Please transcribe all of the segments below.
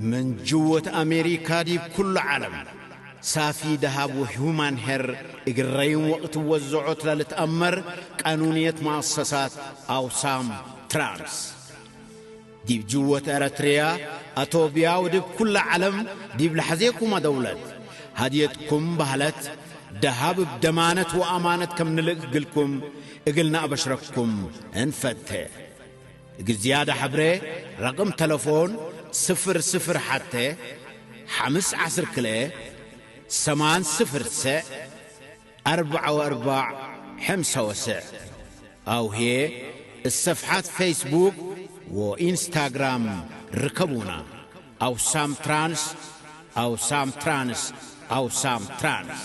من جوة أمريكا ديب كل عالم، صافي دهب وهيومان هير إجرين وقت وزعوت للتأمر قانونية مؤسسات أوسام ترانس. ዲብ ጅወት ኤረትርያ፣ ኣቶብያ ወድብ ኩላ ዓለም ዲብ ለሐዜኩማ ደውለት፣ ሃድየትኩም ባህለት፣ ደሃብ እብ ደማነት ወኣማነት ከም ንልእክ ግልኩም እግልና ኣበሽረኩም እንፈቴ። እግል ዝያዳ ሐብሬ፣ ረቅም ተለፎን፣ ስፍር ስፍር ሐቴ፣ ሐምስ ዐስር ክልኤ፣ ሰማን ስፍር ሰዕ፣ ኣርባዕ ወኣርባዕ ሐምሳ ወሰዕ። ኣውሄ፣ እሰፍሓት ፌስቡክ ወኢንስታግራም ርከቡና። ኣውሳም ትራንስ፣ ኣውሳም ትራንስ፣ ኣውሳም ትራንስ።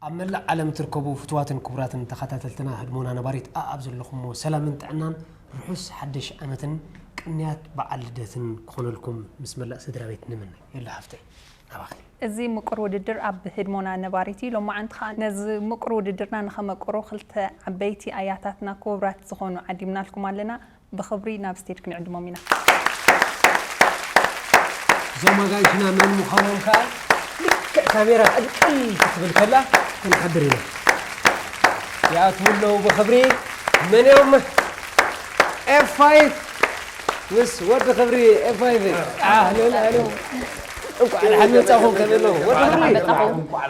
ኣብ መላእ ዓለም ትርከቡ ፍትዋትን ክቡራትን ተኸታተልትና ህድሞና ነባሪት ኣኣብ ዘለኹምዎ ሰላምን ጥዕናን ርሑስ ሓድሽ ዓመትን ቅንያት በዓል ልደትን ክኾነልኩም ምስ መላእ ስድራ ቤት ንምነ። የለ ሃፍተይ ናባኺ። እዚ ምቁር ውድድር ኣብ ህድሞና ነባሪት እዩ። ሎማዓንቲ ኸኣ ነዚ ምቁር ውድድርና ንኸመቅሮ ክልተ ዓበይቲ ኣያታትና ክቡራት ዝኾኑ ዓዲምናልኩም ኣለና። ብኽብሪ ናብ ስቴጅ ክንዕድሞም ኢና። እዞም ኣጋይሽና መን ምዃኖም ከኣ ልክዕ ካሜራ ቅልቅል ክትብል ከላ ክንሓብር ኢና። ይኣትዉ ኣለዉ ብኽብሪ። መን እዮም? ኤፍ ፋይቭ ምስ ወዲ ኽብሪ ኤፍ ፋይቭ። ኣህለን ኣህለን። እንቋዕ ደሓን መጻኹም ከመይ ኣለኹም? ወዲ ኽብሪ። እንቋዕ ደሓን መጻኹም። እንቋዕ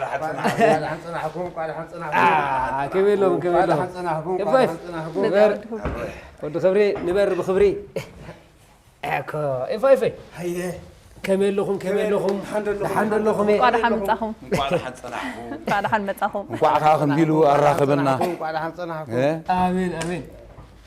ደሓን ጸናሕኩም፣ እንቋዕ ደሓን ጸናሕኩም። አ፣ ከመይ ኣለኹም? ከመይ እንቋዕ ኣለኹም? ደሓን ጸናሕኩም፣ ኤፍ ፋይቭ። እንቋዕ ደሓን ጸናሕኩም። ንበር፣ ወዲ ኽብሪ፣ ንበር ብኽብሪ። ኣኮ፣ ኤፍ ፋይቭ። ሃየ። ከመይ ኣለኹም? ከመይ ኣለኹም? ደሓን ዶ ኣለኹም? ደሓን ዶ ኣለኹም? እንቋዕ ደሓን መጻኹም። እንቋዕ ደሓን ጸናሕኩም። እንቋዕ ደሓን መጻኹም። እንቋዕ ከኣ ከምዚ ኢሉ ኣራኸበና። እንቋዕ ደሓን ጸናሕኩም። እ? ኣሜን፣ ኣሜን።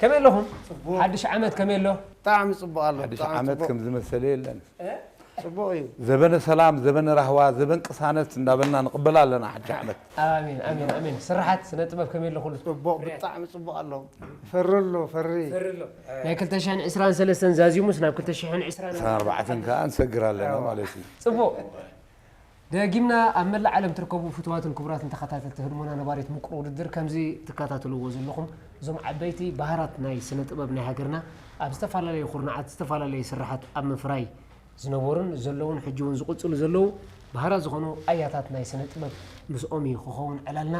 ከመይ ኣለኹም? ጽቡቕ። ሓድሽ ዓመት ከመይ ኣሎ? ብጣዕሚ ጽቡቕ ኣሎ። ሓድሽ ብጣዕሚ ዓመት ጽቡቕ። ከም ዝመሰለ የለን። እ? ጽቡቕ እዩ። ዘበነ ሰላም፣ ዘበነ ራህዋ፣ ዘበን ቅሳነት እንዳበልና ንቕበላ ኣለና ሓድሽ ዓመት። ኣሜን፣ ኣሜን፣ ኣሜን። ስርሓት ስነ ጥበብ ከመይ ኣሎ ኩሉ? ጽቡቕ፣ ብጣዕሚ ጽቡቕ ኣሎ። ፈሪ ኣሎ፣ ፈሪ። ፈሪ ኣሎ። ናይ ክልተ ሽሕን ዕስራን ሰለስተን ዛዚሙስ ናብ ክልተ ሽሕን ዕስራን ዕስራን ኣርባዕተን ከኣ ንሰግር ኣለና ኣዋ። ማለት እዩ። ጽቡቕ። ደጊምና ኣብ መላእ ዓለም ትርከቡ ፍቱዋትን ክቡራትን ተኸታተልቲ ህድሞና ነባሪት ምቁር ውድድር፣ ከምዚ ትከታተልዎ ዘለኹም እዞም ዓበይቲ ባህራት ናይ ስነ ጥበብ ናይ ሃገርና ኣብ ዝተፈላለዩ ኩርናዓት ዝተፈላለዩ ስራሓት ኣብ ምፍራይ ዝነበሩን ዘለውን ሕጂ እውን ዝቕጽሉ ዘለዉ ባህራት ዝኾኑ ኣያታት ናይ ስነ ጥበብ ምስኦም እዩ ክኸውን ዕላልና።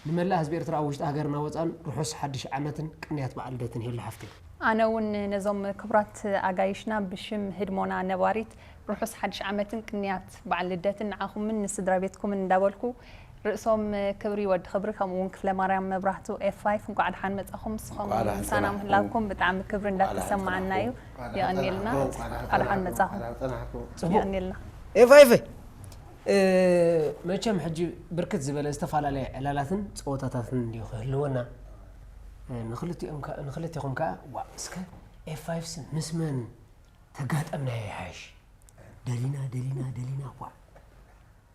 ንመላእ ህዝቢ ኤርትራ ኣብ ውሽጢ ሃገርና ወጻን ርሑስ ሓድሽ ዓመትን ቅንያት በዓል ልደትን ይህሉ ሓፍተይ። ኣነ እውን ነዞም ክቡራት ኣጋይሽና ብሽም ህድሞና ነባሪት ርሑስ ሓድሽ ዓመትን ቅንያት በዓል ልደትን ንዓኹምን ንስድራ ቤትኩምን እንዳበልኩ ርእሶም ክብሪ ወዲ ክብሪ ከምኡ እውን ክፍለ ማርያም መብራህቱ ኤፍ ፋይፍ እንቋዕ ደሓን መጻኹም። ንስኹም እንቋዕ ደሓን ምሳና ጸናሕኩም። ምህላውኩም ብጣዕሚ ክብሪ እንቋዕ ደሓን እንዳተሰማዓና እዩ። ጸናሕኩም። የቐንየልና። እንቋዕ ደሓን እንቋዕ ደሓን ጸናሕኩም። ጸናሕኩም። ጽቡቕ። የቐንየልና። ጽቡቕ። ኤፍ ፋይፍ። እ፣ መቸም ሕጂ ብርክት ዝበለ ዝተፈላለየ ዕላላትን ጸወታታትን እንድዩ ክህልወና። እ፣ ንኽልቲኦም ከ-፣ ንኽልቴኹም ከኣ፣ ዋ፣ እስከ ኤፍ ፋይፍ ስ ምስ መን ተጋጠምናዮ ይሓይሽ? ደሊና፣ ደሊና፣ ደሊና፣ ዋ።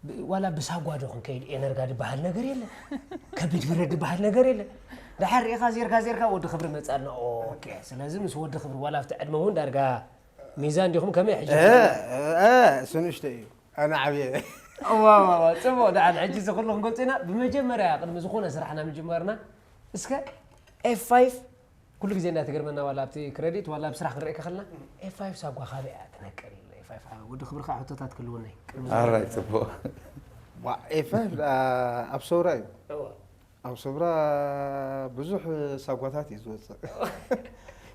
ብ-፣ ዋላ ብሳጓ ዶ ክንከይድ ኤነርጋ ዝበሃል ነገር የለ። ከቢድ ብረት ዝበሃል ነገር የለ። ደሓር ርኢኻ ዜርካ፣ ዜርካ ወዲ ክብሪ መጻልና። ኦኬ፣ ስለዚ ምስ ወዲ ክብሪ ዋላ ኣብቲ ዕድመ እውን ዳርጋ ሚዛን ዲኹም ከመይ ሕጂ? እ፣ እ፣ እሱ ንእሽቶ እዩ። ኣነ ዓብየ። እዋ፣ እዋ፣ እዋ፣ ጽቡቕ። ደሓን፣ ሕጂ እዚ ኩሉ ክንገልጾ ኢና። ብመጀመርያ፣ ቅድሚ ዝኾነ ስራሕና ምጅማርና፣ እስከ ኤፍ ፋይፍ፣ ኩሉ ግዜ እንዳተገርመና፣ ዋላ ኣብቲ ክረዲት፣ ዋላ ኣብ ስራሕ ክንርኢ ከኸልና፣ ኤፍ ፋይፍ ሳጓ ካበይ እያ ትነቅል? ኤፍ ፋይፍ፣ ወዲ ክብሪ ከዓ ሕቶታት ክህልወና እዩ። ቅድሚ ኣራይ፣ ጽቡቕ። ዋ፣ ኤፍ ፋይፍ፣ ኣ፣ ኣብ ሰውራ እዩ። እዋ። ኣብ ሰብራ ብዙሕ ሳጓታት እዩ ዝወፅእ።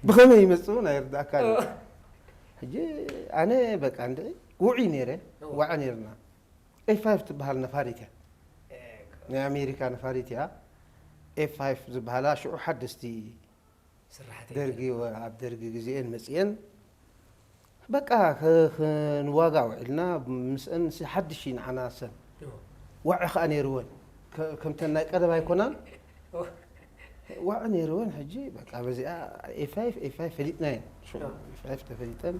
ብኸመይ ይመፅእ እውን ኣይርዳእካን እዩ። ሕጂ ኣነ በቃ እንድዒ ውዑይ ነይረ፣ እዎ። ዋዒ ነይርና። ኤፍ ፋይፍ ትበሃል ነፋሪት እያ። ናይ ኣሜሪካ ነፋሪት እያ። ኤፍ ፋይፍ ዝበሃላ ሽዑ ሓደስቲ ስራሕቲ ደርጊ ወ-፣ ኣብ ደርጊ ግዜኤን መፅኤን በቃ ክ-፣ ክንዋጋ ውዒልና፣ ምስአን ሲ-፣ ሓድሽ እዩ ንዓና ሰን። እዎ። ዋዒ ኸኣ ነይርወን። ከ-፣ ከምተን ናይ ቀደም ኣይኮናን። እዎ። ዋዒ ነይርወን፣ ሕጂ በቃ በዚኣ ኤፍ ፋይፍ፣ ኤፍ ፋይፍ ፈሊጥናየን። ሽዑ እዎ። ኤፍ ፋይፍ ተፈሊጠን፣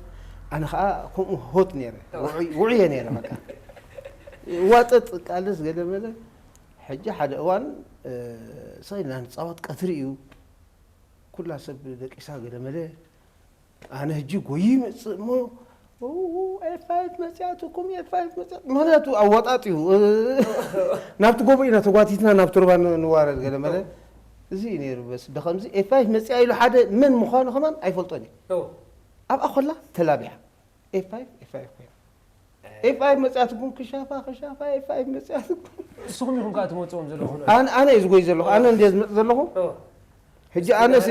ኣነ ኸኣ ከምኡ ሆት ነይረ። እዎ። ውዑይ፣ ውዑየ ነይረ በቃ። ዋጥጥ ቃልስ ገለ መለ። ሕጂ ሓደ እዋን ሰይና ንፃወት ቀትሪ እዩ። ኩላ ሰብ ደቂሳ ገለ መለ ኣነ ሕጂ ጎይ ይመፅእ እሞ ኤፋይፍ መፅያትኩም ኤፋይፍ መፅያ ምክንያቱ ኣወጣጥ እዩ። ናብቲ ጎቦ ኢና ተጓቲትና ናብ ቱርባ ንዋረድ ገለ መለ እዚ እዩ ነይሩ። በስ ብከምዚ ኤፋይፍ መፅያ ኢሉ ሓደ መን ምዃኑ ከማን ኣይፈልጦን እዩ። ኣብኣ ኮላ ተላቢዓ ኤፋይፍ ኤፋይፍ ኮይና ኤፋይፍ መፅያትኩም ክሻፋ ክሻፋ ኤፋይፍ መፅያትኩም። ንስኹም ኢኹም ከዓ ትመፅኦም ዘለኹም። ኣነ ኣነ እየ ዝጎይ ዘለኹ ኣነ እንደ ዝመፅ ዘለኹ። ሕጂ ኣነ ሲ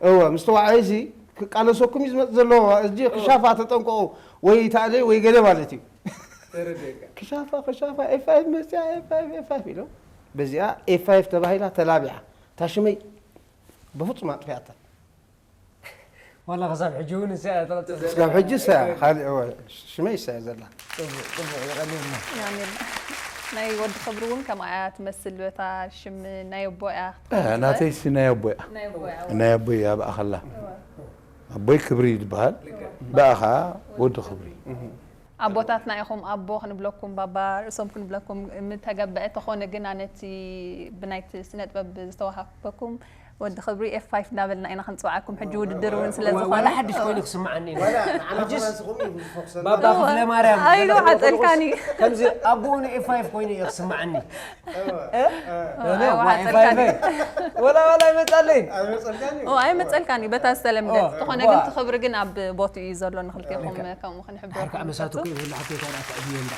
እወ ምስትዋዓይ እዚ ክቃለሰኩም እዩ ዝመፅ ዘሎ። እዚ ክሻፋ ተጠንቀቑ ወይ ታለ ወይ ገለ ማለት እዩ። ክሻፋ ክሻፋ ኤፋይፍ መፅያ ኤፋይፍ ኤፋይፍ ኢሎም በዚኣ ኤፋይፍ ተባሂላ ተላቢዓ ታሽመይ በፍፁም ኣጥፊኣታ። ዋላ ክሳብ ሕጂ እውን እሳ እያ ትቐፅል ዘላ። ክሳብ ሕጂ እሳ እያ፣ ካልእ እወ፣ ሽመይ እሳ እያ ዘላ። ፅቡቕ፣ ፅቡቕ፣ የቐንየልና። ኣሜን። ናይ ወዲ ክብሪ እውን ከምኣ እያ ትመስል፣ በታ ሽም ናይ ኣቦ እያ ክትኸውን ትኽእል። ናተይሲ ናይ ኣቦ እያ። ናይ ኣቦ እያ። ናይ ኣቦይ እያ ብኣኸላ። ኣቦይ ክብሪ ይበሃል፣ ብኣኻ ወዲ ክብሪ። ኣቦታትና ኢኹም ኣቦ ክንብለኩም ባባ ርእሶም ክንብለኩም ምተገበአ ተኾነ ግና ነቲ ብናይቲ ስነ ጥበብ ዝተዋሃበኩም ወዲ ክብሪ ኤፍ ፋይፍ እንዳበልና ኢና ክንፅውዓኩም ሕጂ ውድድር እውን ስለ ዝኾነ። ዋላ ሓድሽ ኮይኑ ክስምዓኒ እዩ። ሕጅስ ባባ ክፍለ ማርያም ኣይዶ ሓጠልካኒ። ከምዚ ኣቦኡ ን ኤፍ ፋይፍ ኮይኑ እዩ ክስምዓኒ። ወላ ወላ ይመፃለይ። ኣይመፀልካን እዩ በታ ዝተለምደ ተኾነ ግን ትኽብሪ ግን ኣብ ቦትኡ እዩ ዘሎ ንክልቴኹም ከምኡ ክንሕብረኩም መሳቱ ከይብሉ ሓፍተይ ታዲያ ትዕብዮ እንዳ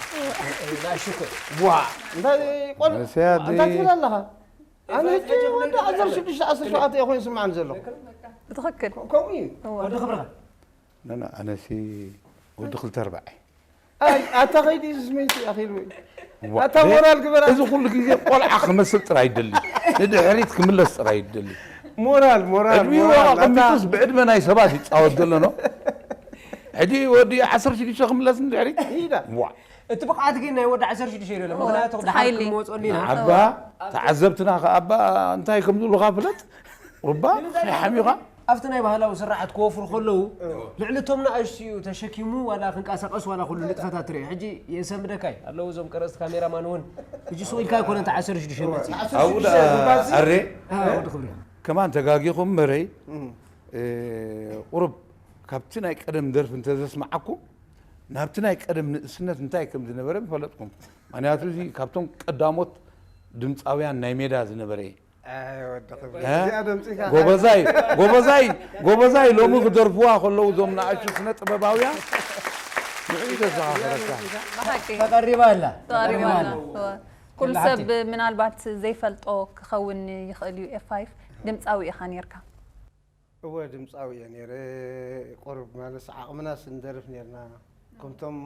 ናእሽኮ ዋ እንታይ ቆል እንታይ ትብል ኣለኻ ኣነ ሕጂ ወዲ ዓሰርተ ሽዱሽተ ዓሰርተ ሸውዓተ እየ ኮይኑ ስምዓኒ ዘለኹ ብትኽክል ከምኡ እዩ ወዲ ክብርኻ ነና ኣነሲ ወዲ ክልተ ኣርባዕ ኣታ ኸይዲ ስሜንቲ ኣኺሉ ኣታ ሞራል ግበራ እዚ ኩሉ ግዜ ቆልዓ ክመስል ጥራይ ይደሊ ንድሕሪት ክምለስ ጥራይ ይደሊ ሞራል ሞራል ዕድሚኡ ሞራል ኣታ ኣቐሚጡስ ብዕድመ ናይ ሰባት ይፃወት ዘሎ ነው ሕጂ ወዲ ዓሰርተ ሽዱሽተ ክምለስ ንድሕሪት ይዳ ዋ እቲ ብቕዓት ግን ናይ ወዲ ዓሰርተ ሽዱሽተ ይደሎ ምክንያቱ ድሓር ሓይሊ። ክንመፆ እንዲና ዓባ ተዓዘብትና ከኣባ እንታይ ከም ዝብሉኻ ፍለጥ ሩባ ሓሚኻ ኣብቲ ናይ ባህላዊ ስርዓት ክወፍሩ ከለዉ ልዕሊ እቶም ንኣሽቱ እዩ ተሸኪሙ ዋላ ክንቀሳቀስ ዋላ ኩሉ ንጥፈታት ትርኢ ሕጂ የሰንብደካ እዩ ኣለዉ እዞም ቀረፅቲ ካሜራማን እውን ሕጂ ሱቕ ኢልካ ኣይኮነን ተዓሰርተ ሽዱሽተ መፅእ ኣብኡ ደኣ ኣሬ ወዲ ክብሪ ከማን ተጋጊኹም መረይ ቁሩብ ካብቲ ናይ ቀደም ደርፊ እንተዘስምዓኩም ናብቲ ናይ ቀደም ንእስነት እንታይ ከም ዝነበረ ምፈለጥኩም ምክንያቱ እዚ ካብቶም ቀዳሞት ድምፃውያን ናይ ሜዳ ዝነበረ እዩ ጎበዛይ ጎበዛይ ጎበዛይ ሎሚ ክደርፍዋ ከለዉ እዞም ንኣሽቱ ስነ ጥበባውያን ንዕኡ ተዘኻኸረካ ተቐሪባ ኣላ ተቐሪባ ኣላ ኩሉ ሰብ ምናልባት ዘይፈልጦ ክኸውን ይኽእል እዩ ኤፋይፍ ድምፃዊ ኢኻ ነርካ እወ ድምፃዊ እየ ነይረ ቁሩብ ማለት ዓቕምናስ ንደርፍ ነርና ከምቶም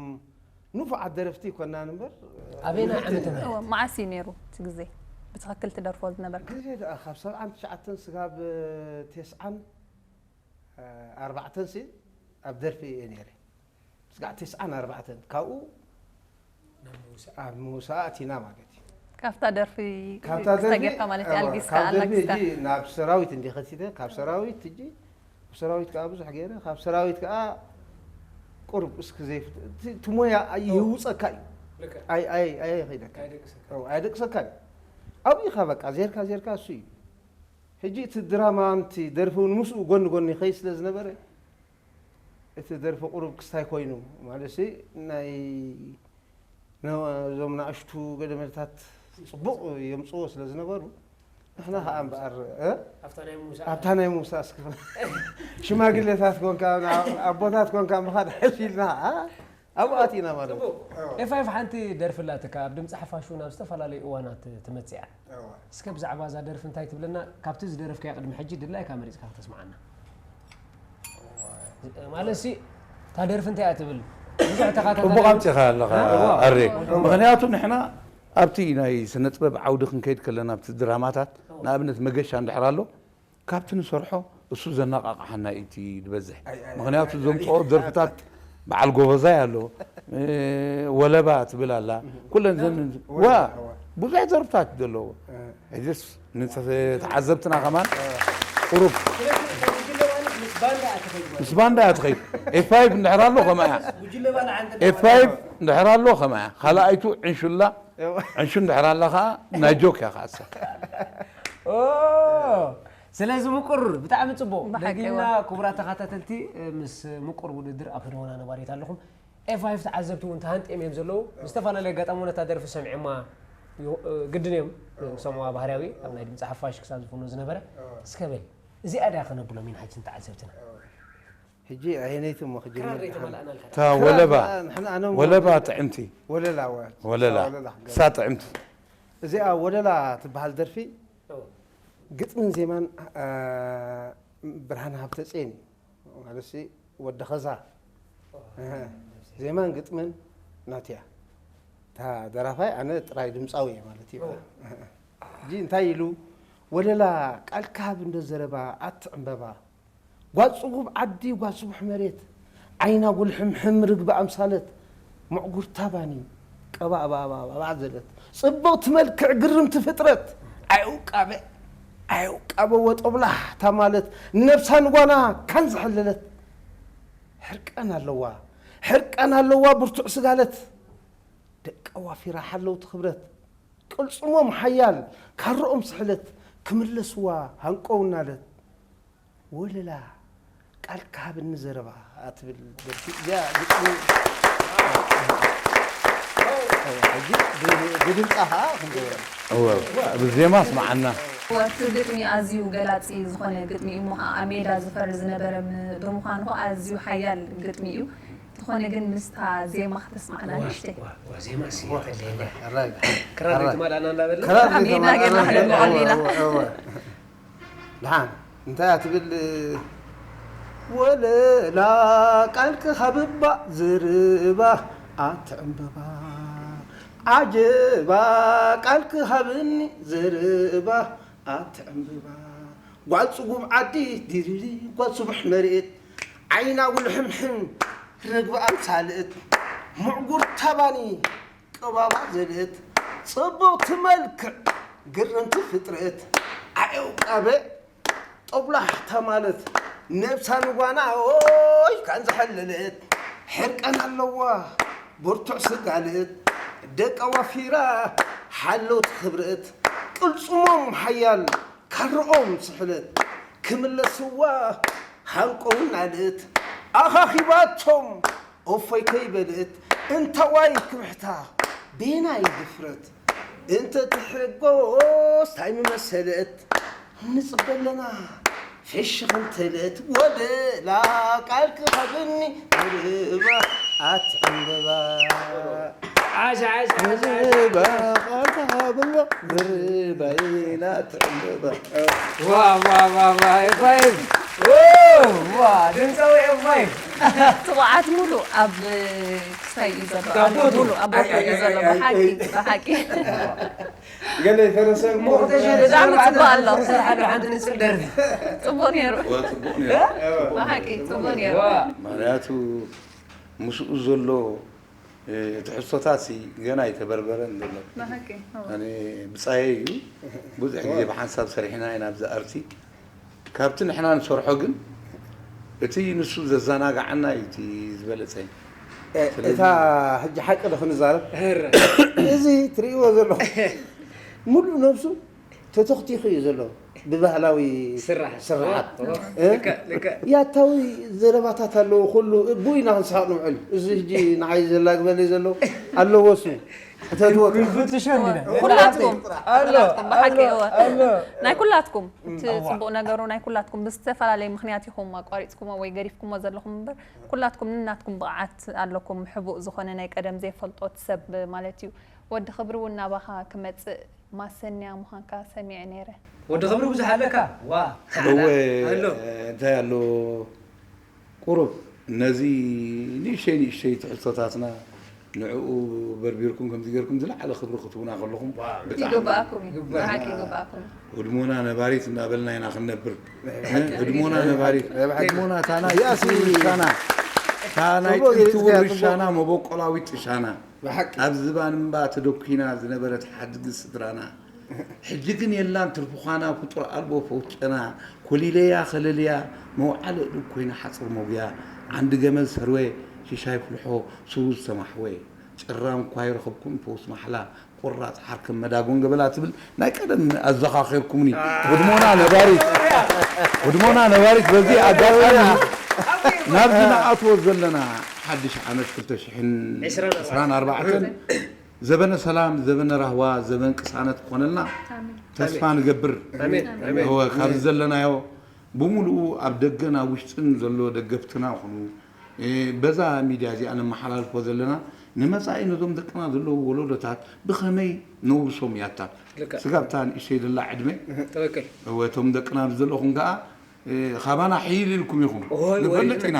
ንፉዓት ደረፍቲ ኣይኮናን እምበር ኣበየናይ ዓመተ ምህረት መዓስ እዩ ነይሩ እቲ ግዜ ብትኽክል ትደርፎ ዝነበርካ ግዜ ደኣ ካብ ሰብዓን ትሽዓተን ስጋብ ቴስዓን ኣርባዕተን ሲ ኣብ ደርፊ እየ ነይረ ስጋዕ ቴስዓን ኣርባዕተን ካብኡ ኣብ ምውሳእ ኣቲና ማለት እዩ ካብታ ደርፊ ካብታ ደርፊ ክስታ ጌርካ ማለት እዩ ኣልጊስካ ካብ ደርፊ ኣላጊስካ ሕጂ ናብ ሰራዊት እንዲ ከቲተ ካብ ሰራዊት ሕጂ ኣብ ሰራዊት ከዓ ብዙሕ ገይረ ካብ ሰራዊት ከዓ ቁርብ እስኪ ዘይፍት እቲ እቲ ሞያ ይህውፀካ እዩ ኣይ ኣይ ኣይ ከይደካ ኣይደቅሰካ እዩ ኣብኢኻ በቃ ዜርካ ዜርካ እሱ እዩ ሕጂ እቲ ድራማ እቲ ደርፊ እውን ምስኡ ጎኒ ጎኒ ይኸይድ ስለ ዝነበረ እቲ ደርፊ ቁሩብ ክስታይ ኮይኑ ማለት ናይ እዞም ንኣሽቱ ገደመልታት ፅቡቕ የምፅዎ ስለ ዝነበሩ ንሕና ከዓ እምበኣር ኣብታ ናይ ሙሳ እስክ ሽማግሌታት ኮንካ ኣቦታት ኮንካ ምኻድ ሓሽ ኢልና ከዓ ኣብኡ ኣቲና ማለት እዩ። ኤፋይፍ ሓንቲ ደርፊ ኣላትካ ኣብ ድምፂ ሓፋሽ እውን ኣብ ዝተፈላለዩ እዋናት ትመፅእ እያ። እስከ ብዛዕባ እዛ ደርፊ እንታይ ትብለና? ካብቲ ዝደረፍካዮ ቅድሚ ሕጂ ድላይካ መሪፅካ ክተስምዓና። ማለት ሲ እታ ደርፊ እንታይ እያ ትብል? ብዙሕ ተኻታታሊ ጽቡቕ ኣምጺኻ ኣለኻ ኣሬ። ምኽንያቱ ንሕና ኣብቲ ናይ ስነ ጥበብ ዓውዲ ክንከይድ ከለና ኣብቲ ድራማታት ንኣብነት መገሻ እንድሕር ኣሎ ካብቲ ንሰርሖ እሱ ዘነቓቕሓና እዩ እቲ ዝበዝሕ ምኽንያቱ ዘምፅኦ ደርፍታት በዓል ጎበዛይ ኣሎ ወለባ ትብል ኣላ ኩለን ዘን ዋ ብዙሕ ደርፍታት ዘለዎ ሕጅስ ንተዓዘብትና ከማን ቁሩብ ምስ ባንዳ እያ ትኸይድ ኤፍ ፋይቭ እንድሕር ኣሎ ከማ እያ ኤፍ ፋይቭ እንድሕር ኣሎ ከማ እያ ካልኣይቱ ዕንሹላ ዕንሹ እንድሕር ኣላ ኸዓ ናይ ጆክ እያ ክዓሳ። ኦ፣ ስለዚ ምቁር ብጣዕሚ ጽቡቅ። ብሓቂ ደጊምና እዋ። ክቡራት ተኸታተልቲ፣ ምስ ምቁር ውድድር ኣብ ህድሞና ነባሪት ኣለኹም። ኤፍ ፋይቭ ተዓዘብቲ እውን ተሃንጥዮም እዮም ዘለዉ። ብዝተፈላለዩ ኣጋጣሚ እውን እታ ደርፊ ሰሚዖማ ዩ- ግድን እዮም ሰምዋ። ባህርያዊ ኣብ ናይ ድምፂ ሓፋሽ ክሳብ ዝፍኖ ዝነበረ። እስከ በል እዚኣ ድያ ከነብሎም ኢና ሕጂ ንተዓዘብትና። ሕጂ ኣየነይቲ እሞ ክጅምር ክራር ድሓን? ዘይተመልኣናልካ። እታ ወለባ ንሕና ኣነ እሞ ወለባ ጥዕምቲ ወለላ ወ ወለላ ክገብር። እሳ ጥዕምቲ እዚኣ ወለላ ትበሃል ደርፊ ኦ። ግጥምን ዜማን አ፣ ብርሃን ሃብተፅየን እዩ። ማለትሲ ወዲ ኸዛ እህ፣ ዜማን ግጥምን ናትያ። እታ ደራፋይ ኣነ ጥራይ ድምፃዊ እየ ማለት እዩ። ሕጂ እንታይ ኢሉ? ወለላ ቃልካ ሃብ እንዶ ዘረባ ኣቲ ዕምበባ፣ ጓል ፅጉብ ዓዲ ጓል ስቡሕ መሬት፣ ዓይና ጉልሕምሕም ርግቢ ኣምሳለት፣ ምዕጉርታ ባኒ ቀባእባእባእባዕ ዘለት፣ ፅብቕቲ መልክዕ ግርምቲ ፍጥረት፣ ኣየውቃበ ኣየውቃበ ወጦብላሕታ ማለት፣ ነብሳ ንጓና ካን ዝሐለለት፣ ሕርቀን ኣለዋ ሕርቀን ኣለዋ ብርቱዕ ስጋለት፣ ደቂ ዋፊራ ሓለውቲ ክብረት፣ ቅልፅሞም ሓያል ካረኦም ስሕለት፣ ክምለስዋ ሃንቀው እናለት፣ ወለላ ቃል ክሃብኒ ዘረባ ኣትብል ደርፊ እዚኣ ግጥሚ ሕጂ ብ- ብድምፃ ከዓ ክንገብረ እወ፣ ብዜማ ስምዓና። ወቲ ግጥሚ ኣዝዩ ገላጺ ዝኾነ ግጥሚ እዩ። እሞ ኸዓ ኣብ ሜዳ ዝፈሪ ዝነበረ ም- ብምዃኑ ኸዓ ኣዝዩ ሓያል ግጥሚ እዩ። እንተኾነ ግን ምስታ ዜማ ከተስምዓና ንእሽተይ። ዋ፣ ዋ፣ ዜማ ሲ የቐለየና። ሕራይ ክራር ዘይተማልኣና እንዳበልና። ክራር ሜዳ ገና ዘይተማልኣና ክንመዓል ኢና። እወ፣ እወ። ድሓን እንታይ እያ ትብል? ወለላ ቃልኪ ሃብባ ዝርባ ኣቲ ዕምበባ፣ ዓጀባ ቃልኪ ሃብኒ ዝርባ ኣቲ ዕምበባ፣ ጓል ፅጉብ ዓዲ ዲሪሪ ጓል ስቡሕ መሬት፣ ዓይና ጉልሕምሕም ርግቢ ኣምሳልእት፣ ምዕጉር ታባኒ ቅባባ ዘልእት፣ ጽብቕቲ መልክዕ ግርምቲ ፍጥረት፣ ዓኤው ቃበ ጦብላሕታ ማለት፣ ነብሳ ንጓና ኦይ ካን ዝሐለለት፣ ሕርቀን ኣለዋ ብርቱዕ ስጋ ልእት፣ ደቃ ዋፊራ ሓለውቲ ክብርት፣ ቅልጽሞም ሓያል ካርኦም ስሕለት፣ ክምለስዋ ሃንቀውና ልእት፣ ኣኻኺባቶም እፎይ ከይበልእት፣ እንታዋይ ክብሕታ ቤናይ ድፍረት፣ እንተ ትሕጎስ ታይ ምመሰለት፣ ንጽበ ኣለና ፍሽኽ እንተልእት፣ ወለላ ቃልኪ ሃብኒ ርባ ኣቲ ዕምበባ። ዓሽ፣ ዓሽ፣ ዓሽ፣ ዓሽ። ርባ ቃልኪ ሃብኒ ርባ ኢላ ትዕምበባ። ዋ፣ ዋ፣ ዋ፣ ዋ፣ ኤፍራይም። ዋ፣ ድምፃዊ ኤፍራይም። ትብዓት ሙሉእ ኣብ ክስታይ እዩ ዘሎ። ካብ ቦትኡ። ሙሉእ ኣብ ቦትኡ እዩ ዘሎ። ኣይ፣ ኣይ፣ ብሓቂ፣ ኣይ፣ ኣይ። ብሓቂ። ገለ ይፈረሰ እሞ ሞኽተሽ ብጣዕሚ ጽቡቕ ኣሎ። ሓደ ሓንቲ ንጽል ደርፊ። ጽቡቕ ነይሩ። ዋ፣ ጽቡቕ ነይሩ። ብሓቂ ጽቡቕ ነይሩ። ዋ። ምኽንያቱ ምስኡ ዘሎ እ፣ ትሕዝቶታት ሲ ገና ኣይተበርበረን ዘሎ። ብሓቂ። ኣነ ብጻየ እዩ። ብዙሕ ግዜ ብሓንሳብ ሰሪሕና ኢና ኣብዚ ኣርቲ። ካብቲ ንሕና ንሰርሖ ግን እቲ ንሱ ዘዘናግዓና እዩ እቲ ዝበለጸ። እ፣ እታ ሕጂ ሓቂ ዶ ክንዛረብ? ህረ። እዚ ትርእይዎ ዘለኹም ሙሉእ ነብሱ ተተኽቲኹ እዩ ዘሎ ብባህላዊ ስራሓት። ስራሓት። ኦ፣ ኦ፣ እ? ልክዕ፣ ልክዕ። ያታዊ ዘረባታት ኣለዎ ኩሉ እቡ ኢና ክንስሓቕ ንውዕል። እዚ ሕጂ ንዓይ ዘላግበለይ ዘሎ ኣለዎ እሱ። ሕተትዎ። ክንፍትሾ እንዲና። ኩላትኩም ኣሎ፣ ኩላትኩም ብሓቂ ኣሎ፣ እወ። ኣሎ። ናይ ኩላትኩም እቲ እዋ። ጽቡቕ ነገሩ ናይ ኩላትኩም ብዝተፈላለየ ምኽንያት ኢኹም ኣቋሪጽኩሞ ወይ ገዲፍኩሞ ዘለኹም እምበር ኩላትኩም ንናትኩም ብቕዓት ኣለኩም። ሕቡእ ዝኾነ ናይ ቀደም ዘይፈልጦት ሰብ ማለት እዩ። ወዲ ክብሪ እውን ናባኻ ክመጽእ ማሰንያ ምዃንካ ሰሚዐ ነይረ። ወዲ ክብሪ ብዙሕ ኣለካ። ዋ፣ እወ፣ ኣሎ። እንታይ ኣሎ፣ ቁሩብ ነዚ ንእሽተይ ንእሽተይ ትሕዝቶታትና ንዕኡ በርቢርኩም ከምዚ ጌርኩም ዝለዓለ ክብሪ ክትቡና ከለኹም ብጣዕሚ ይግባኣኩም እዩ። ብሓቂ ይግባኣኩም እዩ። ህድሞና ነባሪት እናበልና ኢና ክንነብር። ብሓቂ። ህድሞና ነባሪት፣ ብሓቂ። ህድሞና ታና እዚኣ ሲ- ታና ታናይ ጽቡቅ ጥንቲ ጌርካ፣ ውርሻና ጽቡቅ። መበቆላዊት ጥሻና ብሓቂ። ኣብ ዝባን እምባ ተደኩና ዝነበረት ሓድጊ ስድራና ሕጂ ግን የላን ትርፉ ኻና ፍጡር ኣልቦ ፈውጨና ኮሊለያ ኸለልያ መውዓሊ እዱግ ኮይና ሓፅር መጉያ ዓንዲ ገመል ሰርወ ሽሻይ ፍልሖ ስውዝ ሰማሕወ ጭራ እንኳ ይረኸብኩም ፈውስ ማሕላ ቁራጽ ሓርክም መዳጎን ገበላ ትብል ናይ ቀደም ኣዘኻኺርኩምኒ። ህድሞና ነባሪት፣ ህድሞና ነባሪት። በዚ ኣጋጣሚ ናብዚ ንኣትዎ ዘለና ሓድሽ ዓመት ክልተ ሽሕን ዕስራን ኣርባዕተን ዘበነ ሰላም፣ ዘበነ ራህዋ፣ ዘበን ቅሳነት ክኾነልና ኣሜን። ተስፋ ንገብር። ኣሜን፣ ኣሜን። እወ፣ ካብዚ ዘለናዮ ብምሉኡ ኣብ ደገን ኣብ ውሽጥን ዘሎ ደገፍትና ይኹኑ፣ እ፣ በዛ ሚድያ እዚኣ ነመሓላልፎ ዘለና ንመጻኢ ነዞም ደቅና ዘለዉ ወለዶታት ብኸመይ ነውርሶም እያ እታ ልክዕ። ስጋብ እታ ንእሽተይ ደላ ዕድመ። ትኽክል። እወ፣ እቶም ደቅና ኣብዚ ዘለኹም ከኣ፣ እ፣ ካባና ሕይል ኢልኩም ኢኹም። እወ፣ እወ፣ ንፈልጥ ኢና።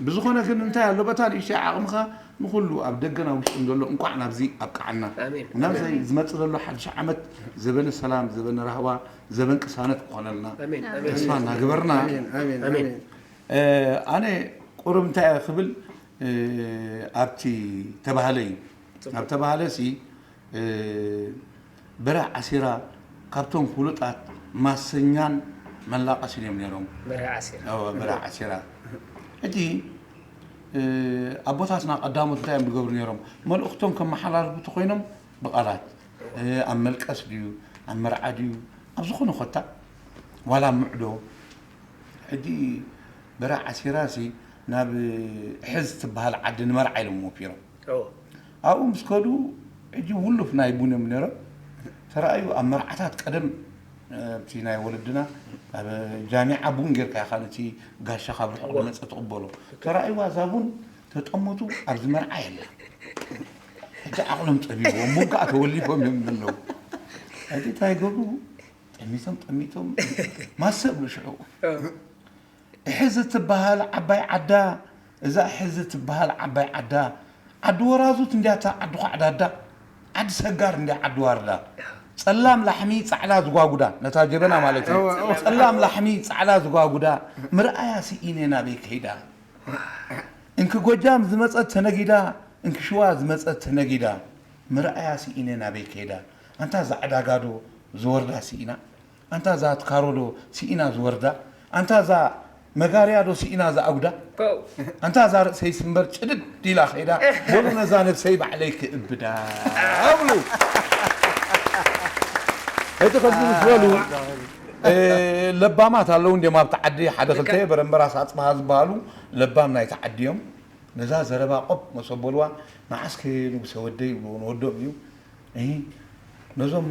ብዝኾነ ግን እንታይ ኣሎ፣ በታ ንእሽተይ ዓቕምኻ ንኹሉ ኣብ ደገን ኣብ ውሽጥን ዘሎ እንቋዕ ናብዚ ኣብቅዓና። ኣሜን። ናብዚ ኣሜን። ዝመጽእ ዘሎ ሓድሽ ዓመት ዘበነ ሰላም፣ ዘበነ ራህዋ፣ ዘበን ቅሳነት ክኾነልና ኣሜን። ኣሜን። ተስፋ እናገበርና። ኣሜን፣ ኣሜን፣ ኣሜን። ኣሜን። እ፣ ኣነ ቁሩብ እንታይ እየ ክብል፣ እ፣ ኣብቲ ተባህለ እዩ። ጽቡቅ። ኣብ ተባህለ ሲ፣ እ፣ በረህ ዓሲራ ካብቶም ፍሉጣት ማሰኛን መላቐስን እዮም ነይሮም። በረህ ዓሲራ። እወ፣ በረህ ዓሲራ። ሕጂ፣ እ፣ ኣቦታትና ቀዳሞት እንታይ እዮም ዝገብሩ ነይሮም? መልእኽቶም ከመሓላልፉ እንተኾይኖም ብቓላት፣ እ፣ ኣብ መልቀስ ድዩ፣ ኣብ መርዓ ድዩ፣ ኣብ ዝኾነ ኮታ፣ ዋላ ኣብ ምዕዶ። ሕጂ በረህ ዓሲራ ሲ ናብ ሕዝ ትበሃል ዓዲ ንመርዓ ኢሎም ወፊሮም። እዎ። ኣብኡ ምስ ከዱ፣ ሕጂ ውሉፍ ናይ ቡን እዮም ነይሮም። ተራእዩ ኣብ መርዓታት ቀደም፣ ኣብቲ ናይ ወለድና፣ ኣብ ጃሚዓ ቡን ጌርካ ኢኻ ነቲ ጋሻ ካብ ርሑቕ እዎ። ዝመጸ ትቕበሎ። ተራእዩዋ እዛ ቡን ተጠመቱ፣ ኣብዚ መርዓ የላ። ሕጂ ዓቕሎም ጠቢብዎም፣ ቡን ከኣ ተወሊፎም እዮም ዘለዉ። ሕጂ እንታይ ይገብሩ? ጠሚቶም፣ ጠሚቶም፣ ማሰ እብሉ ሽዑ። እዎ። እሕዚ ትበሃል ዓባይ ዓዳ፣ እዛ እሕዚ ትበሃል ዓባይ ዓዳ፣ ዓዲ ወራዙት እንድያ እታ ዓዲ ኳዕዳዳ፣ ዓዲ ሰጋር እንድያ ዓዲ ዋርዳ። ጸላም ላሕሚ ጻዕዳ ዝጓጉዳ፣ ነታ ጀበና ማለት እዩ። እወ፣ እወ። ጸላም ላሕሚ ጻዕዳ ዝጓጉዳ፣ ምርኣያ ስኢነ ናበይ ከይዳ። እንኪ ጎጃም ዝመጸት ተነጊዳ፣ እንኪ ሽዋ ዝመጸት ተነጊዳ፣ ምርኣያ ስኢነ ናበይ ከይዳ። ኣንታ እዛ ዕዳጋ ዶ ዝወርዳ ስኢና? ኣንታ እዛ ትካሮ ዶ ስኢና ዝወርዳ? ኣንታ እዛ መጋርያ ዶ ስኢና ዝኣጉዳ? ፖው። ኣንታ እዛ ርእሰይ ስምበር ጭድድ ኢላ ኸይዳ፣ በሉ ነዛ ነብሰይ ባዕለይ ክእብዳ። እብሉ። እቲ ከምዚ ምስ በሉ፣ እ፣ ለባማት ኣለዉ እንድዮም ኣብቲ ዓዲ፣ ሓደ ክልተ ልክዕ። በረምበራስ ኣጽብሃ ዝበሃሉ ለባም ናይቲ ዓዲ እዮም። ነዛ ዘረባ ቆብ መሶብ በልዋ፣ መዓስከ ንጉሰ ወደይ ይብልዎ ንወዶም እዩ። እሂ፣ ነዞም፣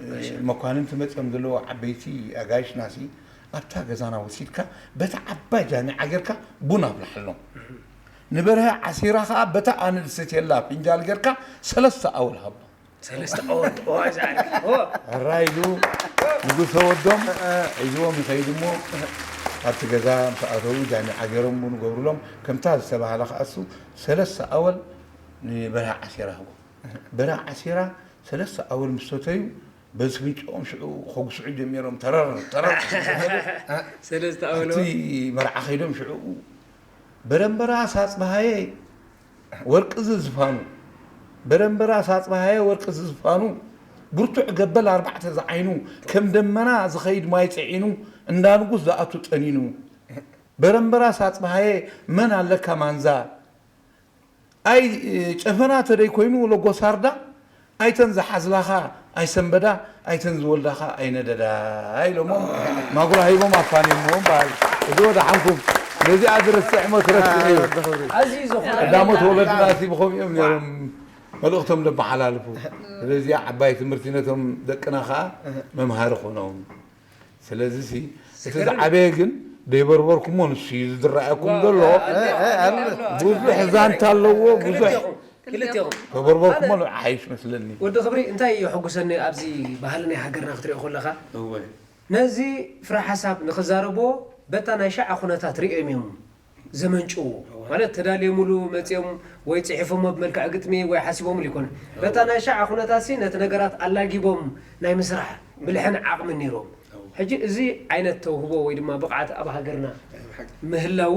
እ፣ መኳንንቲ መጺኦም ዘለዉ ዓበይቲ ኣጋይሽናሲ ኣብታ ገዛና ወሲድካ በታ ዓባይ ጃሚዓ ጌርካ ቡን ኣፍልሓሎም። ንበርሀ ዓሲራ ኸኣ በታ ኣነ ዝሰትየላ ፍንጃል ጌርካ ሰለስተ ኣወል ሃቦ። ሰለስተ ኣወል፣ ኦ፣ እዛ ኣለ። ኦ። ሕራይ ኢሉ ንጉሰ ወዶም ሒዝዎም ይኸይድ እሞ፣ ኣብቲ ገዛ ምስ ኣተዉ ጃሚዓ ገይሮም ቡን ገብሩሎም፣ ከምታ ዝተባህለ ከኣ እሱ ሰለስተ ኣወል ንበርሀ ዓሲራ ህቦ። በርሀ ዓሲራ ሰለስተ ኣወል ምስ ሰተዩ፣ በዚ ፍንጭኦም ሽዑ ከጉስዑ ጀሚሮም፣ ተረር፣ ተረር። ሰለስተ ኣወል። ኣብቲ መርዓ ከይዶም ሽዑ፣ በረምበራስ ኣጽብሃየ ወርቂ ዝዝፋኑ፣ በረምበራስ ኣጽብሃየ ወርቂ ዝዝፋኑ፣ ብርቱዕ ገበል ኣርባዕተ ዝዓይኑ፣ ከም ደመና ዝኸይድ ማይ ጽዒኑ፣ እንዳ ንጉስ ዝኣቱ ጠኒኑ። በረምበራስ ኣጽብሃየ መን ኣለካ ማንዛ? ኣይ ጨፈና ተደይ ኮይኑ ለጎሳርዳ፣ ኣይተን ዝሓዝላኻ ኣይሰንበዳ፣ ኣይተን ዝወልዳኻ ኣይነደዳ ኢሎሞ፣ ማጉራ ሂቦም ኣፋንዮሞ በሃል። እዚ ወደ ሓንኩም ነዚኣ ዝርስዕ እሞ ትረስዕ እዩ። ኣዝዩ ዝኾነ ቀዳሞት ወለድና እቲ ብኸምኡ እዮም ነይሮም መልእኽቶም ዘመሓላልፉ። ስለዚ ዓባይ ትምህርቲ ነቶም ደቅና ኸኣ መምሃሪ ኾኖም። ስለዚ ሲ፣ እቲ ዝገርም። ዝዓበየ ግን ደይበርበርኩሞ ንሱ እዩ ዝድረኣየኩም ዋው፣ ዘሎ። ኣለ፣ ኣለ። ብዙሕ ዛንታ ኣለዎ፣ ብዙሕ ክልቴኹም፣ ክልቴኹም። ተበርበርኩሞ ኣነ ንዓሓይሽ መስለኒ። ወዲ ክብሪ፣ እንታይ እዩ ሕጉሰኒ ኣብዚ ባህሊ ናይ ሃገርና ክትሪኦ ከለኻ? እወ። ነዚ ፍረ ሓሳብ ንኽዛረብዎ በታ ናይ ሻዓ ኩነታት ሪኦም እዮም ዘመንጭዎ። እወ። ማለት ተዳልዮምሉ መጺኦም ወይ ጽሒፎሞ ብመልክዕ ግጥሚ ወይ ሓሲቦምሉ ይኮነ። እወ። በታ ናይ ሻዓ ኩነታትሲ ነቲ ነገራት ኣላጊቦም ናይ ምስራሕ ብልሕን ዓቕምን ነይሮም። እወ። ሕጂ እዚ ዓይነት ተውህቦ ወይ ድማ ብቕዓት ኣብ ሃገርና እወ፣ ሓቂ። ምህላዉ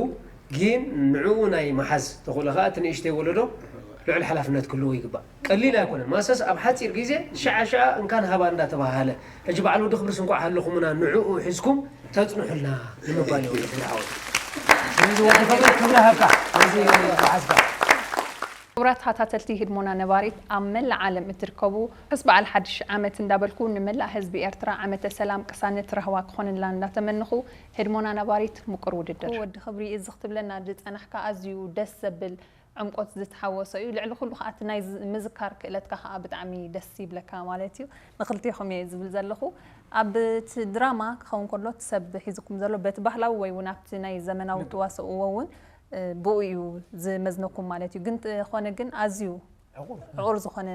ግን ንዕኡ ናይ ምሓዝ ተኽእሎ ከኣ እቲ ንእሽተይ ወለዶ እወ። ልዑል ሓላፍነት ክህልዎ ይግባእ። ቀሊል ኣይኮነን። ማሰስ ኣብ ሓጺር ግዜ ሻዓ ሻዓ እንካን ሃባ እንዳተባሃለ፣ ሕጂ በዓል ወዲ ክብርስ እንኳዕ ሃለኹምና ንዕኡ ሒዝኩም ተጽንሑልና ንምባል እዩ ወዲ ክብሪ ሓወይ። ስለዚ ወዲ ክብሪ ክብሪ ሃብካ። እዚ መሓዝካ። ክቡራት ተኸታተልቲ ህድሞና ነባሪት ኣብ መላእ ዓለም እትርከቡ፣ ርሑስ በዓል ሓድሽ ዓመት እንዳበልኩ፣ ንመላእ ህዝቢ ኤርትራ ዓመተ ሰላም፣ ቅሳነት፣ ራህዋ ክኾንላ እንዳተመንኹ፣ ህድሞና ነባሪት ምቁር ውድድር። ወዲ ክብሪ፣ እዚ ክትብለና ዝጸናሕካ ኣዝዩ ደስ ዘብል ዕምቆት ዝተሓወሶ እዩ። ልዕሊ ኩሉ ከኣ እቲ ናይ ዝ-፣ ምዝካር ክእለትካ ከኣ ብጣዕሚ ደስ ይብለካ ማለት እዩ። ንክልቴኹም እየ ዝብል ዘለኹ። ኣብ እቲ ድራማ ክኸውን ከሎ፣ እቲ ሰብ ሒዝኩም ዘሎ በቲ ባህላዊ ወይ እውን ኣብቲ ናይ ዘመናዊ ልክ። ትዋስእዎ እውን፣ እ፣ ብኡ እዩ ዝመዝነኩም ማለት እዩ። ግን እንተኾነ ግን ኣዝዩ ዕቑር። ዕቑር ዝኾነ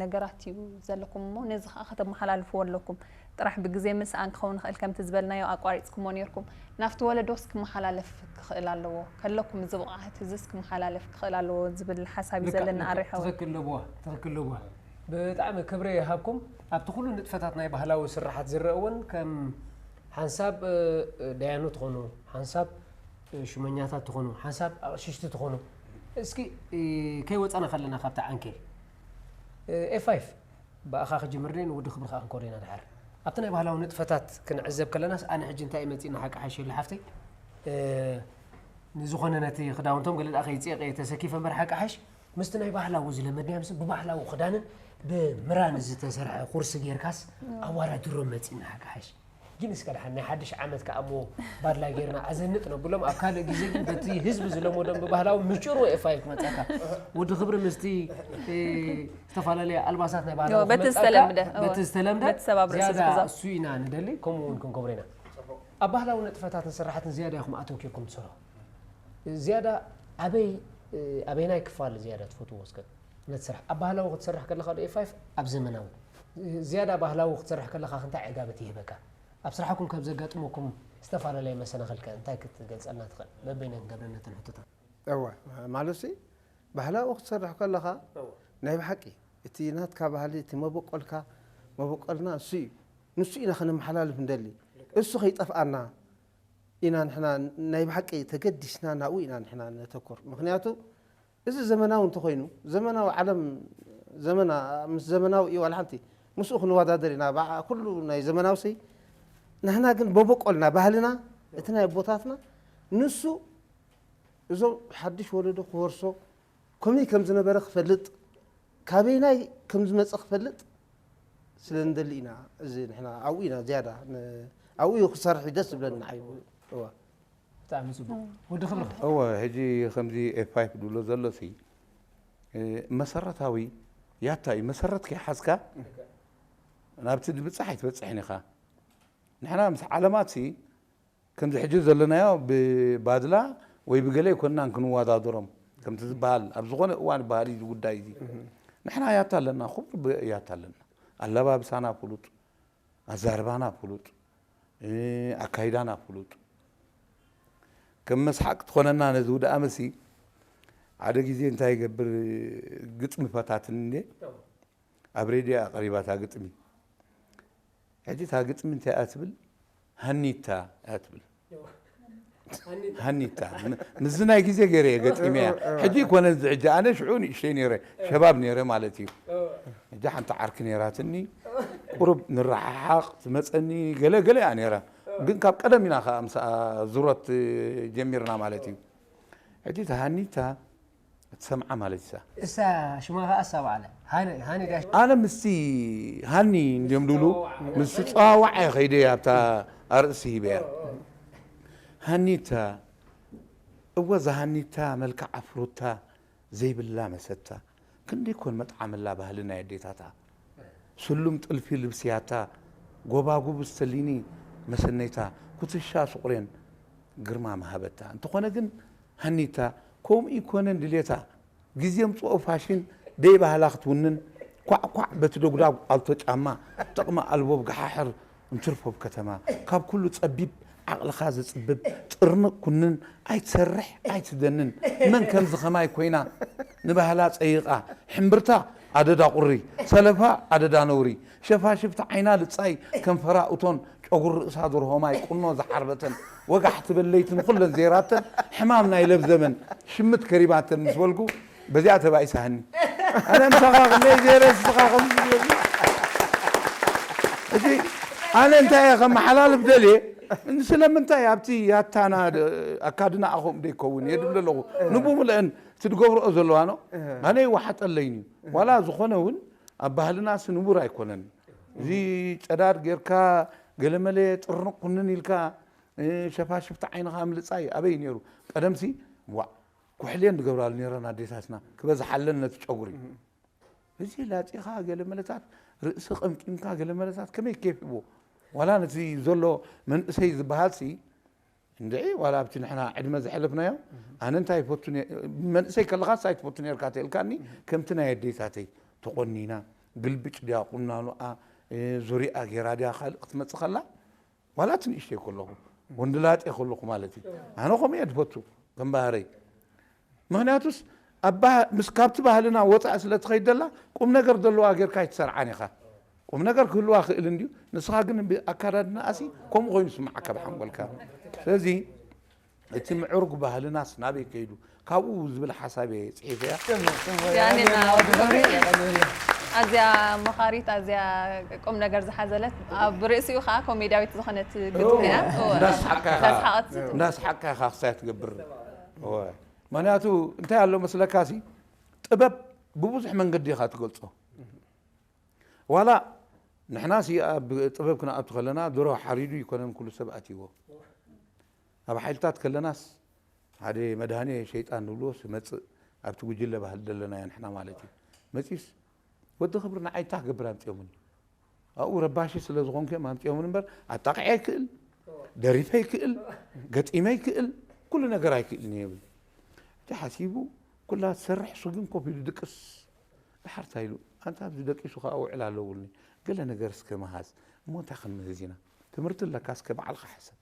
ነገራት እዩ ዘለኩም እሞ ነዚ ከኣ ከተመሓላልፍዎ ኣለኩም። ጥራሕ ብግዜ ምስኣን ክኸውን ይኽእል፣ ከምቲ ዝበልናዮ ኣቋሪጽኩሞ ኔርኩም። ናብቲ ወለዶስ ክመሓላለፍ ክኽእል ኣለዎ። ከለኩም እዚ ብቕዓት እዚስ ክመሓላለፍ ክኽእል ኣለዎ ዝብል ሓሳብ እዩ ልክዕ፣ ዘለና ልክዕ። ኣሬ ሓወይ። ትኽክል ለብዋ፣ ትኽክል ለብዋ። ብጣዕሚ ክብሪ ይሃብኩም። ኣብቲ ኩሉ ንጥፈታት ናይ ባህላዊ ስርሓት ዝረአ እውን ከም ሓንሳብ፣ እ፣ እ፣ ዳያኑ ትኾኑ፣ ሓንሳብ፣ እ፣ ሹመኛታት ትኾኑ፣ ሓንሳብ ኣቕሽሽቲ ትኾኑ። እስኪ፣ እ፣ ከይወጻና ከለና ካብቲ ዓንኬል፣ እ፣ ኤፍ ፋይቭ ብኣኻ ክጅምር ደይ ንወዲ ክብሪ ከኣ ክንኮዶ ኢና ድሓር። ኣብቲ ናይ ባህላዊ ንጥፈታት ክንዕዘብ ከለናስ ኣነ ሕጂ እንታይ እዩ መጺእና ሓቂ ሓሽ ኢሉ ሓፍተይ፣ እ፣ ንዝኾነ ነቲ ክዳውንቶም ገለ ደኣ ከይጽየቐ እየ ተሰኪፈ እምበር ሓቂ ሓሽ ምስቲ ናይ ባህላዊ ዝለመድናዮ ምስ ብባህላዊ ክዳንን ብምራን ዝተሰርሐ ኩርሲ ጌርካስ ኣዋዳድሮም መጺእና ሓቂ ሓሽ። ግን እስከ ደሓን ናይ ሓድሽ ዓመት ከኣ እሞ ባድላ ጌርና ኣዘንጥ ነብሎም። ኣብ ካልእ ግዜ ግን በቲ ህዝቢ ዝለመዶም ብባህላዊ ምጭሩ ኤፍ ፋይቭ ክመጻካ። ወዲ ክብሪ ምስቲ፣ እ፣ ዝተፈላለየ ኣልባሳት ናይ ባህላዊ ዮ፣ በቲ ክመጻካ፣ ዝተለምደ፣ እወ። በቲ ዝተለምደ በቲ ሰብ ኣብ ርእሱ ዝያዳ ዝሕዞ። እሱ ኢና ንደሊ፣ ከምኡ እውን ክንገብሮ ኢና። ኣብ ባህላዊ ንጥፈታትን ስራሓትን ዝያዳ ኢኹም ኣተንኪርኩም ትሰርሑ። ዝያዳ ኣበይ፣ እ፣ ኣበይናይ ክፋል ዝያዳ ትፈትዎ እስከ? ነቲ ስራሕ ኣብ ባህላዊ ክትሰርሕ ከለኻ ዶ ኤፍ ፋይቭ ኣብ ዘመናዊ? ዝያዳ ባህላዊ ክትሰርሕ ከለኻ እንታይ ዕጋበት ይህበካ? ኣብ ስራሕኩም ካብ ዘጋጥመኩም ዝተፈላለየ መሰናኽልከ እንታይ ክትገልጸልና ትኽእል? በበይነ ክንገብረን ነተን ሕቶታት። እወ፣ ማለትሲ ባህላዊ ክትሰርሕ ከለኻ እወ። ናይ ብሓቂ እቲ ናትካ ባህሊ፣ እቲ መበቆልካ፣ መበቆልና እሱ እዩ። ንሱ ኢና ከነመሓላልፍ እንደሊ። ልክዕ። እሱ ከይጠፍኣና ኢና ንሕና ናይ ብሓቂ ተገዲስና ናብኡ ኢና ንሕና ነተኩር። ምኽንያቱ እዚ ዘመናዊ እንተኾይኑ፣ ዘመናዊ ዓለም፣ ዘመና-፣ ምስ ዘመናዊ እዩ ዋላ ሓንቲ ምስኡ ክንወዳደር ኢና። ብዓ-፣ ኩሉ ናይ ዘመናዊ ሰይ፣ ንሕና ግን በበቆልና፣ ባህልና፣ እቲ ናይ ኣቦታትና፣ ንሱ እዞም ሓድሽ ወለዶ ክወርሶ፣ ከመይ ከም ዝነበረ ክፈልጥ፣ ካበይናይ ከም ዝመጸ ክፈልጥ ስለ እንደሊ ኢና። እዚ ንሕና ኣብኡ ኢና ዝያዳ ን-፣ ኣብኡ እዩ ክሰርሕ ደስ ዝብለኒ ንዓይ። እዋ። ብጣዕሚ ጽቡቕ። ወዲ ክብሪ። እወ፣ ሕጂ ከምዚ ኤፍ ፋይቭ ድብሎ ዘሎሲ፣ እ፣ መሰረታዊ ያታ እዩ። መሰረት ከይሓዝካ ናብቲ ድብጻሕ ኣይትበጽሕን ኢኻ። ንሕና ምስ ዓለማትሲ ከምዚ ሕጂ ዘለናዮ ብባድላ ወይ ብገለ ኣይኮንናን ክንወዳደሮም። ከምቲ ዝበሃል ኣብ ዝኾነ እዋን ባህሊ እዚ ጉዳይ እዚ። ንሕና ያታ ኣለና፣ ኩሉ ብ-፣ ያታ ኣለና። ኣለባብሳና ፍሉጥ፣ ኣዛርባና ፍሉጥ፣ እ፣ ኣካይዳና ፍሉጥ። ከም መስሓቅ ትኾነና ነዚ ውድኣ መሲ ሓደ ግዜ እንታይ ይገብር ግጥሚ ፈታትን እንዴ ኣብ ሬድዮ ኣቕሪባ እታ ግጥሚ። ሕጂ እታ ግጥሚ እንታይ እያ ትብል? ሃኒታ እያ ትብል። ሃኒታ። ም-፣ ምስዚ ናይ ግዜ ገይረ እየ ገጢመያ። ሕጂ ይኮነ እዚ ሕጂ ኣነ ሽዑ ንእሽተይ ነይረ፣ ሸባብ ነይረ ማለት እዩ። ሕጂ ሓንቲ ዓርኪ ነይራትኒ፣ ቁሩብ ንረሓሓቕ ትመጸኒ፣ ገለ ገለ እያ ነይራ። ግን ካብ ቀደም ኢና ከኣ ምስኣ ዙረት ጀሚርና ማለት እዩ። ሕጂ እታ ሃኒታ እትሰምዓ ማለት እሳ። እሳ ሽማ ከኣ እሳ በዓላ። ሃኒ፣ ሃኒ ዳሽ። ኣነ ምስቲ ሃኒ እንድዮም ድብሉ፣ ምስ ዝጸዋዋዕ እየ ኸይደ ኣብታ ኣርእስቲ ሂበያ። ሃኒታ፣ እወ እዛ ሃኒታ መልክዓ ፍሩታ ዘይብላ መሰታ፣ ክንደይ ኮን መጥዓመላ ባህሊ ናይ ኣዴታታ። ስሉም ጥልፊ ልብስያታ፣ ጎባጉብ ስተሊኒ መሰነይታ፣ ኩትሻ ሱቕሬን ግርማ መሃበታ። እንተኾነ ግን ሃኒታ ከምኡ ይኮነን ድሌታ። ግዜ ምጽኦ ፋሽን ደይ ባህላ ክትውንን፣ ኳዕ ኳዕ በቲ ደጉዳግ ኣልቶ ጫማ፣ ጥቕሚ ኣልቦ ብገሓሕር እንትርፎ ብከተማ። ካብ ኩሉ ጸቢብ ዓቕልኻ ዘጽብብ ጥርንቕ ኩንን ኣይትሰርሕ ኣይትደንን። መን ከምዚ ኸማይ ኮይና ንባህላ ጸይቓ። ሕምብርታ ኣደዳ ቁሪ፣ ሰለፋ ኣደዳ ነውሪ። ሸፋሽፍቲ ዓይና ልጻይ ከንፈራ እቶን ጨጉሪ ርእሳ ደርሆ ማይ ቁኖ ዝሓርበተን ወጋሕ ትብል ለይቲ ንኹለን ዜራተን ሕማም ናይ ለብ ዘመን ሽምት ከሪባተን ምስ በልኩ በዚኣ ተባኢሳኒ። ኣነ ምሳኻ ክንደይ ዜረ ንስኻ ከምዚ ትብለኒ። ሕጂ ኣነ እንታይ እየ ከመሓላልፍ ደልየ ስለምንታይ ኣብቲ ያታና ኣካድና ኣኹም ደይከውን እየ ድብል ኣለኹ። ንብምልአን እቲ ድገብርኦ ዘለዋ ነው ኣነ ይወሓጠለይን እዩ። ዋላ ዝኾነ እውን ኣብ ባህልና ስንቡር ኣይኮነን። እዚ ጨዳድ ጌርካ ገለመለ ጥርንቕ ኩንን ኢልካ ሸፋሽፍቲ ዓይንኻ ምልጻይ ኣበይ ነይሩ? ቀደምሲ ዋዕ ኩሕልየን ዝገብራሉ ነይረን ኣዴታትና ክበዝሓለን ነቲ ጨጉሪ። እዚ ላጺኻ ገለመለታት ርእሲ ቀምቂምካ ገለመለታት ከመይ ኬፍ ይቦ ዋላ ነቲ ዘሎ መንእሰይ ዝበሃልሲ እንድዒ ዋላ ኣብቲ ንሕና ዕድመ ዝሐለፍናዮ ኣነ እንታይ ይፈቱ መንእሰይ ከለኻስ ኣይትፈቱ ነርካ ተልካኒ። ከምቲ ናይ ኣዴታተይ ተቆኒና ግልብጭ ድያ ቁናኑኣ ዙሪኣ ጌራ ድያ ካልእ ክትመጽእ ከላ ዋላ እቲ ንእሽተይ ከለኹ ወንድላጤ ከለኹ ማለት እዩ። ኣነ ከምኡ እየ ዝፈቱ ከም ባህረይ። ምክንያቱስ ኣብ ምስ ካብቲ ባህልና ወፃእ ስለ ትኸይድ ዘላ ቁም ነገር ዘለዋ ጌርካ ኣይትሰርዓን ኢኻ። ቁም ነገር ክህልዋ ክእል እንድዩ። ንስኻ ግን ብኣካዳድናኣሲ ከምኡ ኮይኑ ስማዓካ ብሓንጎልካ። ስለዚ እቲ ምዕሩግ ባህልናስ ናበይ ከይዱ ካብኡ ዝብል ሓሳብ እየ ፅሒፈያ። ያኔና ኣዝያ መኻሪት ኣዝያ ቁም ነገር ዝሓዘለት ኣብ ርእሲኡ ከዓ ኮሜድያዊት ዝኾነት ግጥሚ እያ። እወ። እንዳስሓቅካ ኢኻ እንዳስሓቅካ ኢኻ እንዳስሓቅካ ኢኻ ክሳይ ትገብር። እወ። ምክንያቱ እንታይ ኣሎ መስለካ ሲ ጥበብ ብብዙሕ መንገዲ ኢኻ ትገልፆ። ዋላ ንሕና ሲ ኣብ ጥበብ ክንኣቱ ከለና ድሮ ሓሪዱ ይኮነን ኩሉ ሰብ ኣትይዎ። ኣብ ሓይልታት ከለናስ ሓደ መድሃኔ ሸይጣን ንብልዎ ስመፅእ ኣብቲ ጉጅለ ባህል ዘለና ኢና ንሕና ማለት እዩ። መፂስ ወዲ ክብሪ ንዓይ እንታይ ክገብር ኣምፅኦምኒ ኣብኡ ረባሺ ስለ ዝኾንኩ እዮም ኣምፅኦምኒ እምበር ኣጣቂዐ ይክእል ደሪፈ ይክእል ገጢመ ይክእል ኩሉ ነገር ኣይክእልን እየ ይብል። እቲ ሓሲቡ ኩላ ትሰርሕ እሱ ግን ኮፍ ኢሉ ድቅስ። ድሓር እንታይ ኢሉ ኣንታ ኣብዚ ደቂሱ ከዓ ውዕል ኣለውልኒ ገለ ነገር እስከ ምሃዝ እሞ እንታይ ክንምህዝ ኢና ትምህርቲ ኣለካ እስከ ባዕልካ ሕሰብ።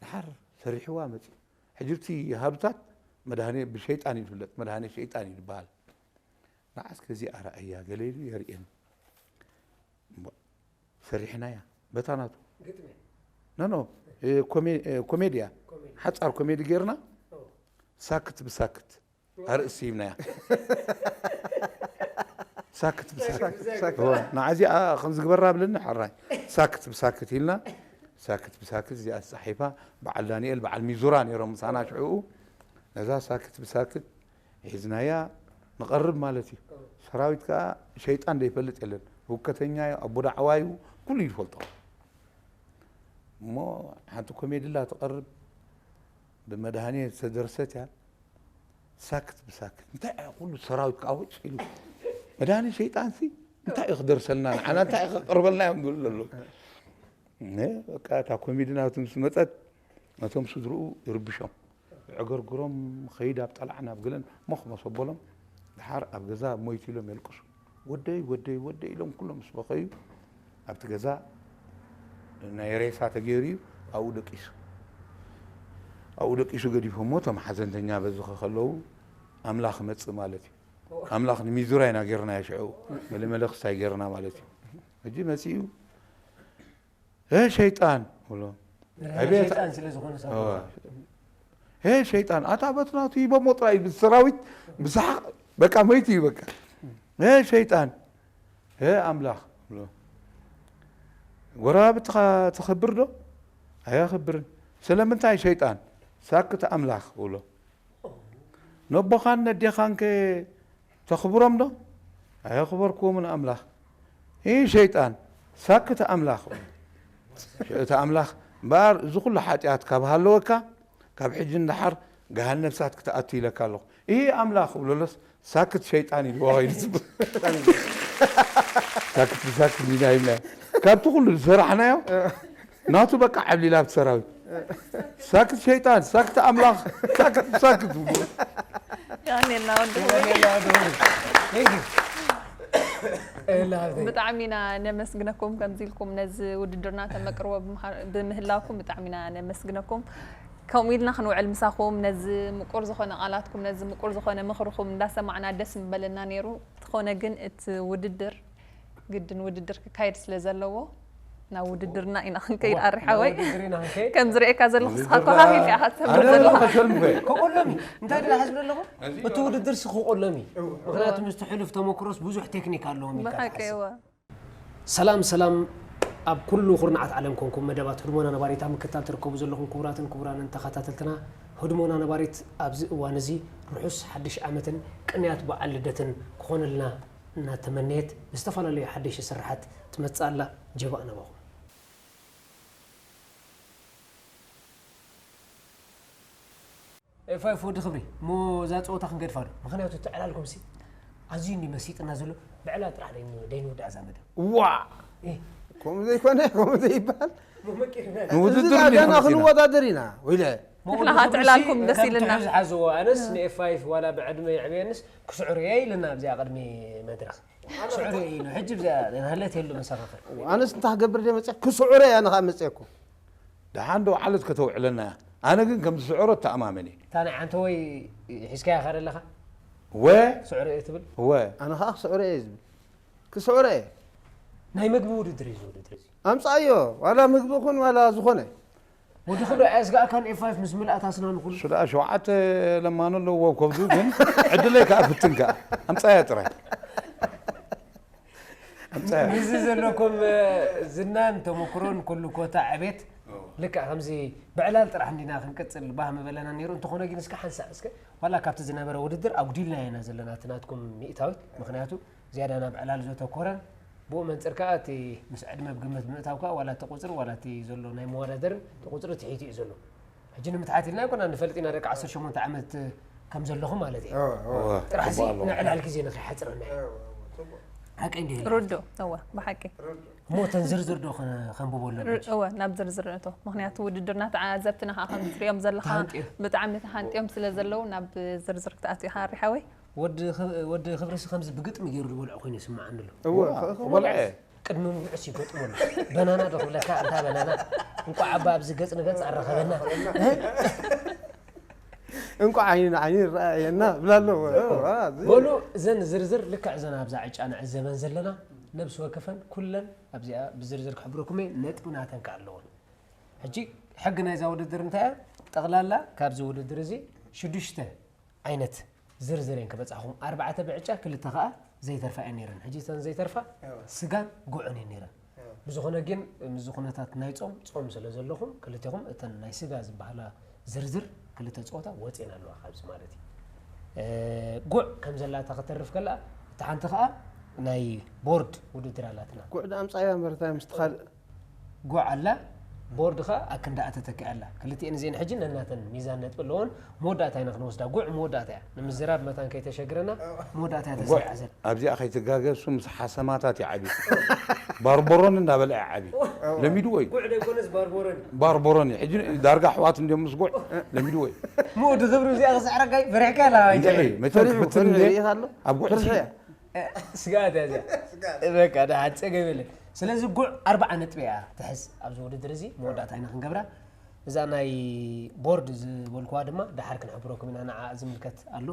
ድሓር ሰሪሕዋ መፂኡ። ሕጂ እቲ ሃዱታት መድሃኔ ብሸይጣን እዩ ዝፍለጥ፣ መድሃኔ ሸይጣን እዩ ዝበሃል። ንዓ እስከ እዚኣ ረኣያ ገለ ኢሉ የርእየኒ። እሞ ሰሪሕናያ በታ ናቱ ግጥሚ ኖ ኖ ኮሜድያ ሓፃር ኮሜዲ ጌርና ሳክት ብሳክት ኣርእስቲ ሂብናያ። ሳክት ብሳክት ንዓዚኣ ከም ዝግበራ ብለኒ ሓራይ ሳክት ብሳክት ኢልና ሳክት ብሳክት እዚኣ ተፃሒፋ በዓል ዳንኤል በዓል ሚዙራ ነይሮም ምሳና ሽዕኡ ነዛ ሳክት ብሳክት ሒዝናያ ንቐርብ ማለት እዩ። ሰራዊት ከዓ ሸይጣን ዘይፈልጥ የለን። ህውከተኛ እዩ፣ ኣቦ ዳዕዋ እዩ፣ ኩሉ እዩ ዝፈልጦ። እሞ ሓንቲ ኮሜዲ ላ ትቐርብ ብመድሃኔ ዝተደርሰት እያ። ሳክት ብሳክት እንታይ እያ ኩሉ ሰራዊት ከዓ ውጭ ኢሉ መድሃኔ ሸይጣን ሲ እንታይ እዩ ክደርሰልና ንዓና እንታይ እዩ ከቅርበልና እዮም ዝብሉ ዘለዉ። በቃ እታ ኮሜዲ ናቱ ምስ መፀት ነቶም ስድርኡ ይርብሾም። ዕገርግሮም ኸይድ ኣብ ጠላዕ ናብ ገለን ሞኽ መሰበሎም ድሓር ኣብ ገዛ ሞይቱ ኢሎም የልቅሱ። ወደይ ወደይ ወደይ ኢሎም ኩሎም ምስ በኸዩ ኣብቲ ገዛ ናይ ሬሳ ተገይሩ እዩ ኣብኡ ደቂሱ ኣብኡ ደቂሱ ገዲፎሞ እቶም ሓዘንተኛ በዚ ከለዉ ኣምላኽ መጽእ ማለት እዩ ኣምላኽ ንሚዙራ ኢና ገርና ሽዑ ገለ መለኽስታይ ገርና ማለት እዩ ሕጂ መጺኡ ሸይጣን ብሎ ሸይጣን ስለ ዝኾነ ሰብ ሸይጣን ኣታ በትናቱ ይበሞ ጥራይ ብሰራዊት ብሰሓቅ በቃ መይቱ እዩ በቃ ሸይጣን ኣምላኽ ብሎ ጎረባብትኻ ተኸብር ዶ ኣየኸብርን ስለምንታይ ሸይጣን ሳክት ኣምላኽ ብሎ ነቦኻን ነዴኻንከ ተኽብሮም ዶ ኣየኽበርክዎምን ኣምላኽ ሸይጣን ሳክት ኣምላኽ እቲ ኣምላኽ እምበኣር እዚ ኩሉ ሓጢኣት ካብ ሃለወካ ካብ ሕጂ ንደሓር ገሃነብ እሳት ክትኣቱ ኢለካ ኣለኹ። ኢሂ ኣምላኽ ክብለሎስ ሳክት ሸይጣን ኢልዎ ከይዱ ዝብል ሳክት ብሳክት ዲና ኢልና ካብቲ ኩሉ ዝሰራሕናዮ ናቱ በቃ ዓብሊላ ኣብቲ ሰራዊት ሳክት ሸይጣን ሳክት ኣምላኽ ሳክት ብሳክት ዝብሉ ብጣዕሚ ኢና ነመስግነኩም ከምዚ ኢልኩም ነዚ ውድድርና ተመቅርቦ ብምህላውኩም ብጣዕሚ ኢና ነመስግነኩም። ከምኡ ኢልና ክንውዕል ምሳኹም ነዚ ምቁር ዝኾነ ቃላትኩም ነዚ ምቁር ዝኾነ ምኽርኹም እንዳሰማዕና ደስ ምበለና ነይሩ። ትኾነ ግን እቲ ውድድር ግድን ውድድር ክካየድ ስለ ዘለዎ ናብ ውድድርና ኢና ክንከይድ ኣሪ ሓወይ። ከም ዝርእየካ ዘለኹ ስኻ ኮሃብ ኢልካ ኢኻ ትሰምዕ ዘለኹ። ከቆሎም እዩ እንታይ ድና ሓዝብ ኣለኹ እቲ ውድድር ሲ ክቆሎም እዩ። ምክንያቱ ምስቲ ሕሉፍ ተመክሮስ ብዙሕ ቴክኒክ ኣለዎም ኢልካ ብሓቂ ትሓስብ። እወ። ሰላም ሰላም ኣብ ኩሉ ኩርናዓት ዓለም ኮንኩም መደባት ህድሞና ነባሪት ኣብ ምክትታል ትርከቡ ዘለኹም ክቡራትን ክቡራንን ተኸታተልትና፣ ህድሞና ነባሪት ኣብዚ እዋን እዚ ርሑስ ሓድሽ ዓመትን ቅንያት በዓል ልደትን ክኾነልና እናተመነየት፣ ብዝተፈላለዩ ሓደሽቲ ስርሓት ትመጽእ ኣላ። ጀባእ ናባኹም። ኤፋይፍ ወዲ ክብሪ፣ እሞ እዛ ፀወታ ክንገድፋ ዶ? ምኽንያቱ እቲ ዕላልኩም ሲ ኣዝዩ እንዲ መሲጥና ዘሎ። ብዕላል ጥራሕ ደይን-፣ ደይንውዳእ እዛ መደብ። ዋ! እ። ከምኡ ዘይኮነ፣ ከምኡ ዘይበሃል። እሞ መቂርና። እዚ ንውድድር ገና እንዲኹም መሲና። ክንወዳደር ኢና፣ ወይለ። ንሕና ኸዓ እቲ ዕላልኩም ደስ ከም ኢልና። ትሕዝ ሓዝዎ፣ ኣነስ ንኤፋይፍ ዋላ ብዕድመ ይዕብየንስ ክስዕሮ እየ ኢልና ኣብዚኣ ቅድሚ መድረኽ። ክስዕሮ እየ ኢሉ። ሕጂ ብዚኣ ናህለት የሉ መሰኻኽር። ኣነስ እንታይ ክገብር ድየ መፅእ? ክስዕሮ እየ ኣነ ኸዓ መፅኤኩ። ደሓን ዶ ዓለት ከተውዕለና እያ። ኣነ ግን ከም ዝስዕሮ እተኣማመን እየ። እታ ናይ ዓንተወይ ሒዝካያ ኸ ደለኻ? ወ? ስዕሮ እየ ትብል? ወ። ኣነ ኸዓ ክስዕሮ እየ ዝብል። ክስዕሮ እየ። ናይ ምግቢ ውድድር እዩ እዚ ውድድር እዚ። ኣምጻዮ፣ ዋላ ምግቢ ኹን ዋላ ዝኾነ። ወዲ ክብሪ ኣየስጋእካን ኤፍ ፋይፍ ምስ ምልኣት ኣስናኑ ኩሉ። ስለ ሸውዓተ ለማኖ ኣለዎ ከብዱ ግን ዕድለይ ከኣ ፍትን ከኣ። ኣምጻያ ጥራይ። ኣምጻያ። ምስዚ ዘለኩም፣ እ፣ ዝናን ተመኩሮን ኩሉ ኮታ ዕቤት። ኦ። ልክዕ ከምዚ ብዕላል ጥራሕ እንዲና ክንቅጽል ባህ ምበለና ነይሩ። እንተኾነ ግን እስከ ሓንሳእ እስከ ዋላ ካብቲ ዝነበረ ውድድር ኣጉዲልና ኢና ዘለና እቲ ናትኩም ሚእታዊት። ምኽንያቱ ዝያዳ ናብ ዕላል ዘተኮረን ብኡ መንጽር ከኣ እቲ ምስ ዕድመ ብግምት ብምእታው ከኣ ዋላ እቲ ቁጽሪ ዋላ እቲ ዘሎ ናይ መወዳደርን እቲ ቁጽሪ ትሒቱ እዩ ዘሎ። ሕጂ ንምትሓት ኢልና ኣይኮና ንፈልጥ ኢና ደቂ ዓሰርተ ሸሞንተ ዓመት ከም ዘለኹም ማለት እዩ። እወ፣ እወ። እወ፣ ጥራሕ እዚ ጽቡቕ ኣለዎ። ንዕላል ግዜ ንኸይሓጽረና እዩ። እወ፣ እወ፣ ጽቡቕ። ሓቀይ እንዲህ ኢለ። ርዱእ፣ እወ፣ ብሓቂ። ርዱእ። እሞ እተን ዝርዝር ዶ ከ-፣ ከንብቦ ኣለና ር-፣ ሕጂ? እወ፣ ናብ ዝርዝር ንእቶ። ምኽንያቱ ውድድርና ተዓዘብትና ከኣ ከም ትሪኦም ዘለኻ ተሃንጥዮም። ብጣዕሚ ተሃንጥዮም ስለ ዘለዉ ናብ ዝርዝር ክትኣቱ ኢኻ፣ ኣሪ ሓወይ። ወዲ ኽ-፣ ወዲ ክብሪሲ ከምዚ ብግጥሚ ገይሩ ዝበልዖ ኮይኑ ይስምዓኒ ኣሎ። እወ፣ እወ፣ ኸ-፣ ኸ-፣ በልዐ። ቅድሚ ምብዕስ ይገጥሞ ኣሎ። በናና ዶ ክብለካ፣ እንታ በናና። እንቋዕ ኣባ ኣብዚ ገጽ ንገጽ ኣራኸበና። እንቋዕ ዓይኒ ንዓይኒ ይረኣየና ብላ ኣሎ። እወ፣ እዚ በሉ፣ እዘን ዝርዝር ልክዕ እዘን ኣብዛ ዕጫ ንዕዘበን ዘለና፣ ነብሲ ወከፈን ኩለን ኣብዚኣ ብዝርዝር ክሕብረኩም እየ፣ ነጥቢ ናተን ከኣ ኣለወን። ሕጂ ሕጊ ናይዛ ውድድር እንታይ እያ? ጠቕላላ ካብዚ ውድድር እዚ ሽዱሽተ ዓይነት ዝርዝር እየን ክበጽሓኹም። ኣርባዕተ ብዕጫ፣ ክልተ ከኣ ዘይተርፋ እየን ነይረን። ሕጂ እተን ዘይተርፋ እወ። ስጋን ጉዕን እየን ነይረን። እወ። ብዝኾነ ግን፣ ምስዚ ኩነታት ናይ ጾም፣ ጾም ስለ ዘለኹም፣ ክልቴኹም እተን ናይ ስጋ ዝበሃላ ዝርዝር ክልተ ጸወታ ወጺኤን ኣለዋ ካብዚ ማለት እዩ። እ፣ ጉዕ ከም ዘላታ ከተርፍ ከላ፣ እታ ሓንቲ ከኣ ናይ ቦርድ ውድድር ኣላትና። ጉዕ ደኣ ኣምጻያ እምበር እንታይ ምስቲ ካልእ? ጉዕ ኣላ፣ ቦርድ ኸኣ ኣክንዳኣ ተተኪኣ ኣላ። ክልቲኤን እዚኤን ሕጂ ነናተን ሚዛን ነጥቢ ኣለወን። መወዳእታ ኢና ክንወስዳ። ጉዕ መወዳእታ እያ። ንምዝራብ መታን ከይተሸግረና፣ መወዳእታ እያ ጉዕ ተሰሪዓ ዘላ። ኣብዚኣ ከይትጋገ፣ እሱ ምስ ሓሰማታት ይዓብዩ። ባርቦሮኒ እንዳበልዐ ይዓብዩ። ለሚድዎ እዩ። ጉዕ ደይኮነስ ባርቦሮኒ። ባርቦሮኒ። ሕጂ ዳርጋ ኣሕዋት እንድዮም ምስ ጉዕ። ለሚድዎ እዩ። እሞ ወዲ ክብሪ እዚኣ ክስዕረካ እዩ። ፈሪሕካ ኢኻ እንድዒ፣ መቸም ፈሪሑ፣ ክፍትን ፈሪሑ እንደ ይሪኢኻ ኣሎ? ኣብ ጉዕ ፈሪሑ እያ። እ፣ ስግኣት እያ እዚኣ። ስግኣት። በቃ፣ ደሓን፣ ጸገም የለን። ስለዚ ጉዕ ኣርብዓ ነጥቢ እያ ትሕዝ ኣብዚ ውድድር እዚ፣ መወዳእታ ኢና ክንገብራ። እዛ ናይ ቦርድ ዝበልኩዋ ድማ ደሓር ክንሕብረኩም ኢና፣ ንዓኣ ዝምልከት ኣሎ።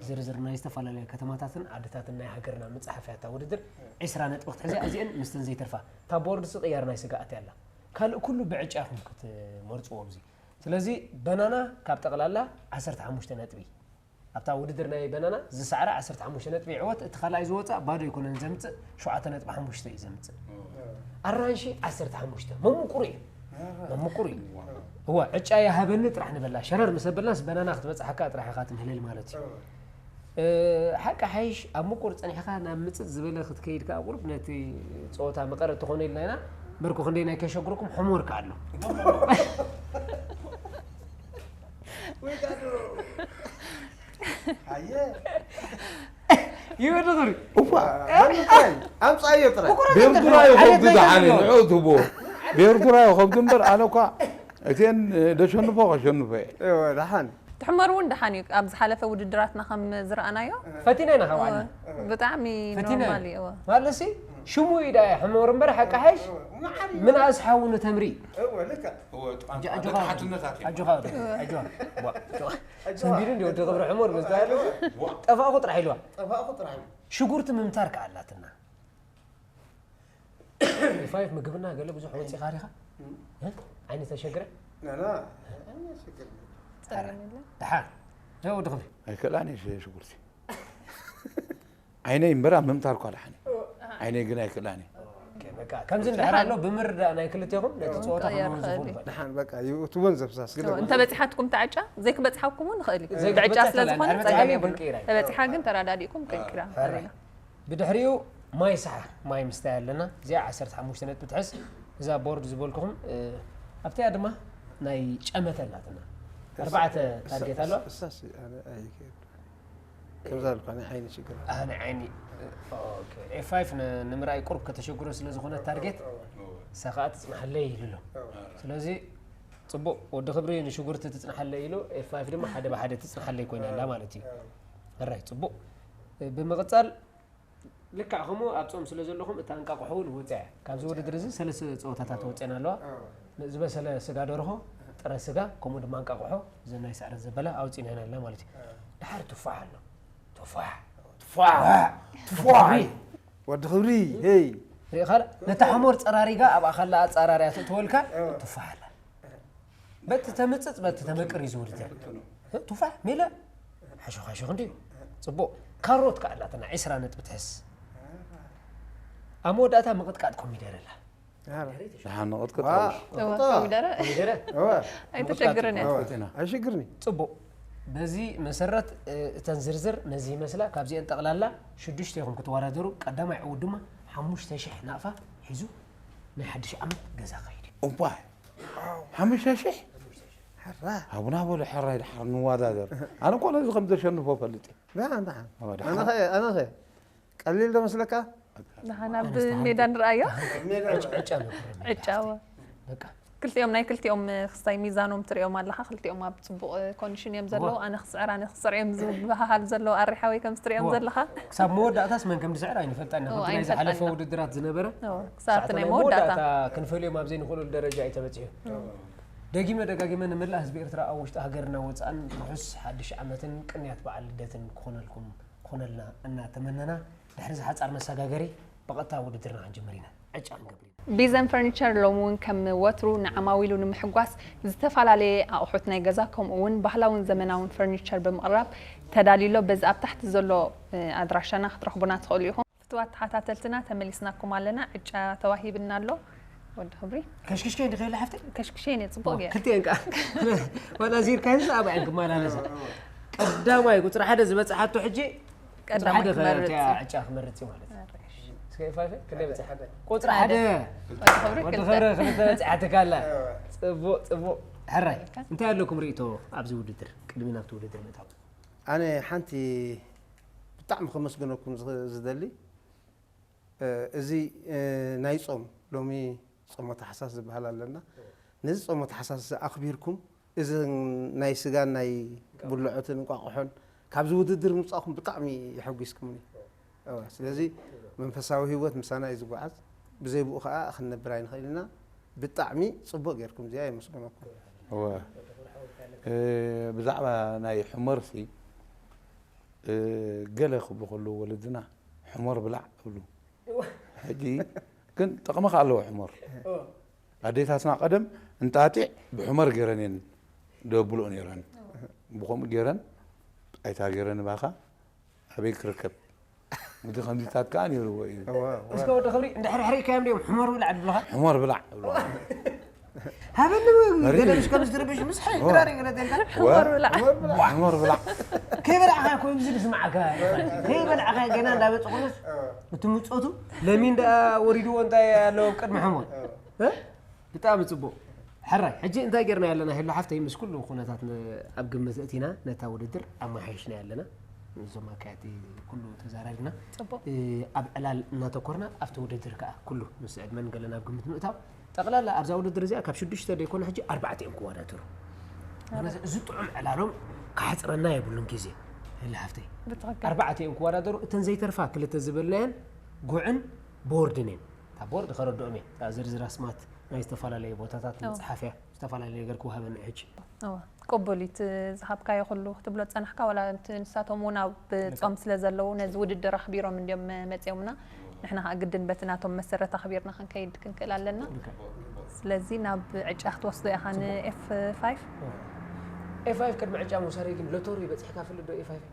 ዝርዝር ናይ ዝተፈላለዩ ከተማታትን ዓድታትን ናይ ሃገርና መጽሓፍ እያ እታ ውድድር። ዒስራ ነጥቢ ክትሕዝ እያ፣ እዚአን ምስተን ዘይተርፋ። እታ ቦርድ ሲ ቅያር ናይ ስግኣት እያ ኣላ። ካልእ ኩሉ ብዕጫ ኢኹም ክትመርጽዎ ኣብዚ። ስለዚ በናና ካብ ጠቕላላ ዓሰርተ ሓሙሽተ ነጥቢ ኣብታ ውድድር ናይ በናና ዝሰዕረ ዓሰርተ ሓሙሽተ ነጥቢ ይዕወት፣ እቲ ካልኣይ ዝወፅእ ባዶ ኣይኮነን ዘምፅእ፣ ሸውዓተ ነጥቢ ሓሙሽተ እዩ ዘምፅእ። ኣራንሺ ዓሰርተ ሓሙሽተ፣ መምቁሩ እዩ። መምቁሩ እዩ። እዋ፣ ዕጫ ይሃበኒ ጥራሕ ንበላ፣ ሸረር ምስ ኣበልናስ በናና ክትበፅሓካ ጥራሕ ኢኻ ትምህለል ማለት እዩ። እ፣ ሓቂ ሓይሽ ኣብ ምቁር ፀኒሕካ ናብ ምፅፅ ዝበለ ክትከይድ ከዓ ቁሩብ ነቲ ፀወታ መቐረት ትኾኖ ኢልና ኢና። በርኩ ክንደይ ናይ ከሸግረኩም ሆምወርክ ኣሎ። ወይ ጋዶ። ኣየ። ይወድኽሪ። እኳ። ኣምጻዮ ጥራይ። ቤርጉራ ይኸብዱ ደሓን እዩ፣ ንዑ ትቦ። ቤርጉራ ይኸብዱ እምበር፣ ኣነ እኳ እቴን ደሸንፎ ከሸንፎ እየ። እወ፣ ደሓን። ትሕመር እውን ደሓን እዩ። ኣብ ዝሓለፈ ውድድራትና ከም ዝረኣናዮ። ፈቲና ኢና ካብ ዓድና። ብጣዕሚ ፈቲና ኖርማል እዩ። እወ። ማለትሲ፣ ሽሙ እዩ ደኣ ሕመር እምበር፣ ሓቂ ሓይሽ ምንኣስ ሓዊ ንተምሪ። እወ፣ ልክዕ። እወ፣ ጣንጣ ኣጆኻ፣ ደቂ ሓትነታት እዩ። ኣጆኻ፣ ኣጆኻ። ዋ፣ ኣጆኻ። ሰንቢዱ እንዲ ወዲ ክብሪ ሕሞር ምስ ተባሃለ፣ ዋ። ጠፋእኹ ጥራሕ ኢልዋ። ጠፋእኹ ጥራሕ ኢሉ። ሽጉርቲ ምምታር ከኣ ኣላትና። ፋይፍ ምግብና ገለ ብዙሕ ወፂኻ ዲኻ? እም። እ? ዓይኒ ተሸግረ? ና፣ ና። ዓይኒ ተሸግረ። ጸገም የለን። ደሓን። እ፣ ወዲ ክብሪ። ኣይክእላን እየ ሽ-፣ ሽጉርቲ። ዓይነይ እምበር ኣብ ምምታር እኳ ደሓን እየ። ዓይነይ ግን ኣይክእላን እየ። በቃ ከምዚ እንድሕር ኣሎ ብምርዳእ ናይ ክልቴኹም ነቲ ጸወታ ክንወንዝፎ ንኽእል። ደሓን በቃ ይእትወን ዘብሳስ ግደ እንተ በፂሓትኩም ተዓጫ ዘይክበፅሓኩም እውን ንኽእል እዩ። ዘይክ- ብዕጫ በተለይ ስለ ዝኾነ እንድሕር ፀገም በፂሓ የብሉ። ቅንቂራ። ተበፂሓ ግን ተራዳዲእኩም ቅንቂራ። ሕራይ። ብድሕሪኡ ማይ ሰሓ ማይ ምስታይ ኣለና። እዚኣ ዓሰርተ ሓሙሽተ ነጥቢ ትሕዝ። እዛ ቦርድ ዝበልኩኹም ኣብቲኣ ድማ ናይ ጨመተ ኣላትና። ኣርባዕተ ታርጌት ኣለዋ። እሳስ ኣነ ኣይከ ከምዛ ልኳ ናይ ዓይኒ ሽግር ኣነ ዓይኒ ኤፍ ፋይቭ ንምርኣይ ቁርብ ከተሸግሮ ስለ ዝኾነ ታርጌት እሳ ከዓ ትፅናሓለይ ኢሉ ኣሎ። ስለዚ ፅቡቅ ወዲ ክብሪ ንሽጉርቲ ትፅናሓለይ ኢሉ ኤፍ ፋይቭ ድማ ሓደ ብሓደ ትፅናሓለይ ኮይና ኣላ ማለት እዩ። ሕራይ ፅቡቅ። ብምቕፃል ልክዕ ከምኡ ኣብ ፆም ስለ ዘለኹም እታ እንቃቑሖ እውን ወፅያ እያ። ካብዚ ውድድር እዚ ሰለስተ ፀወታታት ወፅየን ኣለዋ። ዝበሰለ ስጋ ደርሆ፣ ጥረ ስጋ፣ ከምኡ ድማ እንቃቑሖ፣ እዘን ናይ ስዕረት ዘበላ ኣውፂእና ኢና ኣለና ማለት እዩ። ድሓር ቱፋሕ ኣሎ። ቱፋሕ። ትፋዕ ትፋዕ ወዲ ክብሪ ሄይ ርኢኻ ነታ ሕሞር ፀራሪጋ ኣብኣ ካላ ኣፃራርያ ትእትወልካ ቱፋሕ ኣላ። በቲ ተምፅፅ በቲ ተመቅር እዩ ዝውድድር። ቱፋሕ ሜለ ሓሾኽ ሓሾኽ እንድዩ። ፅቡቅ። ካሮት ከዓ ኣላትና ዒስራ ነጥቢ ትሕዝ። ኣብ መወዳእታ ምቕጥቃጥ ኮሚደረ ኣላ። ደሓን ንቕጥቅጥ እወ፣ ኮሚደረ ኮሚደረ እወ ኣይተሸግርን እያ። ንቕጥቅጥ ኢና ኣይሽግርኒ ፅቡቅ። በዚ መሰረት እ፣ እተን ዝርዝር ነዚ ይመስላ። ካብዚአን ጠቕላላ ሽዱሽተ ኢኹም ክትወዳደሩ። ቀዳማይ ዕዉት ድማ ሓሙሽተ ሽሕ ናቕፋ ሒዙ ናይ ሓድሽ ዓመት ገዛ ከይድ እዩ። እባ ሓሙሽተ ሽሕ ኣቡና በሉ ሕራይ ድሓር ንወዳደር። ኣነ እኮ ነዚ ከም ዘሸንፎ ፈልጥ እየ። ደሓን ደሓን እወ፣ ኣነ ደሓን። ኸ ኣነ ኸ ቀሊል ዶ መስለካ ደሓን ኣብ ሜዳ ንረኣዮ። ዕጫ ዕጫ ነብር ዕጫ እወ። በቃ ክልቲኦም ናይ ክልቲኦም ክስታይ ሚዛኖም ትሪኦም ኣለኻ። ክልቲኦም ኣብ ፅቡቕ ኮንዲሽን እዮም ዘለዉ። ኣነ ክስዕር ኣነ ክስዕር እዮም ዝበሃሃል ዘለዉ። ኣሪሓወይ ከም ትሪኦም ዘለኻ ክሳብ መወዳእታስ መን ከም ዝስዕር ኣይንፈልጣ ኢና። እወ፣ ከምቲ ናይ ኣይንፈልጣ ዝሓለፈ ኢና። ውድድራት ዝነበረ እወ፣ ክሳብ እቲ ናይ ሳዕቲ መወዳእታ ክንፈልዮም ኣብ ዘይንኽእሉ ደረጃ እዩ ተበፂሑ። ደጊመ ደጋጊመ ንመላእ ህዝቢ ኤርትራ ኣብ ውሽጢ ሃገርና ወፃእን ርሑስ ሓድሽ ዓመትን ቅንያት በዓል ልደትን ክኾነልኩም ክኾነልና እናተመነና ድሕሪ ዝሓፃር መሰጋገሪ ብቐጥታ ውድድርና ክንጅምር ኢና። ዕጫ ክንገብር ኢና። ቢዘን ፈርኒቸር ሎሚ እውን ከም ወትሩ ንዓማዊሉ ንምሕጓስ ዝተፈላለየ ኣቑሑት ናይ ገዛ ከምኡ እውን ባህላውን ዘመናውን ፈርኒቸር ብምቕራብ ተዳልዩ ኣሎ። በዚ ኣብ ታሕቲ ዘሎ ኣድራሻና ክትረኽቡና ትኽእሉ ኢኹም። ፍትዋት ተኸታተልትና ተመሊስናኩም ኣለና። ዕጫ ተዋሂብና ኣሎ። ወዲ ክብሪ ከሽክሽከይ እንዲ ከይላ ሓፍተይ ከሽክሸይ እየ ጽቡቕ ገይረ። ክልቲኤን ከዓ ዋላ ዚርካይንስ ኣብዐን ክመላለሳ ቀዳማይ ቁፅሪ ሓደ ዝበፅሓቶ ሕጂ ቁፅሪ ቀዳማይ ሓደ ክመርጽ ከ- እየ። ዕጫ ክመርፅ እዩ ማለት እዩ። እስከ ፋይፈ ክንደይ በፅሓ? ቁፅሪ ሓደ ወዲ ክብሪ ወዲ ክልተ ክብሪ ክልተ በፅሓ ትካላ ፅቡቅ ፅቡቅ ሕራይ እንታይ ኣለኩም ርእቶ ኣብዚ ውድድር ቅድሚ ናብቲ ውድድር ምእታው ኣነ ሓንቲ ብጣዕሚ ከመስግነኩም ዝኽ- ዝደሊ እ፣ እዚ እ፣ ናይ ጾም ሎሚ ጾመ ታሕሳስ ዝበሃል ኣለና ነዚ ጾመ ታሕሳስ ኣኽቢርኩም እዚ ናይ ስጋን ናይ ብልዖትን እንቋቑሖን ካብዚ ውድድር ምምጻእኩም ብጣዕሚ የሐጒስኩምኒ እወ ስለዚ መንፈሳዊ ህይወት ምሳና እዩ ዝጓዓዝ ብዘይ ብኡ ከዓ ክንነብር ኣይንኽእል ኢና ብጣዕሚ ጽቡቕ ጌርኩም እዚኣ የመስግነኩም እወ እ፣ ብዛዕባ ናይ ሕመርሲ እ፣ ገለ ክብሉ ከለዉ ወለድና ሕመር ብላዕ እብሉ ሕጂ ግን ጥቕሚ ከ ኣለዎ ሕመር ኣዴታትና ቀደም እንጣጢዕ ብሕመር ገይረን እየን ደብልኦ ነይረን ብከምኡ ገይረን ጣይታ ገይረን ባኻ ኣበይ ክርከብ እዚ ከምዚታት ከዓ ነይርዎ እዩ እስከ ወዲ ክብሪ እንድሕርሕር ኢካዮም ድዮም ሕመር ብላዕ ድብልኻ ሕመር ብላዕ እብልኻ ሃበኒ መሪር ገለ እዩ። ምስ ከምዚ ትርብሽ ምስ ሓይ ድራር ገለ ተልካ ሕመር ብላዕ ሕመር ብላዕ ከይበላዕካ ኮይኑ ዝብል ስማዓካ ከይበላዕካ ገና እንዳበፅኹስ እቲ ምፆቱ ለሚን ደኣ ወሪድዎ እንታይ ኣለዎ ቅድሚ ሕሞት እ? ብጣዕሚ ፅቡቅ ሕራይ ሕጂ እንታይ ጌርና ኣለና ሄሎ ሓፍተይ ምስ ኩሉ ኩነታት ን- ኣብ ግምት እቲና ነታ ውድድር ኣመሓይሽና ኣለና እዞም ኣካየድቲ ኩሉ ተዛራሪና ፅቡቅ እ፣ ኣብ ዕላል እናተኮርና ኣብቲ ውድድር ከዓ ኩሉ ምስ ዕድመን ገለን ኣብ ግምት ምእታው ጠቕላላ ኣብዛ ውድድር እዚኣ ካብ ሽዱሽተ ደይኮነ ሕጂ ኣርባዕተ እዮም ክወዳደሩ ምክንያቱ እዚ ጥዑም ዕላሎም ክሓፅረና የብሉን ግዜ ህሊ ሃፍተይ ብትኽክል ኣርባዕተ እዮም ክወዳደሩ እተን ዘይተርፋ ክልተ ዝበልናየን ጉዕን ቦርድን እየን እታ ቦርድ ከረድኦም እየ እታ ዝርዝር ኣስማት ናይ ዝተፈላለዩ ቦታታት ኣዎ። መፅሓፍ እያ ዝተፈላለዩ ነገር ክወሃበኒ ሕጂ እወ፣ ቅቡል እዩ እቲ ዝሃብካዮ ኩሉ ክትብሎ ዝፀናሕካ ዋላ እቲ ንሳቶም እውን ኣብ ፆም ስለ ዘለዉ ነዚ ውድድር ኣኽቢሮም እንዲዮም መፂኦምና ንሕና ከዓ ግድን በቲ ናቶም መሰረት ኣኽቢርና ክንከይድ ክንክእል ኣለና ስለዚ ናብ ዕጫ ክትወስዶ ኢኻ ን ኤፍ ፋይቭ ኤፋይፍ ቅድሚ ዕጫ ምውሳደይ ግን ሎቶሪ በፂሕካ ፍልጥ ዶ ኤፋይፍ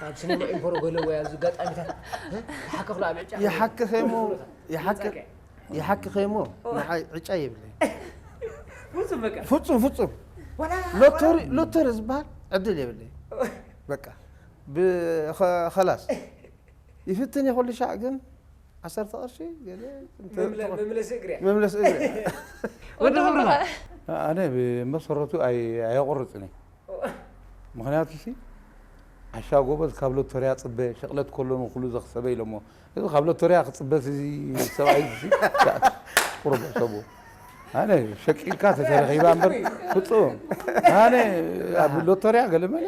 ኣብ ሲኔማ ኢምፖሮ ገለ ወይ ኣብዚ ጋጣሚታት ሓክፍሎ ኣብ ዕጫ ይሓክኽ እሞ ይሓክኽ ይሓክኸ እሞ ንዓይ ዕጫ የብለይ። ፍጹም በቃ ፍጹም ፍጹም ወላ ሎተሪ ሎተሪ ዝበሃል ዕድል የብለይ። በቃ ብኸ- ኸላስ ይፍትን የኹሉ ሻዕ ግን ዓሰርተ ቅርሺ ገለ እንተ- መምለሲ እግሪ መምለስ እግሪ ወዲ ክብርኻ ኣነ ብመሰረቱ ኣይ- ኣየቑርፅን እየ። ምክንያቱ ሲ ዓሻ ጎበዝ ካብ ሎተርያ ፅበ ሸቕለት ከሎ ንኩሉ ዘኽሰበ ኢሎሞ። እዚ ካብ ሎተርያ ክፅበስ እዚ ሰብኣይ እዚ ቁሩብ ሰቡ ኣነ ሸቂልካ ተተረኺባ እምበር ፍፁም ኣነ ኣብ ሎተርያ ገለመለ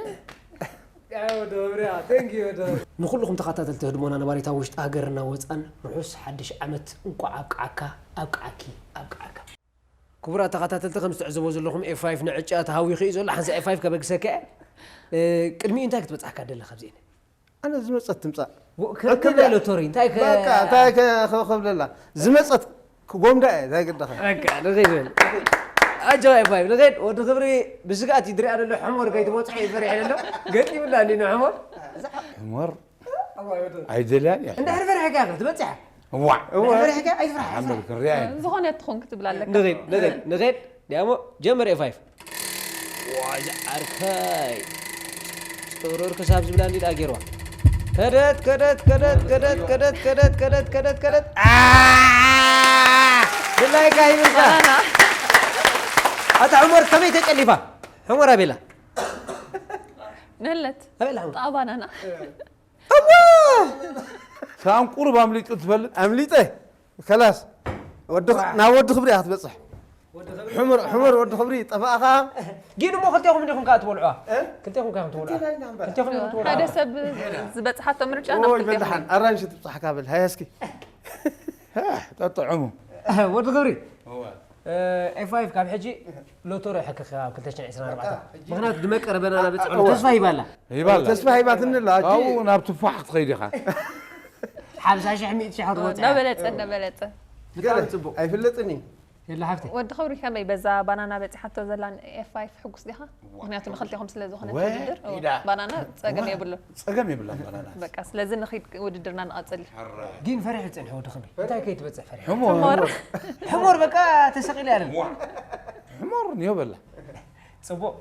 ንኩልኹም ተኸታተልቲ ህድሞና ነባሪት ኣብ ውሽጢ ሃገርና ወፃን ርሑስ ሓድሽ ዓመት እንቋዕ ኣብቅዓካ ኣብቅዓኪ ኣብቅዓካ። ክቡራት ተኸታተልቲ ከም ዝትዕዘቦ ዘለኹም ኤፍ ፋይቭ ንዕጫ ተሃዊኹ እዩ ዘሎ። ሓንሳ ኤፍ ፋይቭ ከበግሰካ እየ። እ፣ ቅድሚኡ እንታይ ክትበፅሓካ ደለ ካብዚአን? ኣነ ዝመፀት ትምፃእ ከብላ ሎቶሪ እንታይ ከ- በቃ እንታይ ከ- ከ- ከብለላ ዝመፀት ክጎምዳ እየ እንታይ ግዳኸ በቃ ንኸይድ በል። ኣጆኻ ኤፍ ፋይቭ ንኸይድ። ወዲ ክብሪ ብስግኣት እዩ ድሪኣ ዘሎ ሕሞር ከይትበፅሖ እዩ ፈሪሐ ዘሎ። ገጢሙላ እንዲ ንሕሞር ሕሞር ኣይደልያን እየ እንድሕር ፈሪሐካ ኢኻ ትበፅሕ። ዋዕ እንድሕር ፈሪሐካ ኣይትፍራሕ። ሓመድ ክንሪኣ እየ ዝኾነ ትኾን ክትብል ኣለካ ንኸይድ ንኸይድ ንኸይድ። ዲያሞ ጀመር ኤፍ ፋይቭ ዋዛ ዓርከይ ፅሩር ክሳብ ዝብላ እንዲዳ ገይርዋ ከደት ከደት ከደት ከደት ከደት ከደት ከደት ከደት ከደት ድላይካ ይብልካ። ኣታ ዑመር ከመይ ተጨሊፋ? ዑመር ኣቤላ ነለት ኣቤላ ዑመር ጣባናና ሳም ቁሩብ ኣምሊጡ ትፈልጥ ኣምሊጠ ከላስ ወዲ ናብ ወዲ ክብሪ እያ ክትበፅሕ ሕሙር ሕሙር ወዲ ክብሪ ጠፋእኻ ግን እሞ ክልቴኹም እንዲኹም ከዓ ትበልዑዋ ክልቴኹም ከዓ ትበልዑዋ ክልቴኹም ኢኹም ትበልዑዋ ሓደ ሰብ ዝበፅሓቶ ምርጫ ናብ ወይ ክልቴኹም በላሓን ኣራንሺ ትብፃሕካ በል ሃይ እስኪ ጠጥዕሙ ወዲ ክብሪ ኤፍ ፋይቭ ካብ ሕጂ ሎቶሪ ሕክኻ ኣብ ክልተ ሽሕን ዕስራን ኣርባዕተን ምክንያቱ ድመቀረ በናና በፅሑ እወ። ተስፋ ሂባላ ይባላ ተስፋ ሂባትኒ ኣላ ካብኡ ናብ ትፋሕ ክትኸይድ ኢኻ ሓምሳ ሽሕ ሚእቲ ሽሕ ክትወፅእ እናበለፀ እናበለፀ ብጣዕሚ ፅቡቅ ኣይፍለጥን እዩ የለ ሓፍቲ ወዲ ክብሪ ከመይ በዛ ባናና በፂሓቶ ዘላን ኤፍ ፋይቭ ሕጉስ ዲኻ ምክንያቱ ንክልቴኹም ስለ ዝኾነ ወ- ውድድር ኢዳ። ባናና ፀገም የብሉን ፀገም የብላን ባናና በቃ ስለዚ ንኸይድ ውድድርና ንቐፅል እዩ ግን ፈሪሕ ይፅንሕ ወዲ ክብሪ እንታይ ከይትበፅሕ ፈሪሕ ሕሞር ሕሞር በቃ ተሰቂለ ያለን ሕሞር ንዮ በላ ፅቡቅ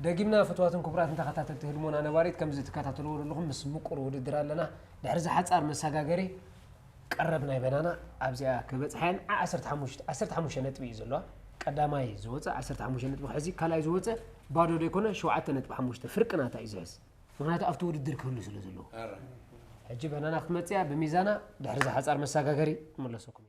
ደጊምና ፍትዋትን ክቡራትን ተኸታተልቲ ህድሞና ነባሪት ከምዚ ትከታተልዎ ዘለኹም ምስ ምቁር ውድድር ኣለና ድሕሪ ዝሓፃር መሰጋገሪ ቀረብ ናይ በናና ኣብዚኣ ክበፅሓ እያ ንዓ ዓሰርተ ሓሙሽተ ነጥቢ እዩ ዘለዋ ቀዳማይ ዝወፀ ዓሰርተ ሓሙሽተ ነጥቢ ክሕዚ ካልኣይ ዝወፀ ባዶ ዘይኮነ ሸውዓተ ነጥቢ ሓሙሽተ ፍርቂ ናታ እዩ ዝሕዝ ምክንያቱ ኣብቲ ውድድር ክህሉ ስለ ዘለዎ ሕጂ በናና ክትመፅያ ብሚዛና ድሕሪ ዝሓፃር መሰጋገሪ ንመለሰኩም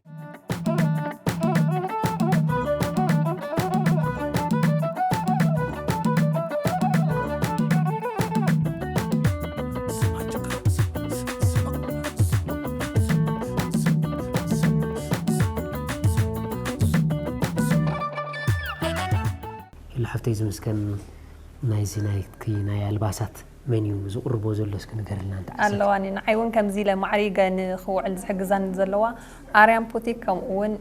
ኢሉ ሓፍተይ ዝምስከን ናይዚ ናይኪ ናይ ኣልባሳት መን እዩ ዝቕርቦ ዘሎ እስኪ ንገርልና እንተ ዓሰብ ኣለዋኒ ንዓይ እውን ከምዚ ኢለ ማዕሪገ ንክውዕል ዝሕግዛኒ ዘለዋ ኣርያም ፑቲክ ከምኡ እውን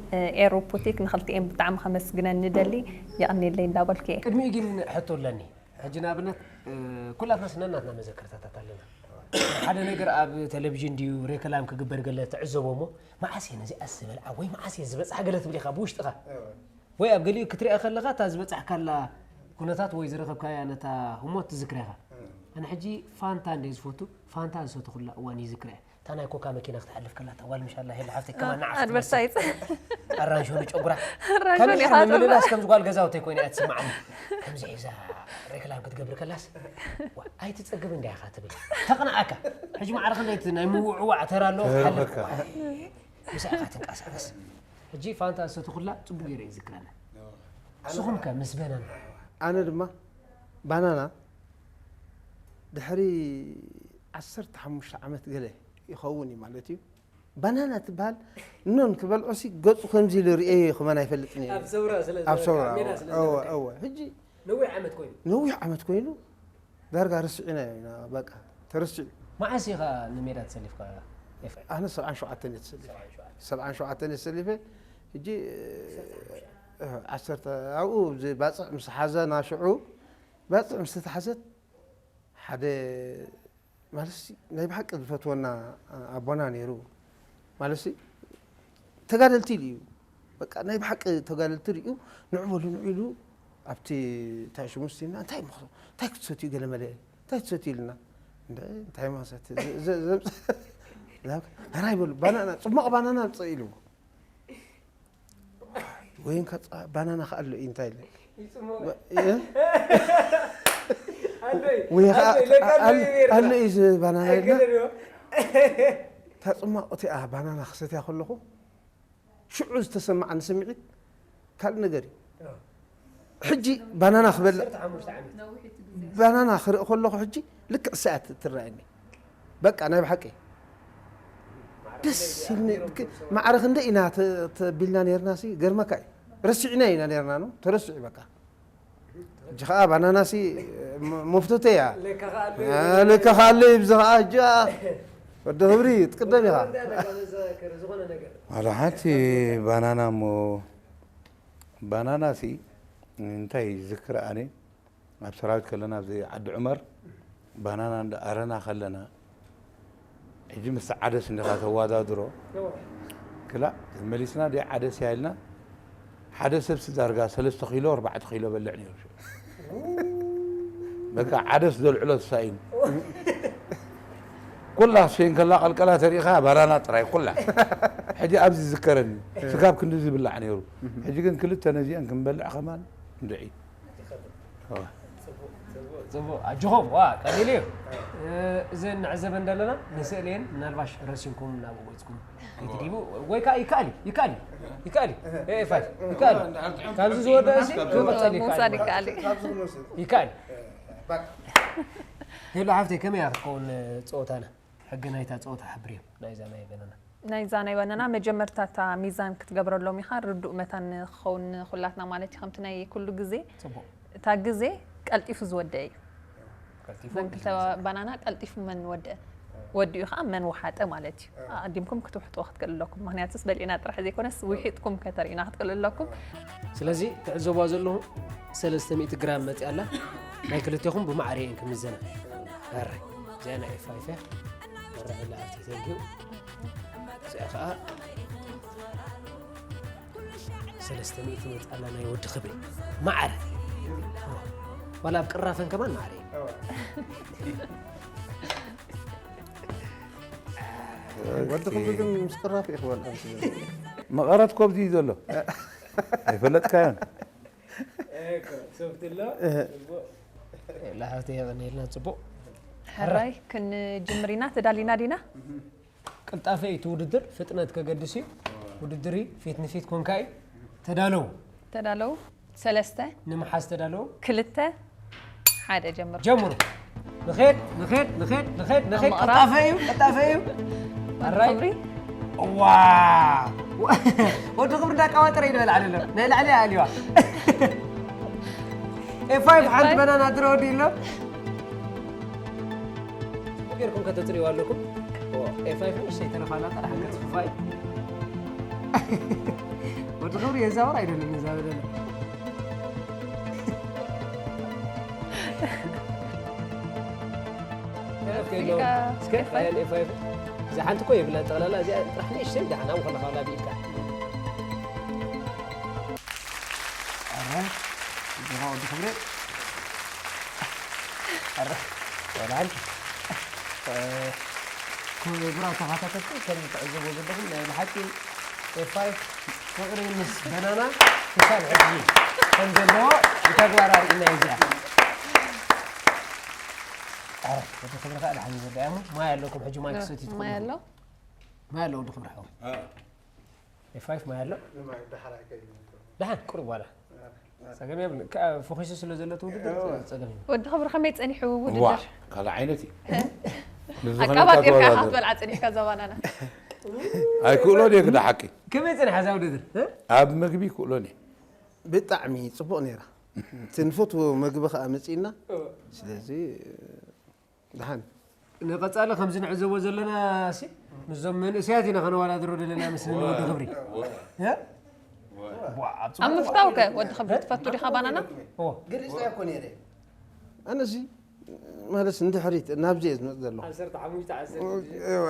ኤሩ ፑቲክ ንክልቲኤን ብጣዕሚ ከመስግነን ንደሊ የቐንየለይ እንዳበልኩ እየ ቅድሚኡ ግን ሕቶ ኣለኒ ሕጂ ንኣብነት ኩላትና ስነናትና መዘከርታታት ኣለና ሓደ ነገር ኣብ ቴሌቪዥን ድዩ ሬክላም ክግበር ገለ ትዕዘቦ እሞ መዓስ እየ ነዚኣ ዝበልዓ ወይ መዓስ እየ ዝበፅሓ ገለ ትብል ኢኻ ብውሽጥኻ ወይ ኣብ ገሊኡ ክትሪኣ ከለኻ እታ ዝበፃሕካላ ኩነታት ወይ ዝረኸብካያ ነታ ህሞት ትዝክራ ኢኻ ኣነ ሕጂ ፋንታ እንደ ዝፈቱ ፋንታ ዝሰተኹላ እዋን ይዝክራ እየ እታ ናይ ኮካ መኪና ክትሓልፍ ከላ እታ ጓል ምሻላ ሄላ ሓፍተይ ከማ ንዓስ ኣድቨርታይዝ ኣራንሾ ንጨጉራ ኣራንሾ ከምዚ ዲኻ ሕር ጨጉራ? ምምልላስ ከም ዝጓል ገዛውተይ ኮይነ እያ ትስምዓኒ ከምዚ ሒዛ ሬክላም ክትገብር ከላስ ኣይትፀግብ እንዳ ኢኻ ትብል ተቕንኣካ ሕጂ ማዕረ ክንደይቲ ናይ ምውዕዋዕ ተራ ኣለዎ ክትሓልፍ ተረፈካ። ምሳኻ ትንቀሳቐስ ሕጂ ፋንታ ዝሰተኹላ ፅቡቅ ገይረ እዩ ዝክረና ንስኹም ከ ምስ በናና ኣነ ድማ ባናና ድሕሪ ዓሰርተ ሓሙሽተ ዓመት ገለ ይኸውን እዩ ማለት እዩ ባናና ትበሃል ኖን ክበልዖ ሲ ገፁ ከምዚ ኢሉ ርእየ ክመን ኣይፈልጥን እዩ ኣብ ሰውራ ስለ ኣብ ሰውራ ሜዳ ስለ እወ ዝነበረ። እወ ሕጂ ነዊሕ ዓመት ኮይኑ ነዊሕ ዓመት ኮይኑ ዳርጋ ረሲዕና ኢና በቃ ተረሲዑ መዓስ ኢኻ ንሜዳ ተሰሊፍካ ኤፍሬም ኣነ ሰብዓን ሸውዓተን እየ ተሰሊፈ ሰብዓን ሸውዓተን እየ ተሰሊፈ ሕጂ እ፣ ዓሰርተ ኣብኡ እዚ ባፅዕ ምስ ሓዘና ሽዑ ባፅዕ ምስ ተታሕዘት ሓደ ማለት ሲ ናይ ብሓቂ ዝፈትወና ኣቦና ነይሩ ማለት ሲ ተጋደልቲ ኢሉ እዩ። በቃ ናይ ብሓቂ ተጋደልቲ ሪኡ፣ ንዑ በሉ፣ ንዑ ኢሉ ኣብቲ እንታይ ሽሙ ስቲና፣ እንታይ ምኽ-፣ እንታይ ክትሰትዩ ገለ መለ፣ እንታይ ትሰትዩ ኢልና። እንደ እንታይ ማሰት፣ ዘ-፣ ዘ-፣ ዘምጽ-፣ ናብ፣ ሕራይ በሉ፣ ባናና፣ ጽማቕ ባናና ኣምጽእ ኢሉ። ወይን ከጻ-፣ ባናና ከኣሎ እዩ እንታይ ኢለ። ይጽማቕ። እ? ኣዶይ፣ ወይ ኸዓ ኣዶይ፣ ለካ ኣል-፣ ኣዶይ፣ ኣል-፣ ኣለ እዩ እዚ ባናና ኢልና። ኣይገደድዮ። እታ ጽማቕ እቲኣ ባናና ክሰትያ ከለኹ፣ ሽዑ ዝተሰማዓኒ ስምዒት ካልእ ነገር እዩ። ሕጂ ባናና ክበልዕ፣ ዓሰርተ ሓሙሽተ ዓመት። ባናና ክርኢ ከለኹ ሕጂ ልክዕ እሳ እያ ትረኣየኒ። በቃ ናይ ብሓቂ ደስ ኢልኒ። ክ-፣ ማዕረ ክንደይ ኢና ተ-፣ ተቢልና ነርና ሲ፣ ገርመካ እዩ። ረሲዕና ኢና ነርና ነው፣ ተረሲዑ በቃ። ሕጂ ኸዓ ባናናሲ ም-፣ መፍቶተይ እያ። ለካ ኸኣ ኣሎ እ፣ ለካ ኸኣ ኣሎ እዩ፣ ብዚ ኸዓ ሕጂ ኸዓ ወዲ ክብሪ ትቅደም ኢኻ። እንታይ ነገር፣ ዝኾነ ነገር። ዋላ ሓንቲ ባናና እሞ፣ ባናናሲ እንታይ ይዝክር ኣነ፣ ኣብ ሰራዊት ከለና ኣብዚ ዓዲ ዑመር ባናና እንዳ ኣረና ከለና፣ ሕጂ ምስ ዓደስ እንዲኻ ተወዳድሮ። እዎ። ክላእ፣ ተመሊስና ድያ ዓደስ እያ ኢልና፣ ሓደ ሰብሲ ዳርጋ ሰለስተ ኪሎ፣ ኣርባዕተ ኪሎ በልዕ ነይሩ። በቃ ዓደስ ዘልዕሎ ተሳኢኑ። ኩላ ሸንከላ ቀልቀላ ተሪኢኻ ባናና ጥራይ ኩላ። ሕጂ ኣብዚ ዝዝከረኒ፣ ስጋብ ክንድዚ ይብላዕ ነይሩ። ሕጂ ግን ክልተ ነዚአን ክንበልዕ ከማን እንድዒ። እዋ። ጽቡቕ፣ ጽቡቕ። ኣጆኹም፣ ዋ፣ ቀሊል እዩ። እ፣ እዘን ንዕዘበን ዘለና ንስእልየን ምናልባሽ ረሲንኩም ናብ ገጽኩም ከይትዲቡ፣ ወይ ከኣ ይከኣል እዩ፣ ይከኣል እዩ፣ ይከኣል እዩ። ኤ፣ ፋይቭ፣ ይከኣል እዩ። ካብዚ ዝወደእሲ ክቕጽል ይከኣል ምውሳድ እዩ። ይከኣል እዩ። ይከኣል እዩ። ሄሎ ሓፍተይ፣ ከመይ እያ ክትከውን ጸወታና? ሕጊ ናይታ ጸወታ ሓብርዮም፣ ናይዛ ናይ በነና። ናይዛ ናይ በነና መጀመርታ እታ ሚዛን ክትገብረሎም ኢኻ፣ ርዱእ መታን ንኽኸውን ንኹላትና ማለት እዩ። ከምቲ ናይ ኩሉ ግዜ፣ ጽቡቕ። እታ ግዜ ቀልጢፉ ዝወደአ እዩ። ቀልጢፉ እዘን ክልተ ወዲኡ። ባናና ቀልጢፉ መን ወደአ፣ ወዲኡ ኸዓ መን ወሓጠ ማለት እዩ። ኣቐዲምኩም ክትውሕጥዎ ክትክእሉ ኣለኩም። ምኽንያቱስ በሊዕና ጥራሕ ዘይኮነስ፣ ውሒጥኩም ከተርእዩና ክትክእሉ ኣለኩም። ስለዚ ትዕዘብዋ ዘለኹም ሰለስተ ሚእቲ ግራም መፂኣ ኣላ። ናይ ክልቴኹም ብማዕረ እየን ክምዘና። ኣረ፣ እዚኣ ናይ ኤፍ ፋይቭ እያ። ኣረ፣ ኢላ ኣብቲ ተንኪዩ። እዚኣ ኸዓ ሰለስተ ሚእቲ መፃና ናይ ወዲ ክብሪ። ማዕረ። ዋላ ኣብ ቅራፈን ከማን ማዕረ እዩ። ወዲ ክብሪ ግን ምስ ቅራፍ እዩ ክበልዕ ዝብል። መቐረት ኮብዚ እዩ ዘሎ። ኣይፈለጥካዮን። ላሓፍቲ የቐንየልና፣ ጽቡቕ። ሕራይ ክንጅምር ኢና፣ ተዳሊና ዲና? ቅልጣፈ እዩ እቲ ውድድር፣ ፍጥነት ከገድስ እዩ። ውድድር እዩ፣ ፊት ንፊት ኮንካ እዩ። ተዳለዉ። ተዳለዉ። ሰለስተ። ንምሓዝ ተዳለዉ። ክልተ። ሓደ ጀምሩ። ጀምሩ። ንኸድ፣ ንኸድ፣ ንኸድ፣ ንኸድ፣ ንኸድ። ኣብ ምቕራብ። ቅልጣፈ እዩ፣ ቅልጣፈ እዩ። ወዲ ኣራይ። ክብሪ። ዋ! ወዲ ክብሪ እንዳቃዋጠረ እዩ ንበል ዓለሎ። ናይ ላዕሊ ኣልዋ። ኤፍ ፋይቭ ሓንቲ ኤፍ ፋይቭ። በናና ድሮ ወዲ ኣሎ። ጽቡቕ ጌርኩም ከተጽርይዋ ኣለኩም። ኦ፣ ኤፍ ፋይቭ ንእሽተይ ተረፋ ኣላ፣ ጥራሕ ክትጽፋ እዩ። ወዲ ክብሪ የዛውር ኣይደለም፣ የዛውር የለን። እስከ ኤፍ ፋይቭ። እዛ ሓንቲ እኮ የብላን ጠቕላላ፣ እዚኣ ጥራሕ ንእሽተይ ደሓን ኣብኡ ከለኻ ወላ ብኢድካ። ኣረ፣ እንጀራ ወዲ ክብሪ። ኣረ፣ ወላል። እ፣ ክቡራት ተኸታተልቲ፣ ከም ትዕዘብዎ ዘለኹም ናይ ብሓቂ ኤፍ ፋይቭ ፍቕሪ ምስ በናና ክሳብ ሕጂ ከም ዘለዎ ብተግባር ኣርእዩና እዩ እዚኣ። ኣረ፣ ወዲ ክብሪ ከኣ ደሓን ይወዳ እሞ ማይ ኣለኩም ሕጂ ማይ ክሰትዩ ትኽእሉ። ማይ ኣሎ? ማይ ኣሎ ወዲ ክብሪ ሓወይ። አ። ኤፍ ፋይቭ ማይ ኣሎ? ንማይ ደሓር ኣይከይድን እኮ። ደሓን ቁሩብ ዋላ። አ፣ አ። ጸገም የብሉን። ከ-፣ ፈኺሱ ስለ ዘሎ እቲ ውድድር እወ። ጸገም የብሉን። ወዲ ክብሪ ከመይ ጸኒሑ ዋዕ፣ ውድድር? ካልእ ዓይነት እዩ። እ? ንዝኾነ ኣቃባጢርካ እኳ ኢኻ ተወዳደር። ክትበልዓ ጸኒሕካ እዛ ባናና። ኣይክእሎን እየ ግዳ ሓቂ። ከመይ ጸኒሓ እዛ ውድድር? እ? ኣብ ምግቢ ይክእሎን እየ። ብጣዕሚ ጽቡቕ ነይራ። እቲ ንፈትዎ ምግቢ ከኣ መጺእና። እወ። ስለዚ ደሓን። ንቐጻሊ ከምዚ ንዕዘቦ ዘለና ሲ፣ ምስዞም መንእሰያት ኢና ከነወዳድሮ ዘለና፣ ምስ ወዲ ክብሪ። ወ-፣ እ? ወ-፣ ኣብ ኣብ ምፍታው ከ ወዲ ክብሪ ትፈቱ ዲኻ ባናና? ኦ። ገሊጽ እኮ ነይረ። ኣነሲ፣ ማለት፣ ንድሕሪት ናብዚ እየ ዝመጽእ ዘለኹ። ዓሰርተ ሓሙሽተ፣ ዓሰርተ ሽዱሽተ። እወ።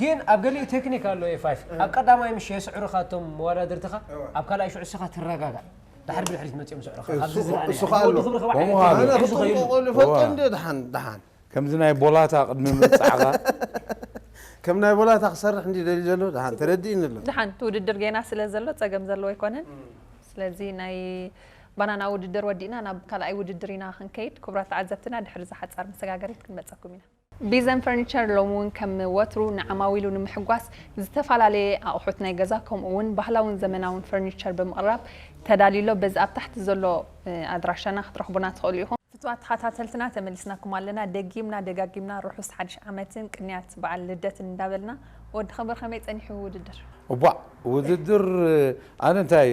ግን ኣብ ገሊኡ ቴክኒክ ኣሎ። ኤፍ ፋይቭ ኣብ ቀዳማይ ምሽ የስዕሩኻ እቶም መወዳድርትኻ፣ ኣብ ካልኣይ ሽዑ እስኻ ትረጋጋእ። ድሕሪ ብድሕሪት መጺኦም ስዕሩኻ። ካብዚ ዝለዓለ እሱ ከኣ ኣሎ። ወዲ ክብሪ ከምኡ ኸዓ ኣሎ። ሒዙ ከይዱ። ቁልቁል ይፈልጦ እንዲ ደሓን ደሓን ከምዚ ናይ ቦላታ ቅድሚ ምብጻዕኻ ከም ናይ ቦላታ ክሰርሕ እንዲ ደልዩ ዘሎ ደሓን ተረዲእኒ ኣሎ። ደሓን እቲ ውድድር ጌና ስለ ዘሎ ጸገም ዘለዎ ኣይኮነን። ስለዚ ናይ ባናና ውድድር ወዲእና ናብ ካልኣይ ውድድር ኢና ክንከይድ። ክቡራት ተዓዘብትና ድሕሪ እዚ ሓጻር መሰጋገሪት ክንመጸኩም ኢና። ቢዘን ፈርኒቸር ሎሚ እውን ከም ወትሩ ንዓማዊሉ ንምሕጓስ ዝተፈላለየ ኣቑሑት ናይ ገዛ ከምኡ እውን ባህላውን ዘመናውን ፈርኒቸር ብምቕራብ ተዳልዩ ኣሎ። በዚ ኣብ ታሕቲ ዘሎ ኣድራሻና ክትረኽቡና ትኽእሉ ኢኹም። ፍቱዋት ተኸታተልትና ተመሊስናኩም ኣለና። ደጊምና ደጋጊምና ርሑስ ሓድሽ ዓመትን ቅንያት በዓል ልደትን እንዳበልና ወዲ ኸበር ከመይ ጸኒሑ ውድድር? እቧዕ ውድድር ኣነ እንታይ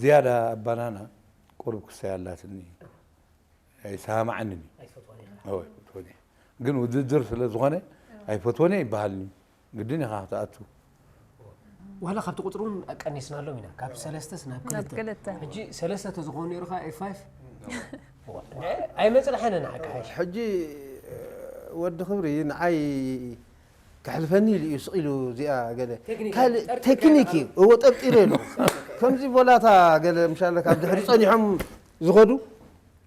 ዝያዳ ባናና ቁሩብ ክሳይ ኣላትኒ ኣይሰማማዓንን እዩ። ኣይትፈትዋን ኢኻ። እወ ኣይፈትወን እየ። ግን ውድድር ስለ ዝኾነ ኣይፈትወን እየ ይበሃልኒ እዩ። ግድን ኢኻ ክትኣቱ። ዋላ ካብቲ ቁፅሪ እውን ቀኒስናሎም ኢና ካብ ሰለስተስ ናብ ናብ ክልተ ክልተ። ሕጂ ሰለስተ ተዝኾኑ ነይሩ ከዓ ኤፍ ፋይቭ ኣይመፅናሐንን ሓቂ ሓይሽ ሕጂ ወዲ ክብሪ ንዓይ ከሕልፈኒ ኢሉ እዩ ስቕ ኢሉ እዚኣ ገለ ቴክኒክ ካልእ ጠርጢርካ ቴክኒክ እዩ ኢኻ። እዎ ጠርጢረ ኣለኹ። ከምዚ ቦላታ ገለ ምሻለ ካብ ድሕሪ ጸኒሖም ዝኸዱ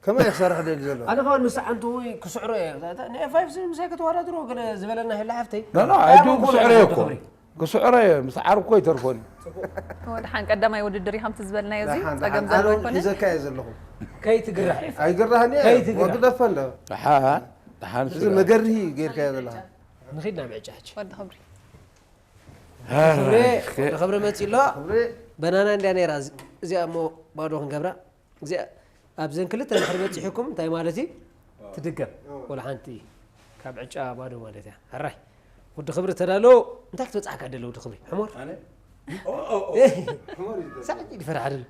ከመይ ክሰርሕ ደሊ ዘሎ? ኣነ ከዓ ንስዓንቱ ክስዕሮ እየ ንኤፍ ፋይቭ ምሳይ ከተወዳድሮ ገለ ዝበለና ህላ ሓፍተይ ኖ ኖ ኣይዱ ክስዕሮ እየ እኮ ክስዕሮ እየ ምስ ዓርኩ እኮ ይተርፎኒ። ወድሓን ቀዳማይ ውድድር እዩ ከምቲ ዝበልናዮ እዚ ደሓን፣ ጸገም ደሓን፣ ዘለዎ ኣነ እውን ኣይኮነን። ሒዘካ እየ ዘለኹ። ከይትግራሕ ኣይግራህን እየ። ከይትግራሕ። ወግደፈ እንዶ ደሓን ደሓን እዚ መገርሂ ጌርካዮ ዘለኻ። ንኺድ ናብ ዕጫ ሕጂ ወዲ ክብሪ ክብሪ ክብሪ መፂ ኣሎ ክብሪ በናና እንድያ ነይራ እዚ- እዚኣ እሞ ባዶ ክንገብራ እዚኣ ኣብዘን ክልተ ድሕሪ በፂሑኩም እንታይ ማለት እዩ ትድገም ወላ ሓንቲ ካብ ዕጫ ባዶ ማለት እያ ሕራይ ወዲ ክብሪ ተዳሎ እንታይ ክትበፅሓካ ደለ ወዲ ክብሪ ሕሞር ሳዕዲ ድፈራሕ ደሎ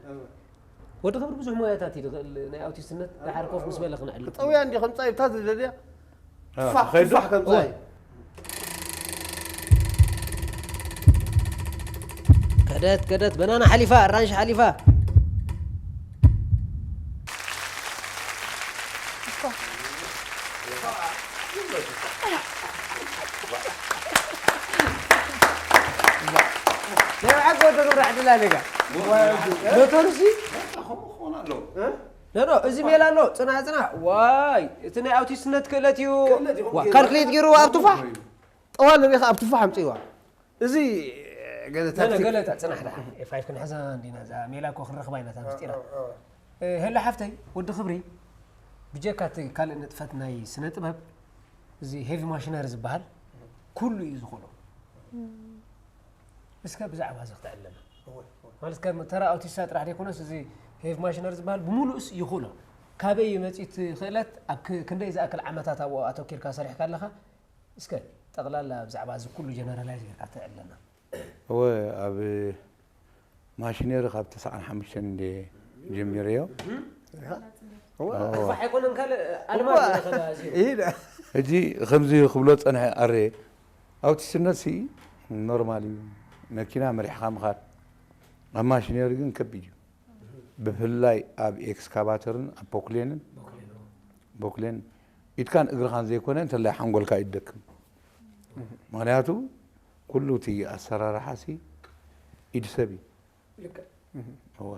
ወዲ ክብሪ ብዙሕ ሞያታት እዩ ዝኽእል ናይ ኣውቲስትነት ድሓር ኮፍ ምስ በለ ክነዕል ክጠውያ እንዲ ከምፃ ይብታ ዝደልያ አ፣ ፋሕ ትኸይድ ዶ? ፋሕ ከምፃ እዩ ከደት ከደት በናና ሓሊፋ ኣራንሽ ሓሊፋ ናይ ብሓቂ ወዲ ክብሪ ዕድል ኣለካ ሎተርሲ ከምኡ ክኾን ኣለዎ። ኖ ኖ እዚ ሜላ ኣሎ ፅናሕ ፅናሕ ዋይ እቲ ናይ ኣውቲስትነት ክእለት እዩ ክእለት እዩ፣ ዋ፣ ከምኡ ካልኩሌት ገይሩ ኣብ ቱፋሕ ጠዋል ርኢኻ ኣብ ቱፋሕ ኣምፅእዋ እዚ ገለ ገለ ታክቲክ ገለ ታ ፅናሕ ደሓ ኤፋይፍ ክንሕዛ እንዲና እዛ ሜላ እኮ ክንረኽባ ኢና እታ ምስጢራ እ፣ ሄሎ ሓፍተይ ወዲ ክብሪ ብጀካ እቲ ካልእ ንጥፈት ናይ ስነ ጥበብ እዚ ሄቪ ማሽነሪ ዝበሃል ኩሉ እዩ ዝኽእሎ እስከ ብዛዕባ እዚ ክተዕለና ማለት ከም ተራ ኣውቲስታ ጥራሕ ዘይኮነስ እዚ ሄቪ ማሽነሪ ዝበሃል ብምሉእስ ይኽእሎ ካበይ እዩ መፂእ እቲ ክእለት ኣብ ክ- ክንደይ ዝኣክል ዓመታት ኣብኡ ኣተኪርካ ሰሪሕካ ኣለኻ እስከ ጠቕላላ ብዛዕባ እዚ ኩሉ ጀነራላይዝ ጌርካ ተዕለና እወ ኣብ ማሽነሪ ካብ ተስዓን ሓሙሽተን እንደ ጀሚረዮ ፋሕ ኣይኮነን ካልእ ኣልማዝ ዝረኸበ ኣዝዩ ይሂድ ሕጂ ከምዚ ክብሎ ፀንሐ ኣረ ኣውቲስትነት ሲ ኖርማል እዩ መኪና መሪሕኻ ምኻድ ኣብ ማሽነሪ ግን ከቢድ እዩ ብፍላይ ኣብ ኤክስካቫተርን ኣብ ፖክሌንን ቦክሌን ኢድካን እግርኻን ዘይኮነ እንተላይ ሓንጎልካ ይደክም ምክንያቱ ኩሉ እቲ ኣሰራርሓ ሲ ኢድ ሰብ እዩ ልክዕ እወ።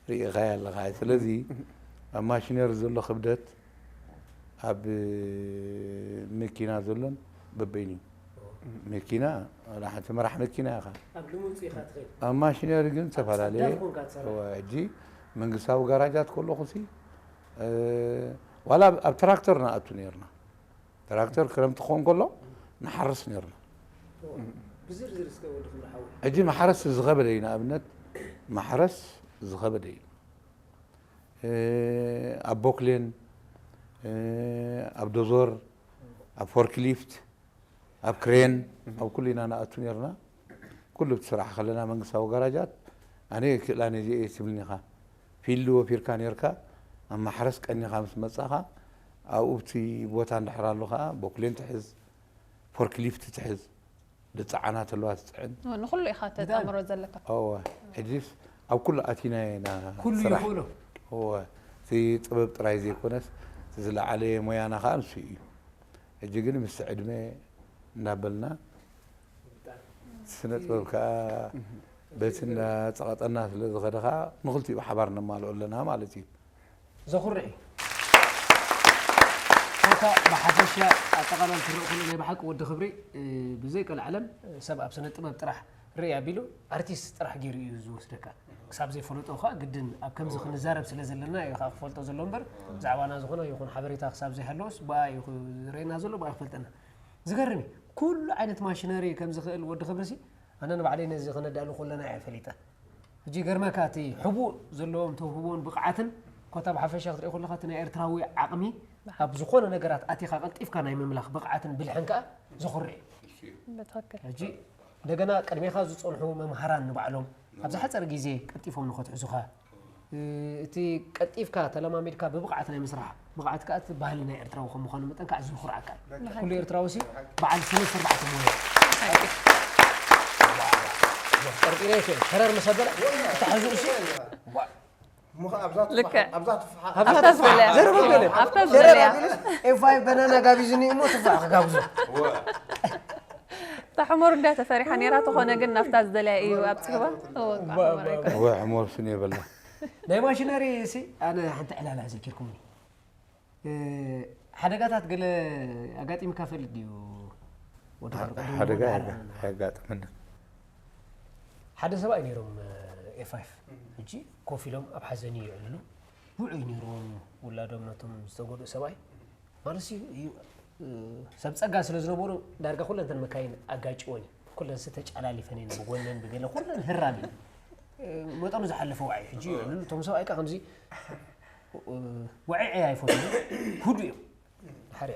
ሪኢኻዮ ኣለኻ። ስለዚ ኣብ ማሽነሪ ዘሎ ክብደት ኣብ መኪና ዘሎን በበይኑ እዩ። መኪና ዋላ ሓንቲ መራሕ መኪና ኢኻ። ኣብ ልሙፅ ኢኻ ትኸይድ ኣብ ማሽነሪ ግን ዝተፈላለየ ጸዳፍ ኮንካ ትሰርሕ። እወ፣ ሕጂ መንግስታዊ ጋራጃት ከለኹ ሲ እ፣ ዋላ ኣብ- ኣብ ትራክተር ንኣቱ ነርና። ትራክተር ክረምቲ ክኾን ከሎ ንሓርስ ነርና። ብዝርዝር እስከ ወዲ ክብሪ ሓወይ ሕጂ ማሕረስ ዝኸበደ እዩ ንኣብነት ማሕረስ ዝኸበደ እዩ እ፣ ኣብ ቦክሌን እ፣ ኣብ ዶዞር ኣብ ፎርክሊፍት ኣብ ክሬን ኣብ ኩሉ ኢና ንኣቱ ነርና ኩሉ እቲ ስራሕ ከለና መንግስታዊ ጋራጃት ኣነ ክእላን እየ ትብልኒ ኢኻ ፊልድ ወፊርካ ነርካ ኣብ ማሕረስ ቀኒኻ ምስ መጻኻ ኣብኡ እቲ ቦታ እንድሕር ኣሎ ከዓ ቦክሌን ትሕዝ ፎርክሊፍት ትሕዝ ዝፀዓና ተለዋ ትፅዕን ንኩሉ ኢኻ ተጣምሮ ዘለካ እወ ሕጂስ ኣብ ኩሉ ኣቲና ኢና ኩሉ ስራሕ ይኽእሎ እወ እቲ ጥበብ ጥራይ ዘይኮነስ እቲ ዝለዓለ ሞያና ከዓ ንሱ እዩ ሕጂ ግን ምስ ዕድመ እናበልና ስነ ጥበብ ከዓ በቲ እናፀቐጠና ስለ ዝኸደ ከዓ ንኽልቲኡ ብሓባር ነማልኦ ኣለና ማለት እዩ። ዘኹርዕ እዩ። ኮታ ብሓፈሻ ኣጠቓላሊ ትርእ ኩሉ ናይ ብሓቂ ወዲ ክብሪ ብዘይ ቀልዓለም ሰብ ኣብ ስነ ጥበብ ጥራሕ ርእይ ኣቢሉ ኣርቲስት ጥራሕ ገይሩ እዩ ዝወስደካ። ክሳብ ዘይፈለጦ ከዓ ግድን ኣብ ከምዚ ክንዛረብ ስለ ዘለና እዩ ከዓ ክፈልጦ ዘሎ እምበር ብዛዕባና ዝኾነ ይኹን ሓበሬታ ክሳብ ዘይሃለዎስ ብኣ እዩ ዝርእየና ዘሎ ብኣ ክፈልጠና። ዝገርም እዩ። ኩሉ ዓይነት ማሽነሪ ከም ዝኽእል ወዲ ክብርሲ ኣነ ንባዕለይ ነዚ ክነዳሉ ከለና እየ ፈሊጠ። ሕጂ ይገርመካ እቲ ሕቡእ ዘለዎም ተውህቦን ብቕዓትን ኮታ ብሓፈሻ ክትሪኦ ከለኻ እቲ ናይ ኤርትራዊ ዓቕሚ ኣብ ዝኾነ ነገራት ኣቲኻ ቀልጢፍካ ናይ ምምላኽ ብቕዓትን ብልሕን ከኣ ዘኹርዕ እዩ። ብትኽክል ሕጂ እንደገና ቅድሜኻ ዝፀንሑ መምሃራን ንባዕሎም ኣብ ዝሓፀረ ግዜ ቀልጢፎም ንኸትሕዙኻ እቲ ቀልጢፍካ ተለማሚድካ ብብቕዓት ናይ ምስራሕ ብቕዓት ከዓ እቲ ባህሊ ናይ ኤርትራዊ ከም ምዃኑ መጠን ከዓ ዝኹርዓካ እዩ። ኩሉ ኤርትራዊ ሲ በዓል ሰለስተ ኣርባዕተ ሞያ ጠርጢረ ይኽእል ሸረር ምስ ኣበለ ተታሕዙ እሲ እሞ ከኣ ኣብዛ ትፋሓ ልክዕ። ኣብዛ ትፋሓ ኣብዛ ተዝበልያ ዘረባ ገለ። ኣብታ ዝደለያ ኤፋይ በናና ጋቢዝኒ እሞ ትፋሕ ክጋብዞ እታ ሕሞር እንድያ ተፈሪሓ ነይራ ተኾነ ግን ናብታ ዝደለያ እዩ ኣብፅሕዋ እወ እኳ ሕሞር ኣይኮነ ወይ ሕሞር ስኒ የበላ ናይ ማሽነሪ ሲ ኣነ ሓንቲ ዕላላ ዘኪርኩምኒ ሓደጋታት ገለ ኣጋጢምካ ፈልጥ ድዩ ወዲ ሓደጋ ኣያጋጥመና ሓደ ሰብኣይ ነይሮም ኤፋይፍ ሕጂ ኮፍ ኢሎም ኣብ ሓዘን ይዕልሉ ውዑይ ነይርዎም ውላዶም ነቶም ዝተጎድኡ ሰብኣይ ማለት እዩ ሰብ ፀጋ ስለ ዝነበሩ ዳርጋ ኩለን ተን መካይን ኣጋጭወን ኩለን ሲ ተጫላሊፈን እየን ብጎነን ብገለ ኩለን ህራም እዩ መጠኑ ዝሓለፈ ዋዒ ሕጂ ይዕልሉ እቶም ሰብኣይ ካ ከምዚ ወዒዐ ኣይፈትዎ ህዱ እዮም ሓደ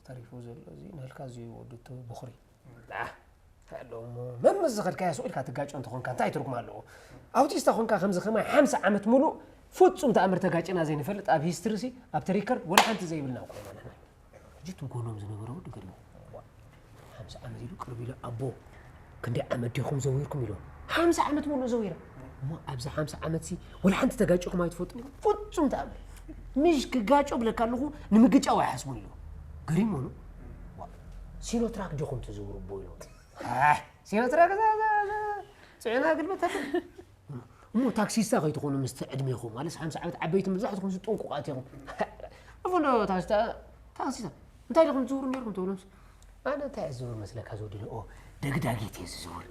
ተሪፉ ዘሎ እዚ ንህልካ እዚ ወዱ በኹሪ ኣለዎ መምስ ዝኸድካያ ስቕ ኢልካ ትጋጮ እንተኾንካ እንታይ ትርጉም ኣለዎ ኣውቲስታ ኾንካ ከምዚ ከማይ ሓምሳ ዓመት ሙሉእ ፍጹም ተኣምር ተጋጭና ዘይንፈልጥ ኣብ ሂስትሪ ሲ ኣብቲ ሪከርድ ወላ ሓንቲ ዘይብልና እኮ ኢና ንሕና ሕጂ እቶም ጎኖም ዝነበረ ወዲ ገሪሙ ሓምሳ ዓመት ኢሉ ቅርብ ኢሉ ኣቦ ክንደይ ዓመት ዲኹም ዘዊርኩም ኢሎም ሓምሳ ዓመት ሙሉእ ዘዊረ እሞ ኣብዚ ሓምሳ ዓመት ሲ ወላ ሓንቲ ተጋጭኹም ኣይትፈልጡ ፍጹም ተኣምር ምሽ ክጋጮ ብለካ ኣለኹ ንምግጫው ኣይሓስቡን ኢሉ ገሪሙ ሆኑ ሲኖትራክ ዲኹም ትዝውሩ ኣቦ ኢሎም ሲኖትራክ ፅዕና ግልበታ እሞ ታክሲስታ ከይትኾኑ ምስቲ ዕድሜኹም ማለት ሓምሳ ዓመት ዓበይቲ መብዛሕትኹም ዝጥንቁቓት ኢኹም እፎ እንዶ ታክሲስታ ታክሲስታ እንታይ ኢኹም ትዝውሩ ነርኩም ትብሎም ኣነ እንታይ እየ ዝዝውር መስለካ ዝወዲ ኦ ደግዳጊት እየ ዝዝውር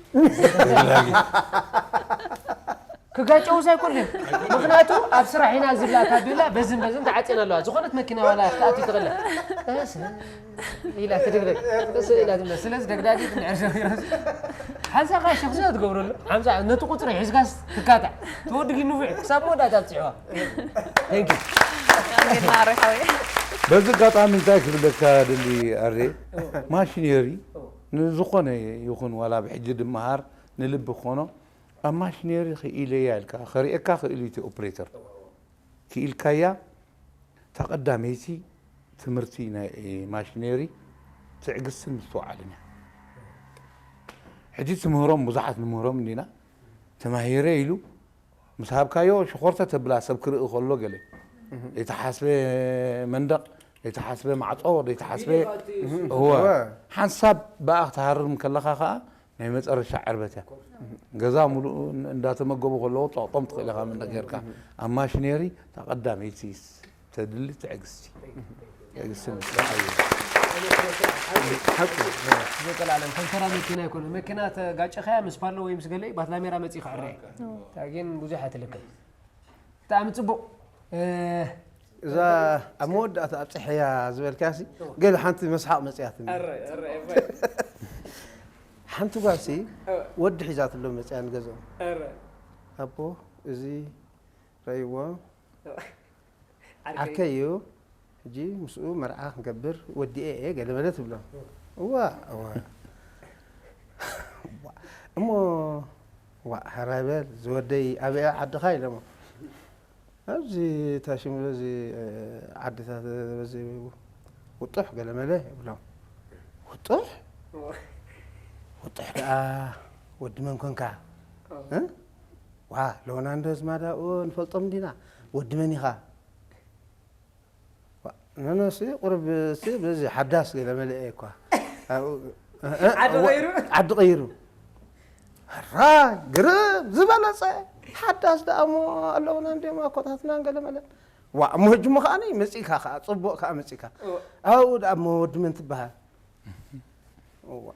ክጋጨውስ ኣይኮንን ምክንያቱ ኣብ ስራሕ ኢና ዝብላ ታቤላ በዝን በዝን ተዓፂና ኣለዋ ዝኾነት መኪና ዋላ ክትኣቱ ትኽእል ኢላ ትድግደግ እስ ኢላ ትብለ ስለዚ ደግዳጊት እንድሕር ሰሚሮስ ሓንሳኻ ሸኽሲ ትገብረሉ ሓንሳ ነቲ ቁፅሪ ሒዝካስ ትካታዕ ትወዲ ግን ንፉዕ ክሳብ መወዳእታ ትፅዕዋ Thank you ኣንጌድና ኣሬ ሓወይ በዚ ኣጋጣሚ እንታይ ክብለካ ደሊ ኣሬ ማሽነሪ ንዝኾነ ይኹን ዋላ ብሕጂ ድመሃር ንልቢ ክኾኖ ኣብ ማሽነሪ ክኢለያ ኢልካ ከርእየካ ክእል እዩ እቲ ኦፕሬተር ክኢልካያ እታ ቀዳመይቲ ትምህርቲ ናይ ማሽነሪ ትዕግስትን ምስትውዓልን እያ ሕጂ ትምህሮም ብዙሓት ንምህሮም እንዲና ተማሂረ ኢሉ ምስ ሃብካዮ ሽኾርተ ተብላ ሰብ ክርኢ ከሎ ገለ ዘይተሓስበ መንደቕ ዘይተሓስበ ማዕፆ ዘይተሓስበ እወ ሓንሳብ ብኣ ክትሃርም ከለኻ ከዓ ናይ መፀረሻ ዕርበት እያ ገዛ ሙሉእ እንዳተመገቡ ከለዉ ፀቕጦም ትኽእል ኢኻ መንደቕ ጌርካ ኣብ ማሽነሪ እታ ቀዳመይቲ ተድሊ ትዕግስቲ ትዕግስቲ ምስራሕ እዩ ዘይቀላለን ከም ተራ መኪና ኣይኮነ መኪና ተጋጨኸያ ምስ ፓሎ ወይ ምስ ገለይ ባትላሜራ መፅኢ ክዕረ ታጌን ብዙሕ ኣይትልክም ብጣዕሚ ፅቡቅ እዛ ኣብ መወዳእታ ኣብፅሐያ ዝበልካሲ ገለ ሓንቲ መስሓቕ መፅያትኒ ሓንቲ ጓልሲ ወዲ ሒዛትሎ መፅያ ንገዝኦ ኣቦ እዚ ረእይዎ ዓርከይ እዩ ሕጂ ምስኡ መርዓ ክንገብር ወዲኤ እየ ገለ መለ ትብሎ እዋ እዋ እሞ ዋ ሕራይ በል ዝወደይ ኣበይ ዓድኻ ኢሎሞ ኣብዚ ታሽሙ በዚ ዓድታት በዚ ውጡሕ ገለ መለ ይብሎም ውጡሕ ውጡሕ ደኣ ወዲ መን ኮንካ ዋ ሎናንዶ ዝማዳኡ ንፈልጦም እንዲና ወዲ መን ኢኻ ነነሲ ቁርብ ሲ በዚ ሓዳስ ገለ መለ እየ እኳ ዓዲ ቀይሩ? ዓዲ ቀይሩ። ራ ግርም ዝበለጸ ሓዳስ ደኣ እሞ ኣለውና እንዲኦም ኣኮታትና ገለ መለ። ዋ እሞ ህጂ እሞ ከኣ መጺእካ ከኣ ጽቡቕ ከኣ መጺእካ። ኣብኡ ደኣ እሞ ወዲ መን ትበሃል? ዋ፣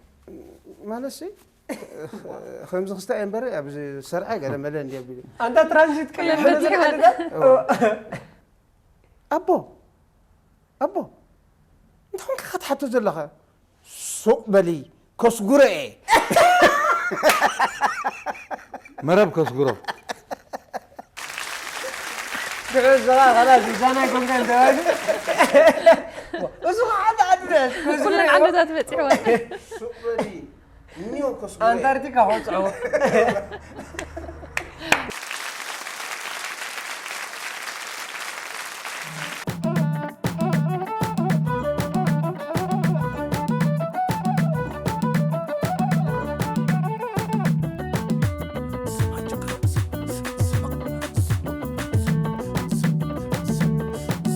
ማለትሲ ከምዚ ክስታይ እምበር ኣብዚ ሰርዐ ገለ መለ እንዲ ኣቢሉ። ኣንታ ትራንዚት ቀይሩ። ኣቦ ኣቦ እንታይ ኾንካ ክትሓቶ ዘለኻ? ሱቕ በሊ፣ ከስጉሮ እየ። መረብ ከስጉሮ። ድዑ ዘባ ኸላስ ይዛና ይኮንካ እንተባሉ። እሱ ኸዓ ዓዲ ዓዲ ደስ። ኩለን ዓድታት በጺሕዋ። ሱቕ በሊ፣ እኒኦ ከስጉሮ እየ። ኣንታርክቲካ ኾጽዕዎ።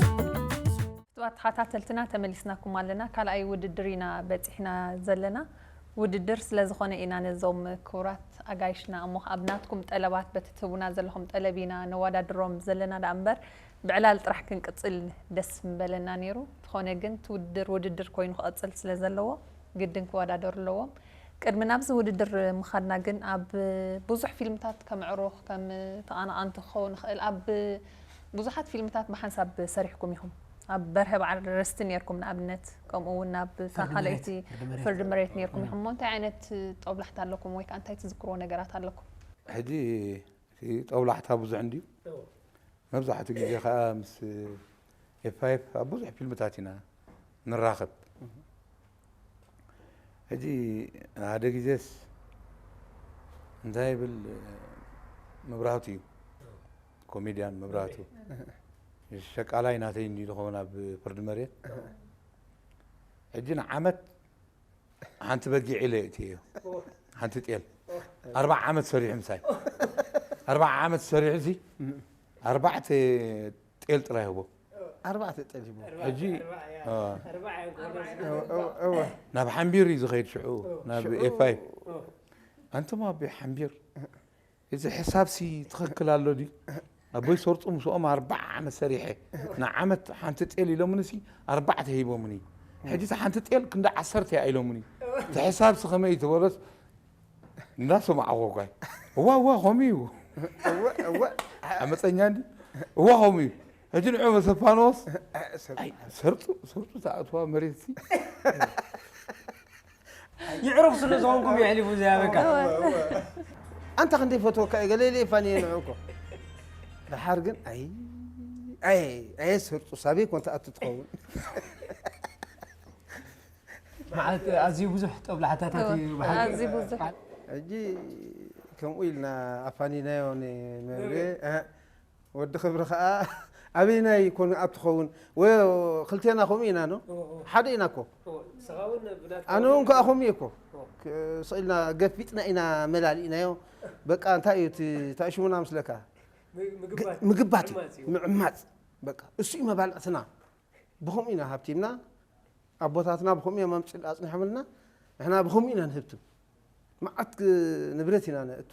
ክቡራት ተኸታተልትና ተመሊስናኩም ኣለና። ካልኣይ ውድድር ኢና በጺሕና ዘለና። ውድድር ስለ ዝኾነ ኢና ነዞም ክቡራት ኣጋይሽና እሞ ኣብ ናትኩም ጠለባት በቲ ትህቡና ዘለኹም ጠለብ ኢና ነወዳድሮም ዘለና ደኣ እምበር ብዕላል ጥራሕ ክንቅጽል ደስ ምበለና ነይሩ። እንተኾነ ግን እቲ ውድድር ውድድር ኮይኑ ክቕጽል ስለ ዘለዎ ግድን ክወዳደሩ ኣለዎም። ቅድሚ ናብዚ ውድድር ምኻድና ግን ኣብ ብዙሕ ፊልምታት ከም ኣዕሩኽ ከም ተቓናቓንቲ ክኸውን ይኽእል ኣብ ብዙሓት ፊልምታት ብሓንሳብ ሰሪሕኩም ኢኹም። ኣብ በርሀ በዓል ርስቲ ነይርኩም ንኣብነት፣ ከምኡ እውን ኣብ እታ ፍርዲ ካልኣይቲ መሬት፣ ፍርዲ መሬት። ፍርዲ መሬት ነይርኩም እም። ኢኹም። እሞ እንታይ ዓይነት ጦብላሕታ ኣለኩም ወይ ከኣ እንታይ ትዝክርዎ ነገራት ኣለኩም? ሕጂ እቲ ጦብላሕታ ብዙሕ እንድዩ። እዎ። መብዛሕትኡ ግዜ ከኣ ምስ ኤፍ ፋይቭ ኣብ ብዙሕ ፊልምታት ኢና ንራኸብ። እም። ሕጂ ሓደ ግዜስ እንታይ ይብል መብራህቱ እዩ። እዎ። ኮሜድያን መብራህቱ። እዎ። ሸቃላይ ናተይ እንድዩ ዝኸውን ኣብ ፍርዲ መሬት። እዎ። ሕጂ ንዓመት ሓንቲ በጊዕ ኢለ እየ እትዮ። እዎ። ሓንቲ ጤል። እዎ። ኣርባዓ ዓመት ሰሪሑ ምሳይ። ኣርባዓ ዓመት ሰሪሑ እዚ እም። ኣርባዕተ ጤል ጥራይ ህቦ። ኣርባዕተ ጤል ሂቡ። ሕጂ፣ ኣርባዓ፣ ኣርባዓ፣ አ። ኣርባዓ እዮም ክኾኑ። እወ፣ እወ፣ እወ። ናብ ሓምቢር እዩ ዝኸይድ ሽዑ፣ እወ። ናብ ሽዑ ኤፍ ፋይቭ። እወ። ኣንቱም ኣቦይ ሓምቢር፣ እዚ ሕሳብሲ ትኽክል ኣሎ ድዩ? ኣቦይ ሰርጡ ምስኦም ኣርባዓ ዓመት ሰሪሐ፣ ንዓመት ሓንቲ ጤል ኢሎምንሲ ኣርባዕተ ሂቦምኒ። ሕጂ እታ ሓንቲ ጤል ክንዲ ዓሰርተ እያ ኢሎምኒ። እቲ ሕሳብሲ ከመይ እዩ ተበሎስ፣ እንዳሰማዕኹ እኳ። እዋ፣ እዋ፣ ከምኡ እዩ። እወ፣ እወ። ዓመፀኛ እንዲ? እዋ፣ ከምኡ እዩ። ሕጂ ንዑ መሰፋኖስ? ሰርጡ። ኣይ፣ ሰርጡ፣ ሰርጡ ተኣትዋ መሬት ሲ። ይዕሩኽ ስለ ዝኾንኩም የሕሊፉ ዘያበካ። እወ። ኣንታ ክንደይ ፈትወካ እየ፣ ገለ ኢለ ይፋንየ ንዑ እኮ። ደሓር ግን፣ ኣይ፣ ኣይ፣ ኣየ ሰርጡ፣ ሳበይ ኮን ተኣቱ ትኸውን። መዓት ኣዝዩ ብዙሕ ጦብላሕታታት እዩ እወ፣ ብሓቂ። ኣዝዩ ብዙሕ። ሕጂ ከምኡ ኢልና ኣፋኒናዮ ንመብሬ፣ መብሬ። እ፣ ወዲ ክብሪ ኸኣ ኣበይናይ ኮን ኣብ ትኸውን? ወዮ ክልቴና ከምኡ ኢና ኖ? እወ፣ እወ። ሓደ ኢና እኮ። እወ፣ ንስኻ እውን ብናትካ ኣነ እውን ከኣ ከምኡ እየ እኮ። እወ። ክ-፣ ስቕ ኢልና ገፊጥና ኢና መላሊእናዮ። በቃ እንታይ እዩ እቲ፣ እንታይ ሽሙና ምስለካ? ም-፣ ምግባት። ግ-፣ ምግባት እዩ። ምዕማጽ እዩ። ምዕማጽ። በቃ እሱ እዩ መባልዕትና። ብኸምኡ ኢና ሃብቲምና፣ ኣቦታትና ብኸምኡ እዮም ኣምጽ-፣ ኣጽኒሖምልና፣ ንሕና ብኸምኡ ኢና ንህብትም። መዓት ግ-፣ ንብረት ኢና ነእቱ።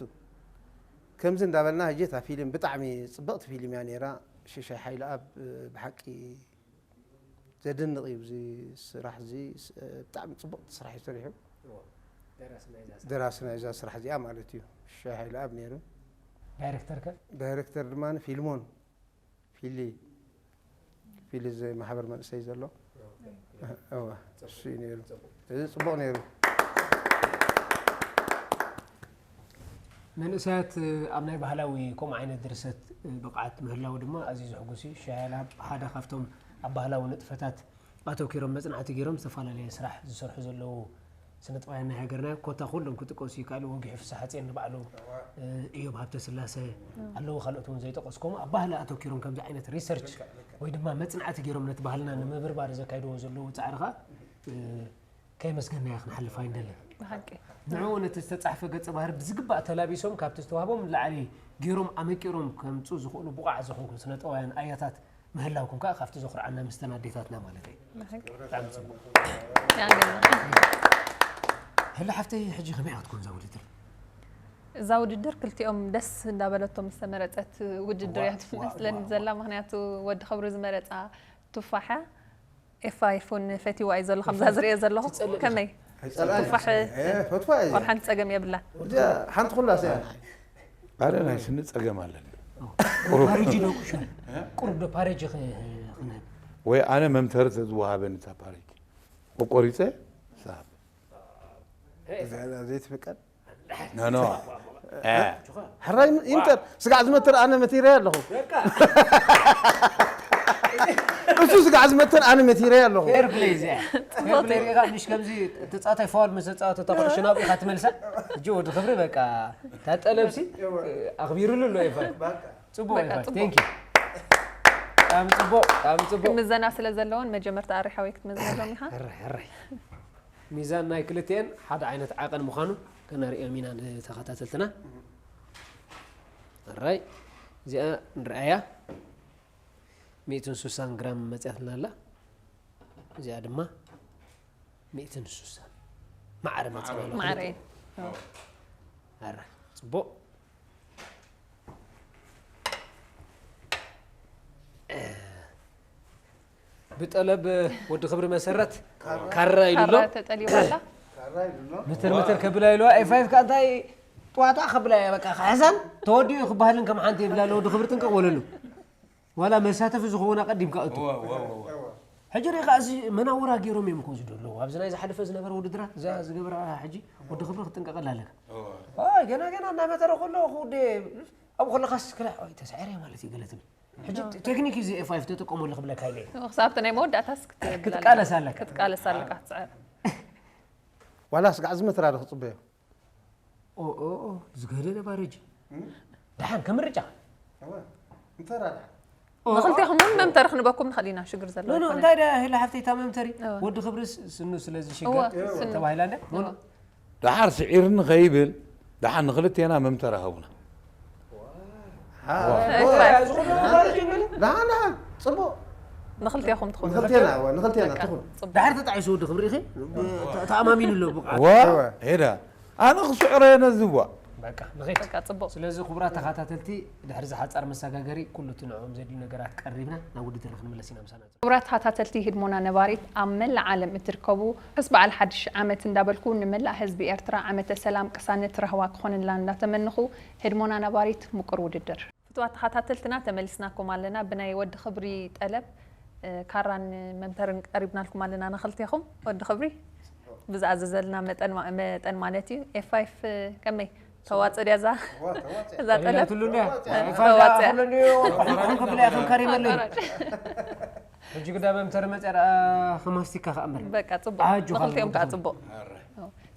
ከምዚ እንዳበልና፣ ሕጂ እታ ፊልም ብጣዕሚ ጽብቕቲ ፊልም እያ ነይራ። ሽሻይ ሓይለኣብ፣ እ፣ ብሓቂ ዘደንቕ እዩ። እዚ ስራሕ እዚ፣ ስ-፣ እ፣ ብጣዕሚ ጽቡቕ ስራሕ እዩ ሰሪሑ። እዎ። ደራሲ ናይዛ ስራሕ። ደራሲ ናይዛ ስራሕ እዚኣ ማለት እዩ። ሽሻይ ሓይለኣብ ነይሩ። ዳይሬክተር ከ? ዳይሬክተር ድማ ፊልሞን። ፊሊ፣ ፊሊ እዚ ማሕበር መንእሰይ ዘሎ። ኦኬ። እወ፣ እሱ እዩ ነይሩ። ጽቡቕ። እዚ ጽቡቕ ነይሩ። መንእሰያት ኣብ ናይ ባህላዊ ከምኡ ዓይነት ድርሰት ብቕዓት ምህላው ድማ ኣዝዩ ዘሕጉስ እዩ። ሽሻይ ሓይለኣብ ሓደ ካብቶም ኣብ ባህላዊ ንጥፈታት ኣተኲሮም መጽናዕቲ ገይሮም ዝተፈላለየ ስራሕ ዝሰርሑ ዘለዉ ስነ ጥበባውያን ናይ ሃገርና እዮም። ኮታ ኩሎም ክጥቀሱ ይከኣሉ። ወጊሑ ፍስሓጽዮን ንባዕሉ፣ እዋ። እ፣ እዮብ ሃብተስላሰ እዋ። ኣለዉ፣ ካልኦት እውን ዘይጠቀስኩም ኣብ ባህሊ ኣተኲሮም ከምዚ ዓይነት ሪሰርች ልክዕ፣ ልክዕ። ወይ ድማ መጽናዕቲ ገይሮም ነቲ ባህልና ንምብርባር ዘካይድዎ ዘለዉ ጻዕሪ ኸኣ፣ እ፣ ከየመስገንናዮ ክንሓልፍ ኣይንደልን። ብሓቂ። ንዕኡ ነቲ ዝተጻሕፈ ገጸ ባህሪ ብዝግባእ ተላቢሶም ካብቲ ዝተዋህቦም ንላዕሊ ገይሮም ኣመቂሮም ከምጽኡ ዝኽእሉ ብቑዓት ዝኾንኩም ስነ ጥበባውያን ኣያታት ምህላውኩም ከዓ ካብቲ ዘኹርዓና ምስተን ኣዴታትና ማለት እዩ። ብጣዕሚ ጽቡቕ። ህላ ሓፍተይ፣ ሕጂ ከመይ ክትኮን እዛ ውድድር? እዛ ውድድር ክልቲኦም ደስ እንዳበለቶም ዝተመረፀት ውድድር እያ ትመስለኒ ዘላ። ምክንያቱ ወዲ ክብሩ ዝመረፃ ቱፋሕ እያ። ኤፋይፍ እውን ፈቲዋ እዩ ዘሎ ከምዛ ዝሪኦ ዘለኹ። ከመይ? ቱፋሕ ፈትዋ እዩ። ዋላ ሓንቲ ፀገም የብላ። ሓንቲ ኩላ ሰ ኣረ ናይ ስኒ ጸገም ኣለኒ። ፓሬጂ ዶ ቁሻ? ቁሩብ ዶ ፓሬጂ ክነብ? ወይ ኣነ መምተሪ ተዝወሃበኒ እታ ፓሬጅ ቆቆሪፀ ሳብ ዘይትፍቀድ ኖ ኖ ሕራይ ይምጠር ስጋዕ ዝመትር ኣነ መቲረ ኣለኹ። እሱ ስጋዕ ዝመትር ኣነ መቲረ ኣለኹ። ፌር ፕሌይ እዚኣ ፌር ፕሌይ ሪኢኻ ምሽ ከምዚ ተጻዋታይ ፋውል ምስ ተጻወተ ተኩዕሾ ናብ ኢኻ ትመልሳ። እጂ ወዲ ክብሪ በቃ ታጠለብሲ ኣኽቢሩሉ ኣሎ ይፋ ጽቡቅ በቃ ይፋ ጽቡቅ። ቴንክ ዩ ብጣዕሚ ጽቡቅ ብጣዕሚ ጽቡቅ። ክምዘና ስለ ዘለዎን መጀመርታ ኣሪሓወይ ክትምዘነሎም ኢኻ። ሕራይ ሕራይ ሚዛን ናይ ክልቲኤን ሓደ ዓይነት ዓቐን ምዃኑ ከነርእዮም ኢና ንተኸታተልትና። ሕራይ እዚኣ ንርኣያ ሚእትን ሱሳን ግራም መፅያትና ኣላ። እዚኣ ድማ ሚእትን ሱሳን ማዕረ መፅና ማዕረ ኣረ ጽቡቅ ብጠለብ ወዲ ክብሪ መሰረት ካራ ኢሉ ኣሎ። ካራ ተጠሊቡ ኣላ። ምትር ምትር ከብላ ኢሉ ኤፋይፍ ከ እንታይ ጧጧ ከብላ እያ በቃ ክሕዛን ተወዲኡ ክበሃልን ከም ሓንቲ ይብላ ኣሎ። ወዲ ክብሪ ጥንቅቕ ወለሉ ዋላ መሳተፊ ዝኸውን ኣቐዲምካ እቱ ሕጂ ሪኻ እዚ መናውራ ገይሮም እዮም እኮ ዝደለዉ ኣብዚ ናይ ዝሓለፈ ዝነበረ ውድድራት እዛ ዝገበራ ሕጂ ወዲ ክብሪ ክትጥንቀቐላ ኣለካ። ኣይ ገና ገና እናመተረ ከሎ ክውደ ኣብኡ ከለኻስ ክላ ተሳዒረ ማለት እዩ ገለ ትብል ሕጂ ቴክኒክ እዩ እዚ ኤፍ ፋይፍ ተጠቀመሉ ክብለካ ኢለ እየ። ክሳብ እቲ ናይ መወዳእታስ ክትብል ክትቃለስ ኣለካ። ክትቃለስ ኣለካ ክትስዕር። ዋላ ስጋዕ ዝመትራ ዶ ክፅበዮ ኦ ኦ ኦ ዝገደደ ባረጂ ደሓን ከምርጫ እንተራዳ ንክልቴኹም እውን መምተሪ ክንበኩም ንኽእል ኢና ሽግር ዘለዎ ኖ ኖ ኣይኮነን። እንታይ ደኣ ሄላ ሓፍተይ እታ መምተሪ እወ። ወዲ ክብርስ ስኑ ስለ እወ፣ ዝሽገር ስኑ። ተባሂላ እንደ ኖ ኖ እወ። ደሓር ስዒርኒ ከይብል ደሓር ንክልቴና መምተራ ሃቡና። ደሓን ደሓን ፅቡቅ ንክልቴኹም ትኹን ንክልቴና እወ፣ ንክልቴና በቃ፣ ትኹን ጽቡቅ። ዳሕር ተጣዒሱ ወዲ ክብሪ ኢኺ ተኣማሚኑ ኣሎ ብቕዓት ዋ እወ። ሄዳ ኣነ ክስዕሮ እየ ነዚ ዋ በቃ ንኺድ በቃ ጽቡቅ። ስለዚ ክቡራት ተኸታተልቲ ድሕሪ ዝሓጻር መሰጋገሪ ኩሉ እቲ ንዕኦም ዘድልዩ ነገራት ቀሪብና ናብ ውድድር ክንምለስ ኢና ምሳና ክቡራት ተኸታተልቲ ህድሞና ነባሪት ኣብ መላእ ዓለም እትርከቡ ርሑስ በዓል ሓድሽ ዓመት እንዳበልኩ ንመላእ ህዝቢ ኤርትራ ዓመተ ሰላም ቅሳነት ራህዋ ክኾንላ እንዳተመንኹ ህድሞና ነባሪት ምቁር ውድድር። ፍቱዋት ተኸታተልትና ተመሊስናኩም ኣለና ብናይ ወዲ ክብሪ ጠለብ እ፣ ካራን መምተርን ቀሪብናልኩም ኣለና ንኽልቴኹም ወዲ ክብሪ ብዝኣዘዘልና መጠን ማ- መጠን ማለት እዩ ኤፍ ፋይፍ ከመይ ተዋፅእ ድያ እዛ እዛ ጠለብ ተዋፅያ ተዋፅያ ከብላ ከም ካሪመለይ ሕጂ ግዳ መምተሪ መፅያ ደኣ ከማስቲካ ከኣ እምበር በቃ ፅቡቅ ኣጆኻ ንክልቲኦም ከዓ ወዲ ፅቡቅ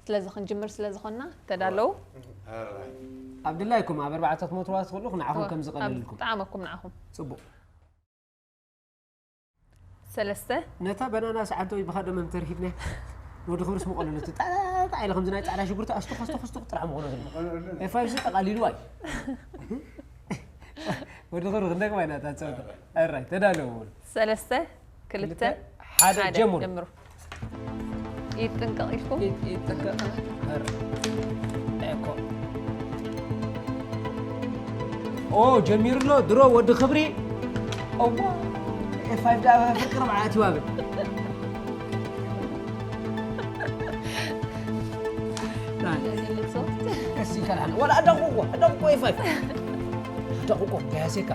ስለዚ ክንጅምር ስለ ዝኾንና ተዳለዉ ኣብ ድላይኩም ኣብ ኣርባዕተ ክትመትዋ ትኽእሉ ንዓኹም ከም ዝቐለልኩም ጠዓመኩም ንዓኹም ፅቡቅ ሰለስተ ነታ በናና ሰዓንተ ወይ ብኻዶ መምተሪ ሂድና ወዲ ክብርስ ምቐለሉ ጣጣ ኢለ ከምዚ ናይ ፃዕዳ ሽጉርቲ ኣስቱኽ ኣስቱኽ ኣስቱኽ ጥራሕ ምኾነ ኤፋይሲ ጠቓሊሉ ኣይ ወዲ ክብሪ ክንደግማ ኢና እታ ፀወታ ኣራይ ተዳለዉ ሰለስተ ክልተ ሓደ ጀምሩ ጀምሩ ይጥንቀቕ ኢልኩም ይጥንቀቕ እኮ ኦ ጀሚሩ ኣሎ ድሮ ወዲ ክብሪ እዋ ኤፋይፍ ዳ ፍቅሪ መዓት ይዋብል ቀስ ኢልካ ደሓን ወላ ኣዳቑዎ ኣዳቑዎ ኤፋይፍ ኣዳቑዎ ጋያሴካ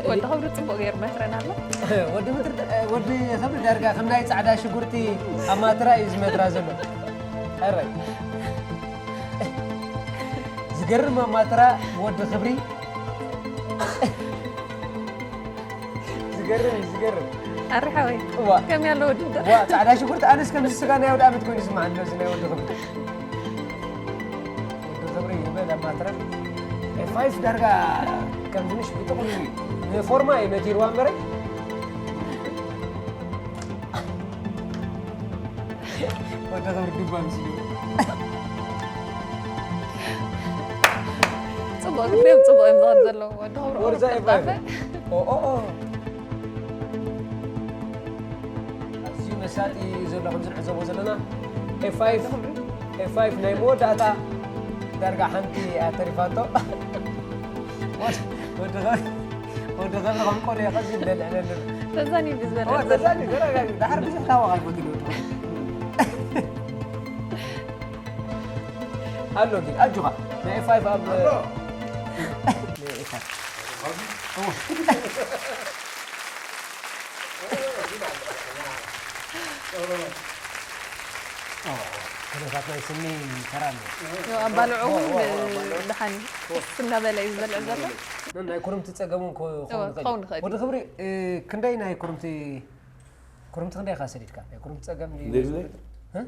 ወዲ ክብሪ ፅቡቅ ገይሩ መትረና ኣሎ ወዲ ምድሪ ወዲ ክብሪ ዳርጋ ከም ናይ ፃዕዳ ሽጉርቲ ኣብ ማትራ እዩ ዝመትራ ዘሎ ሕራይ ዝገርም ኣብ ማትራ ወዲ ክብሪ ዝገርም እዩ ዝገርም ኣሪሓወይ እዋ ከመይ ኣሎ ውድድር ዋ ፃዕዳ ሽጉርቲ ኣነስ ከምዚ ስጋ ናይ ወዲ ኣመት ኮይኑ ይስማዓኒ እዚ ናይ ወዲ ክብሪ ወዲ ክብሪ ይበል ኣብ ማትራ ፋይፍ ዳርጋ ከም ትንሽ ብጥቕሉ ንፎርማ እዩ መቲርዋ እምበረ ወዲ ክብሪ ድባ ምስ ፅቡቅ ግዜም ፅቡቅ እዮም ዝኸዱ ዘለዉ ወዲ ክብሪ ወርዛ ቁሩብ ይባል። ቅልጣፈ ኦ ኦ ኦ። ኣዝዩ መሳጢ እዩ ዘሎ፣ ከም ዝንዕዘቦ ዘለና። ኤፍ ፋይቭ፣ ኤፍ ፋይቭ ናይ መወዳእታ ዳርጋ ሓንቲ እያ ተሪፋቶ። ወዲ፣ ወዲ ኸ-፣ ወዲ ኸ-፣ ከም ቆልዑ ቀስ ይብል ለልዕለሉ። ተዛኒዱ ዝበለ ኦ፣ ዘሎ። ተዛኒ-፣ ተረጋጊ። ድሓር ብዙሕ ታወቕ ኣይፈቱን እዩ። ኣሎ ግን ኣጆኻ። ናይ ኤፍ ፋይቭ ኣብ፣ ኣሎ። ናይ ኤፍ ፋይቭ። ኩነታት ናይ ስኒ ተራ ኣሎ። ያው ኣባልዑ እውን ዋ፣ ዋ፣ ዋ፣ ኣባልዑ። ደሓን እዩ። ዋ። እናበለ እዩ ዝበልዕ ዘሎ። ናይ ኩርምቲ ጸገም እውን ክኸውን ዋ፣ ይኽእል እዩ። ክኸውን ይኽእል እዩ። ወዲ ክብሪ፣ እ፣ ክንደይ ናይ ኩርምቲ፣ ኩርምቲ ክንደይ ኢኻ ሰዲድካ? ናይ ኩርምቲ ጸገም ድዩ? እንዴት? እ?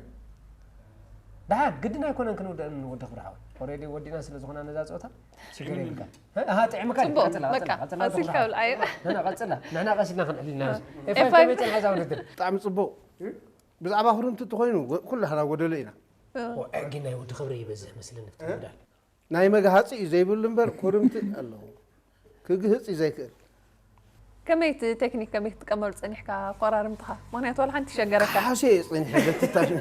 ደሓን ግድን ኣይኮነን ክንውድእን ወዲ ክብሪ ሓወይ። ኦሬዲ ወዲና ስለ ዝኾና ነዛ ጸወታ ሽግር የብልካ። እ? ኣሃ፣ ጥዕምካ እዩ። ጽቡቕ፣ ቀጽላ፣ በቃ፣ ቀጽላ፣ ቀጽላ፣ ቀጽላ። ቀጽላ። ንሕና ቀሲልና ክንዕል ኢና። እ። ኤፋይ ኤፋይ ከመይ ጸንሐ እዛ ውድድር? ብጣዕሚ ጽቡቕ። ብዛዕባ ክርምቲ እንተኾይኑ፣ ጎ-፣ ኩላህና ጎደሎ ኢና። እ። ኦ፣ ሕጊ ናይ ወዲ ክብሪ ይበዝሕ መስለኒ፣ እቲ እ? ምውዳል። ናይ መግሃጺ እዩ ዘይብሉ እምበር፣ ኩርምቲ ኣለዎ። ክግህጽ እዩ ዘይክእል። ከመይ እቲ ቴክኒክ ከመይ ክትጥቀመሉ ጸኒሕካ፣ ኣቆራርምትኻ? ምኽንያቱ ዋላ ሓንቲ ይሸገረካ። ክሓስዮ እየ ጸኒሐ፣ በቲ ታሽ-፣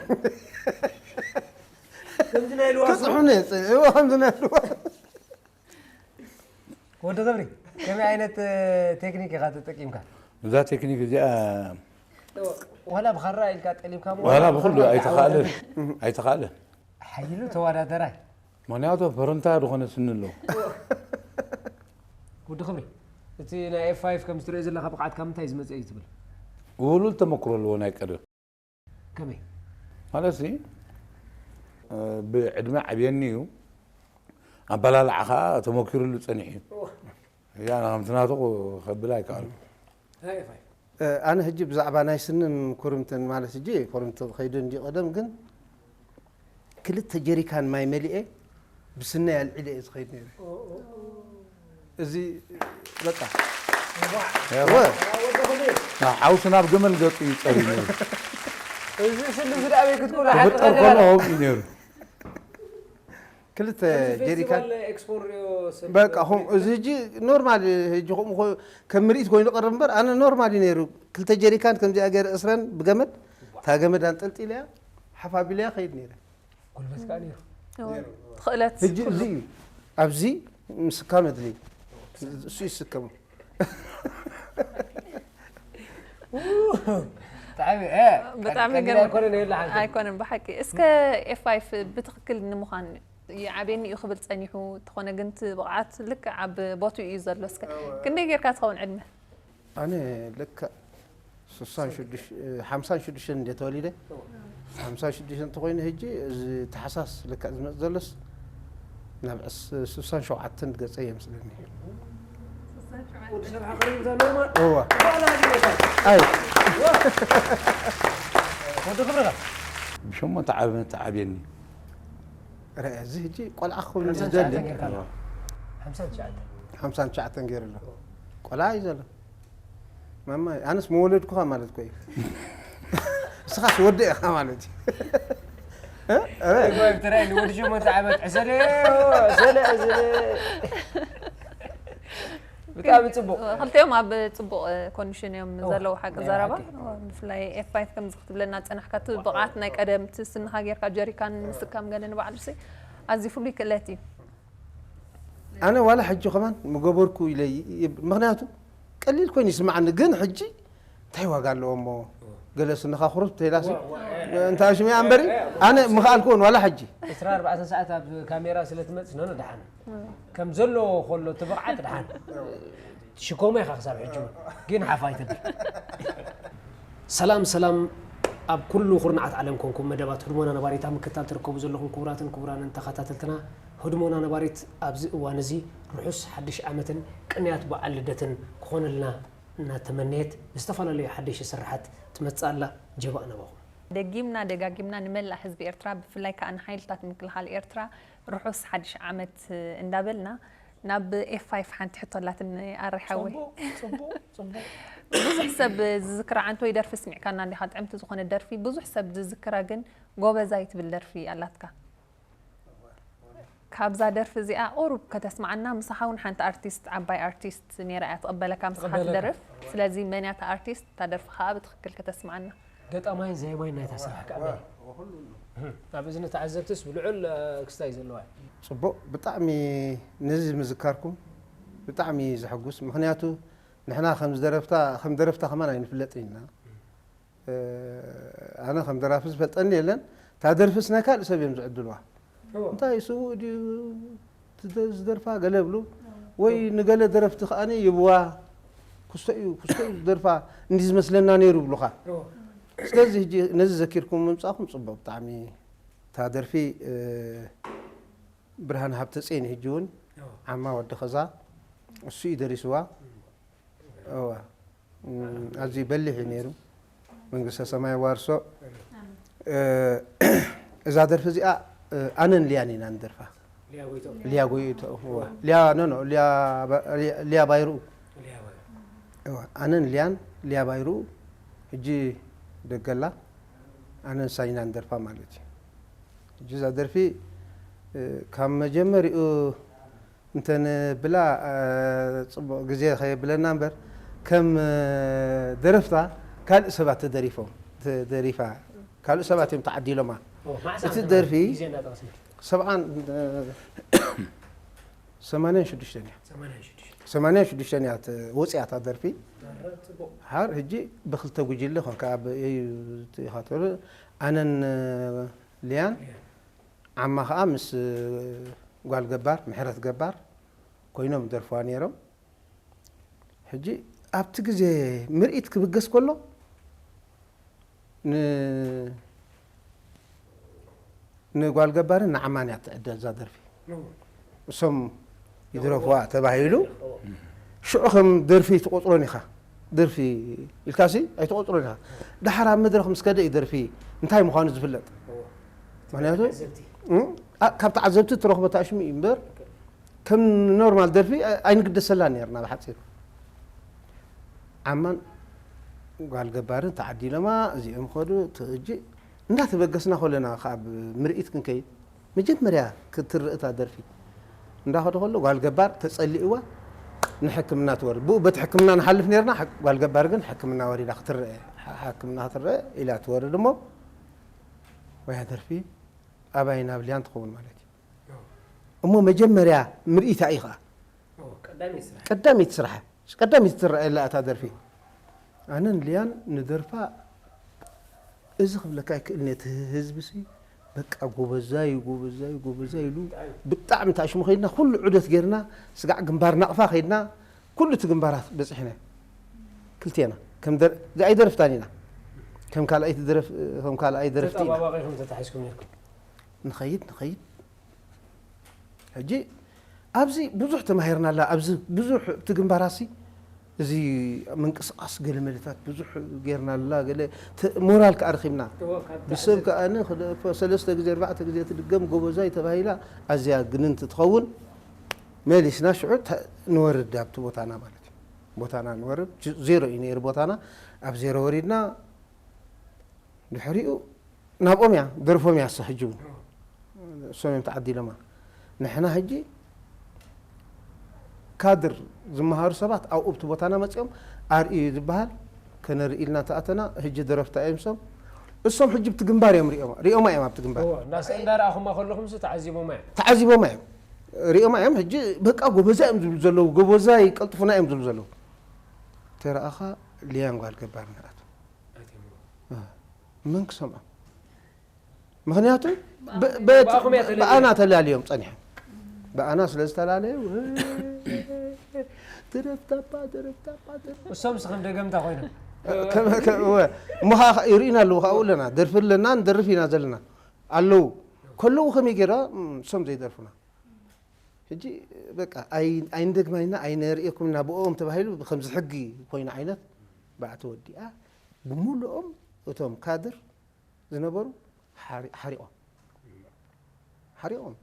ከምዚ ናይ ልዋሱ? ክጽሑን እየ ጸ-፣ እዎ፣ ከምዚ ናይ ልዋሱ። ወዲ ክብሪ፣ ከመይ ዓይነት፣ እ፣ ቴክኒክ ኢኻ ተጠቂምካ? እዛ ቴክኒክ እዚኣ ዋላ ብኻራ ኢልካ ጠሊምካ እሞ ዋላ ዋላ ብኹሉ ብኻራ ኣይተኻእለን። ኣይተኻእለን። ሓይሉ ተወዳደራይ። ምኽንያቱ ፈረንታ ዝኾነ ስኒ ኣለዎ። ወዲ ክብሪ፣ እቲ ናይ ኤፍ ፋይቭ ከም ትሪኦ ዘለኻ ብቕዓት ካብ ምንታይ ዝመጸ እዩ ትብል? ውህሉል ተመክሮ ኣለዎ ናይ ቀደም። ከመይ? ማለትሲ፣ እ፣ ብዕድመ ዓብየኒ እዩ። ኣበላልዓ ኸዓ ተመኪሩሉ ጸኒሑ እዩ። እዋ። እያ፣ ከምቲ ናቱ ከብል ኣይከኣሉ። ሃይ፣ ኤፍ ፋይቭ። እ፣ ኣነ ሕጂ ብዛዕባ ናይ ስንን ኩርምትን ማለት ሕጂ ኩርምቲ ከይዱ እንዲ ቀደም ግን ክልተ ጀሪካን ማይ መሊኤ ብስነይ ኣልዒለ እየ ዝኸይድ ነይረ። ኦ፣ ኦ፣ ኦ። እዚ በቃ። እዋ። ወ-፣ ወዲ ክብሪ። ና፣ ሓውሲ ናብ ገመል ገጹ እዩ ጸርዩ ነይሩ። እዚ ስኒ እዚ ደኣ ኣበይ ክትኮኑ ክፍጠር ሓቂ ከሎ ነገር። ሆም እዩ ነይሩ። ክልተ ከምዚ ጀሪካን ፌስቲቫል ኤክስፖ ንሪኦ ሰብ በቃ፣ ሆም፣ እዚ ሕጂ ኖርማል፣ ሕጂ ከምኡ ኮ-፣ ከም ምርኢት ኮይኑ ቀርብ እምበር፣ ኣነ ኖርማል እዩ ነይሩ። ክልተ ጀሪካን ከምዚኣ ገይረ እስረን ብገመድ፣ እታ ገመድ ኣንጠልጢለያ፣ ሓፍ ኣቢለያ ከይድ ነይረ። ጉልበት ከኣ ነይሩ። እዎ። ትኽእለት ሕጂ ኩሉ። እዚ እዩ። ኣብዚ ምስካም ኣድልዩ። እሱ ይስከሙ። ብጣዕሚ፣ እ፣ ብጣዕሚ ቀሊል ገርም። ኣይኮነን፣ የለ ሓንቲ። ኣይኮነን ብሓቂ። እስከ ኤፍ ፋይቭ ብትኽክል ንምዃን ይዓብየኒ እዩ ክብል ጸኒሑ፣ እንተኾነ ግን እቲ ብቕዓት ልክዕ ኣብ ቦትኡ እዩ ዘሎ። እስከ እወ። ክንደይ ጌርካ ትኸውን ዕድመ? ኣነ ልክዕ ስሳን ሽዱሽተ፣ ሓምሳን ሽዱሽተን እንደ ተወሊደ፣ ሓምሳን ሽዱሽተን እንተኾይኑ፣ ሕጂ እዚ ታሕሳስ ልክዕ ዝመጽእ ዘሎስ ናብ ዕስ-፣ ስሳን ሸውዓተን ገጸ እየ ምስለኒ። ወዲ ሰብ ሓኸሪ ይብዛ ኖርማል። እዋ። ባላ ግዴታ። ኣይ። ወዲ ክብርኻ። ብሸሞንተ ዓመት ተዓብየኒ። ርአ፣ እዚ ሕጂ ቆልዓ ክኸውን እዩ ሓምሳን ዝደሊ። ትሽዓተን ጌርካ ኣለኻ። ሓምሳን ትሽዓተን። ሓምሳን ትሽዓተን ገይሩ ኣሎ። ቆልዓ እዩ ዘሎ። ማማ፣ ኣነስ መወለድኩኻ ማለት እኮ እዩ። ንስኻስ ወዲ ኢኻ ማለት እዩ። እ? እ? እኮ ኤርትራ እዩ፣ ወዲ ሸሞንተ ዓመት ዕሰለ፣ ዕሰለ፣ ዕሰለ። ብጣዕሚ ጽቡቕ። ክልቲኦም ኣብ ጽቡቕ ኮንዲሽን እዮም እዋ፣ ዘለዉ፣ ሓቂ ናይ ዘረባ። ብሓቂ። ብፍላይ ኤፍ ፋይቭ ከምዚ ክትብለና ጸናሕካ፣ እቲ ብቕዓት ናይ ቀደም፣ እቲ ስንኻ ጌርካ ጀሪካን ምስካም ገለ ንባዕሉሲ ኣዝዩ ፍሉይ ክእለት እዩ። ኣነ ዋላ ሕጂ ከማን ምገበርኩ ኢለ ይ-፣ ይ-፣ ምኽንያቱ ቀሊል ኮይኑ ይስምዓኒ፣ ግን ሕጂ እንታይ ዋጋ ኣለዎ እሞ ገለ ስንኻ ኩርምት ተይላሲ እንታይ ሽሚያ እምበሪ ኣነ ምኽኣልኩ እውን ዋላ ሕጂ። ዕስራን ኣርባዕተን ሰዓት ኣብ ካሜራ ስለ ትመጽእ፣ ኖ፣ ኖ፣ ደሓን። ከም ዘለዎ ከሎ እቲ ብቕዓት ደሓን። ትሽከሞ ኢኻ ክሳብ ሕጂ እውን። ግን ሓፍ ኣይተብል። ሰላም፣ ሰላም። ኣብ ኩሉ ኩርናዓት ዓለም ኮንኩም መደባት ህድሞና ነባሪት ኣብ ምክትታል ትርከቡ ዘለኹም ክቡራትን ክቡራንን ተኸታተልትና፣ ህድሞና ነባሪት ኣብዚ እዋን እዚ ርሑስ ሓድሽ ዓመትን ቅንያት በዓል ልደትን ክኾነልና እናተመነየት፣ ብዝተፈላለዩ ሓደሽቲ ስርሓት ትመጽእ ኣላ። ጀባእ ናባኹም። ደጊምና ደጋጊምና ንመላእ ህዝቢ ኤርትራ፣ ብፍላይ ከኣ ንሓይልታት ምክልኻል ኤርትራ ርሑስ ሓድሽ ዓመት እንዳበልና፣ ናብ ኤፍ ፋይቭ ሓንቲ ሕቶ ኣላትኒ፣ ኣረ ሓወይ። ጽቡቕ፣ ጽቡቕ፣ ጽቡቕ። ብዙሕ ሰብ ዝዝክራ፣ ዓንተወይ ደርፊ ስሚዕካና እንዲኻ፣ ጥዕምቲ ዝኾነ ደርፊ፣ ብዙሕ ሰብ ዝዝክራ ግን ጎበዛይ ትብል ደርፊ ኣላትካ። ካብዛ ደርፊ እዚኣ ቁሩብ ከተስምዓና፣ ምሳኻ እውን ሓንቲ ኣርቲስት፣ ዓባይ ኣርቲስት ነይራ እያ ትቕበለካ፣ ምሳኻ ትቕበለካ። ትደርፍ። ስለዚ መን እያ እታ ኣርቲስት፣ እታ ደርፊ ኸኣ ብትኽክል ከተስምዓና? ገጣማይን ዜማይን ናይታ ስራሕ ከኣ መን እዩ? እህም። ኣብ እዝኒ ተዓዘብትስ ብልዑል፣ እ፣ ክስታይ ዘለዋ እያ። ጽቡቕ፣ ብጣዕሚ ነዚ ምዝካርኩም ብጣዕሚ ዘሐጉስ። ምኽንያቱ ንሕና ከም ዝደረፍታ፣ ከም ደረፍታ ከማን ኣይንፍለጥን ኢና። እ፣ ኣነ ከም ደራፊ ዝፈልጠኒ የለን። እታ ደርፍስ ናይ ካልእ ሰብ እዮም ዝዕድልዋ። እዎ። እንታይ ስዉእ ድዩ ትደ-፣ ዝደርፋ ገለ ብሉ። ወይ ንገለ ደረፍቲ ከኣ ይብዋ። ክስቶ እዩ፣ ክስቶ እዩ ዝደርፋ፣ እንዲ ዝመስለና ነይሩ ይብሉኻ። እዎ። ስለዚ ሕጂ ነዚ ዘኪርኩም ምምጻእኩም ጽቡቕ ብጣዕሚ። እታ ደርፊ፣ እ፣ ብርሃን ሃብተጽዮን እዩ ሕጂ እውን እዎ። ዓማ ወዲ ኸዛ እሱ እዩ ደሪስዋ። እም። እዋ። እም፣ ኣዝዩ በሊሕ እዩ ነይሩ። መንግስተ ሰማይ ዋርሶ። እ፣ እዛ ደርፊ እዚኣ፣ እ፣ ኣነን ሊያን ኢና ንደርፋ። ሊያ ጎይትኦም። ሊያ ጎይትኦም፣ እዋ። ሊያ፣ ኖ፣ ኖ፣ ሊያ ባ-፣ ሊያ፣ ሊያ ባይርኡ። ሊያ ባይርኡ። እዋ፣ ኣነን ሊያን፣ ሊያ ባይርኡ፣ ሕጂ ደገላ፣ ኣነን ንሳን ኢና ንደርፋ ማለት እዩ። ሕጂ እዛ ደርፊ፣ እ፣ ካብ መጀመሪኡ እንተ ንብላ፣ እ፣ ጽቡቕ ግዜ ከየብለና እምበር፣ ከም፣ እ፣ ደረፍታ ካልእ ሰባት ተደሪፎም፣ ተደሪፋ፣ ካልእ ሰባት እዮም ተዓዲሎማ። ኦ፣ መዓስ እቲ ዓመተ ደርፊ ምህረት ግዜ እናጠቐስና? ሰብዓን፣ እ፣ ሰማንያን ሽዱሽተን እያ። ሰማንያን ሽዱሽተ። ሰማንያን ሽዱሽተን እያ ተ-፣ ወጺኣ እታ ደርፊ። ኣረ፣ ጽቡቕ። ሓር ሕጂ ብኽልተ ጉጅለ ኾንካ፣ ኣብ፣ እዩ፣ ትኻተሉ፣ ኣነን፣ እ፣ ሊያን፣ ሊያን። ዓማ ኸኣ ምስ ጓል ገባር፣ ምሕረት ገባር ኮይኖም ይደርፍዋ ነይሮም። ሕጂ ኣብቲ ግዜ ምርኢት ክብገስ ከሎ ን-፣ ንጓል ገባርን ንዓማን እያ ትዕደል እዛ ደርፊ። እዎ። እሶም ይድረፍዋ ተባሂሉ፣ እዎ። ሽዑ ከም ደርፊ ኣይትቆጽሮን ኢኻ። ደርፊ ኢልካሲ ኣይትቆጽሮን ኢኻ። ደሓር ኣብ መድረኽ ምስ ከደ እዩ ደርፊ እንታይ ምዃኑ ዝፍለጥ። እዎ። ምኽንያቱ፣ ተዓዘብቲ። እም፣ ኣ-፣ ካብ ተዓዘብቲ እትረኽቦ ታሽሙ እዩ እምበር፣ ከም ኖርማል ደርፊ ኣ-፣ ኣይንግደሰላን ነርና ብሓጺሩ። ዓማን ጓል ገባርን ተዓዲሎማ፣ እዚኦም ኸዱ፣ እቲ ሕጂ እንዳተበገስና ከለና ካብ ምርኢት ክንከይድ፣ መጀመርያ ክትርእ እታ ደርፊ እንዳኸደ ከሎ፣ ጓል ገባር ተጸሊእዋ ንሕክምና ትወርድ። ብኡ በቲ ሕክምና ንሓልፍ ነርና፣ ሓ-፣ ጓል ገባር ግን ሕክምና ወሪዳ ክትረአ፣ ሓ-፣ ሕክምና ክትረአ ኢላ ትወርድ እሞ፣ ወያ ደርፊ ኣባይ ናብ ሊያን ትኸውን ማለት እዩ። እሞ መጀመርያ ምርኢታ እዩ ኸዓ። ኦ፣ ቀዳመይቲ ስራሕ። ቀዳመይቲ ስራሕ። ቀዳመይቲ ትረኣየላ እታ ደርፊ። ኣነን ሊያን ንደርፋ፣ እዚ ክብለካ ኣይክእልን፣ እቲ ህዝቢ ሲ በቃ ጎበዛይ፣ ጎበዛይ፣ ጎበዛይ ኢሉ ብጣዕሚ ታሽሙ ከይድና፣ ኩሉ ዑደት ጌርና፣ ስጋዕ ግንባር ናቕፋ ከይድና፣ ኩሉ እቲ ግንባራት በጺሕና። ክልቴና። ከም ደር-፣ እዚ ኣይደረፍታን ኢና። ከም ካልኣይቲ ደረፍ-፣ ከም ካልኣይ ደረፍቲ ኢና። ተጣባባቒኹም ተታሒዝኩም ነርኩም? ንኸይድ፣ ንኸይድ። ሕጂ ኣብዚ ብዙሕ ተማሂርና ኣላ፣ ኣብዚ ብዙሕ እቲ ግንባራሲ፣ እዚ ምንቅስቓስ ገለ መለታት ብዙሕ ጌርና ኣላ፣ ገለ ተ-፣ ሞራል ከኣ ረኺብና። እዎ፣ ካብ ብሰብ ታሕቲ ከኣ ን-፣ ክደ-፣ ሰለስተ ግዜ፣ ኣርባዕተ ግዜ ትድገም፣ ጎበዛይ ተባሂላ፣ ኣዝያ ግንንቲ ትኸውን፣ መሊስና ሽዑ ተ-፣ ንወርድ ኣብቲ ቦታና ማለት እዩ። ቦታና ንወርድ፣ ጅ-፣ ዜሮ እዩ ነይሩ ቦታና፣ ኣብ ዜሮ ወሪድና፣ ድሕሪኡ ናብኦም እያ፣ ደርፎም እያ እሳ ሕጂ እውን። እሶም እዮም ተዓዲሎማ። ንሕና ሕጂ ካድር ዝመሃሩ ሰባት ኣብኡ ኣብቲ ቦታና መጺኦም ኣርእዩ ዝበሃል ከነርኢ ኢልና ተኣተና። ሕጂ ደረፍታ እዮም እሶም። እሶም ሕጂ ብቲ ግንባር እዮም ሪኦማ፣ ሪኦማ እዮም ኣብቲ ግንባር። እዎ፣ እናስ-፣ እንዳረኣኹማ ከለኹም ሲ ተዓዚቦማ እዮም። ተዓዚቦማ እዮም። ሪኦማ እዮም። ሕጂ በቃ ጎበዛ እዮም ዝብሉ ዘለዉ፣ ጎበዛ ይቀልጥፉና እዮም ዝብሉ ዘለዉ። ተረኣኻ ሊያን ጓል ገባር ንኣት። ኣይትእምሮ። እ፣ መን ክሰምዖ? ምኽንያቱ ብ-፣ ብ-፣ ብኣኹም እያ ተለልያ። ብኣና ተላልዮም ጸኒሖም። ብኣና ስለ ዝተላለዩ፣ እ፣ ደረፍታባ፣ ደረፍታባ፣ ደረፍ-፣ እሶም ሲ ከም ደገምታ ኮይኖም። ከመ-፣ ከ-፣ እወ። እሞ ኸዓ ይርእዩና ኣለዉ፣ ካብኡ ኣለና። ደርፊ ኣለና፣ ንደርፍ ኢና ዘለና። ኣለዉ። ከለዉ ከመይ ጌራ፣ እም፣ እሶም ዘይደርፉና? ሕጂ በቃ ኣይ-፣ ኣይንደግማ ኢና፣ ኣይነርእየኩም ኢና ብኦም ተባሂሉ፣ ከምዚ ሕጊ ኮይኑ ዓይነት ባዕ ተወዲኣ፣ ብምሉኦም እቶም ካድር ዝነበሩ ሓሪ-፣ ሓሪቖም። ሓሪቖም።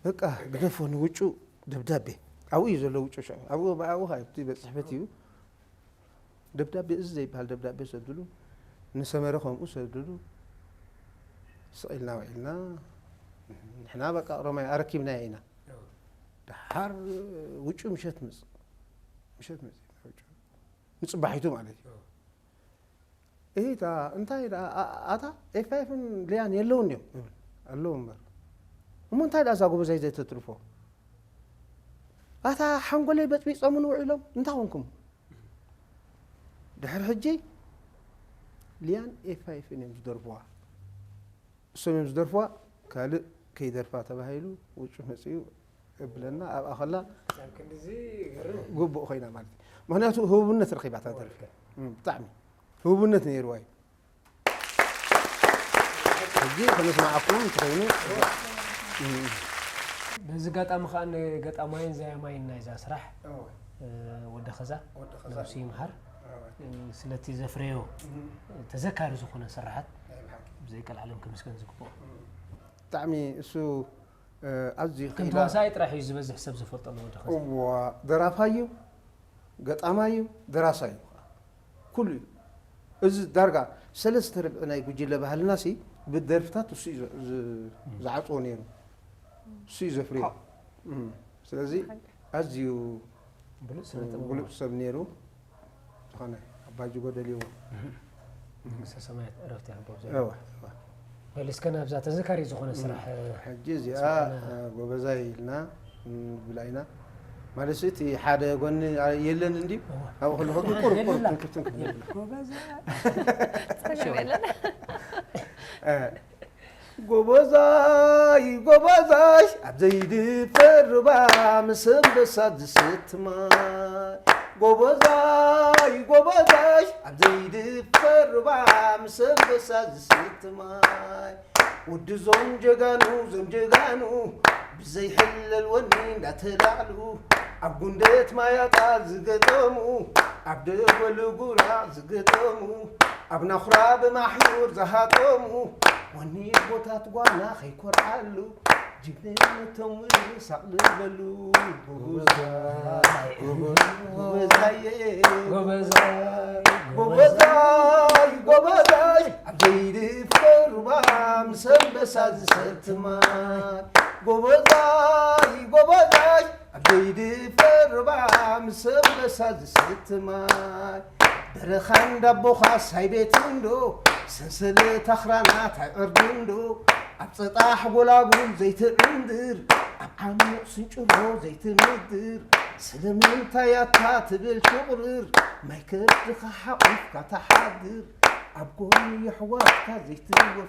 በቃ ግደፎ ንውጩ ደብዳቤ። ኣብኡ እዩ ዘሎ ውጩ ሽዑ። ኣብኡ፣ ኣብኡ፣ ኣብቲ ቤት ጽሕፈት እዩ። ደብዳቤ፣ እዚ ዘይበሃል ደብዳቤ ሰዱሉ። ንሰመረ ከምኡ ሰዱሉ። ስቕ ኢልና ውዒልና። ንሕና በቃ ኦሮማይ ኣረኪብናዮ ኢና። ደሓር ውጩ ምሸት ምጽእ፣ ምሸት ምጽእ ውጩ፣ ንጽባሒቱ ማለት እዩ። እታ እንታይ ደኣ፣ ኣ-፣ ኣታ ኤፍ ኣይፍን ሊያን የለውን እዮም ይብል። ኣለዉ እምበር። እሞ እንታይ ደኣ እዛ ጎበዛይ ዘይተትርፎ? ኣታ ሓንጎለይ በጥቢጾምን ውዒሎም እንታይ ኮንኩም? ድሕሪ ሕጂ ሊያን ኤፍ ኣይፍን እዮም ዝደርፍዋ። እሶም እዮም ዝደርፍዋ። ካልእ ከይደርፋ ተባሂሉ ውጩ መጺኡ እብለና ኣብኣ ከላ ግቡእ ኮይና ማለት እዩ። ምክንያቱ ህቡብነት ረኺባ እታ ደርፊ። እም፣ ብጣዕሚ ህቡብነት ነይርዋ እዩ። ሕጂ ከመስማዓኩም እንተኾይኑ። እም። በዚ ኣጋጣሚ ከዓ ንገጣማይን ዘያማይን ናይዛ ስራሕ ወዲ ኸዛ ነብሱ ይምሃር ስለቲ ዘፍረዮ ተዘካሪ ዝኾነ ስራሓት ብዘይ ቀልዓለም ክምስገን ዝግብኦ። ብጣዕሚ እሱ ኣዝዩ ከም ተዋሳኣይ ጥራሕ እዩ ዝበዝሕ ሰብ ዝፈልጦ ንወዲ ኸዛ። እዋ ደራፋይ እዩ፣ ገጣማይ እዩ፣ ደራሳይ እዩ፣ ኩሉ እዩ። እዚ ዳርጋ ሰለስተ ርብዒ ናይ ጉጅለ ባህልና ሲ ብደርፍታት እሱ እዩ ዝ- ዝ- ዝዓፅዎ ነይሩ፣ እሱ እዩ ዘፍርዮ። እም፣ ስለዚ ኣዝዩ ብሉፅ ስነ ጥበብ ብሉፅ ሰብ ነይሩ። ዝኾነ ኣባጅጎ ደልይዎ መንግስተ ሰማያት ዕረፍቲ ይሃቦ። እወ፣ እወ። በል እስከ ናብዛ ተዘካሪ ዝኾነ ስራሕ ሕጂ እዚኣ ጎበዛይ ኢልና ንብላ ኢና ማለት እቲ ሓደ ጎኒ የለን እንዲ ኣብኡ ከለኹ ግን ቁሩብ ቁሩብ ትንክፍ ትንክፍ ነብላ። ጎበዛይ ጎበዛይ ኣብ ዘይድፈር ሩባ ምስ ኣንበሳ ዝስቲ ማይ። ጎበዛይ ጎበዛይ ኣብ ዘይድፈር ሩባ ምስ ኣንበሳ ዝስቲ ማይ። ወዲ ዞም ጀጋኑ ዞም ጀጋኑ ብዘይሕለል ወኒ እንዳተላዕሉ ኣብ ጉንደት ማያጣ ዝገጠሙ ኣብ ደጎል ጉራ ዝገጠሙ ኣብ ናኹራ ብማሕዩር ዝሃጠሙ ወኒ ቦታት ጓና ከይኮርዓሉ ጅግንነቶም ምሳቕ ልበሉ። ጎበዛይ ጎበዛይ ጎበዛይ ጎበዛይ ኣብ ዘይድፈር ሩባ ምስ ኣንበሳ ዝሰቲ ማይ። ጎበዛይ ጎበዛይ ኣብ ዘይድፈር ሩባ ምስ ኣንበሳ ዝሰቲ ማይ። በረኻ እንዳቦኻ ሳይ ቤት እንዶ ሰንሰለት ኣኽራናት ኣይዕርዲ እንዶ ኣብ ጸጣሕ ጎላጉል ዘይትዕንድር ኣብ ዓሚቕ ስንጭሮ ዘይትንድር ስለምንታይ ኣታ ትብል ሽቑርር ማይ ከብድኻ ሓቑፍካ ተሓድር ኣብ ጎኒ የሕዋትካ ዘይትወፍር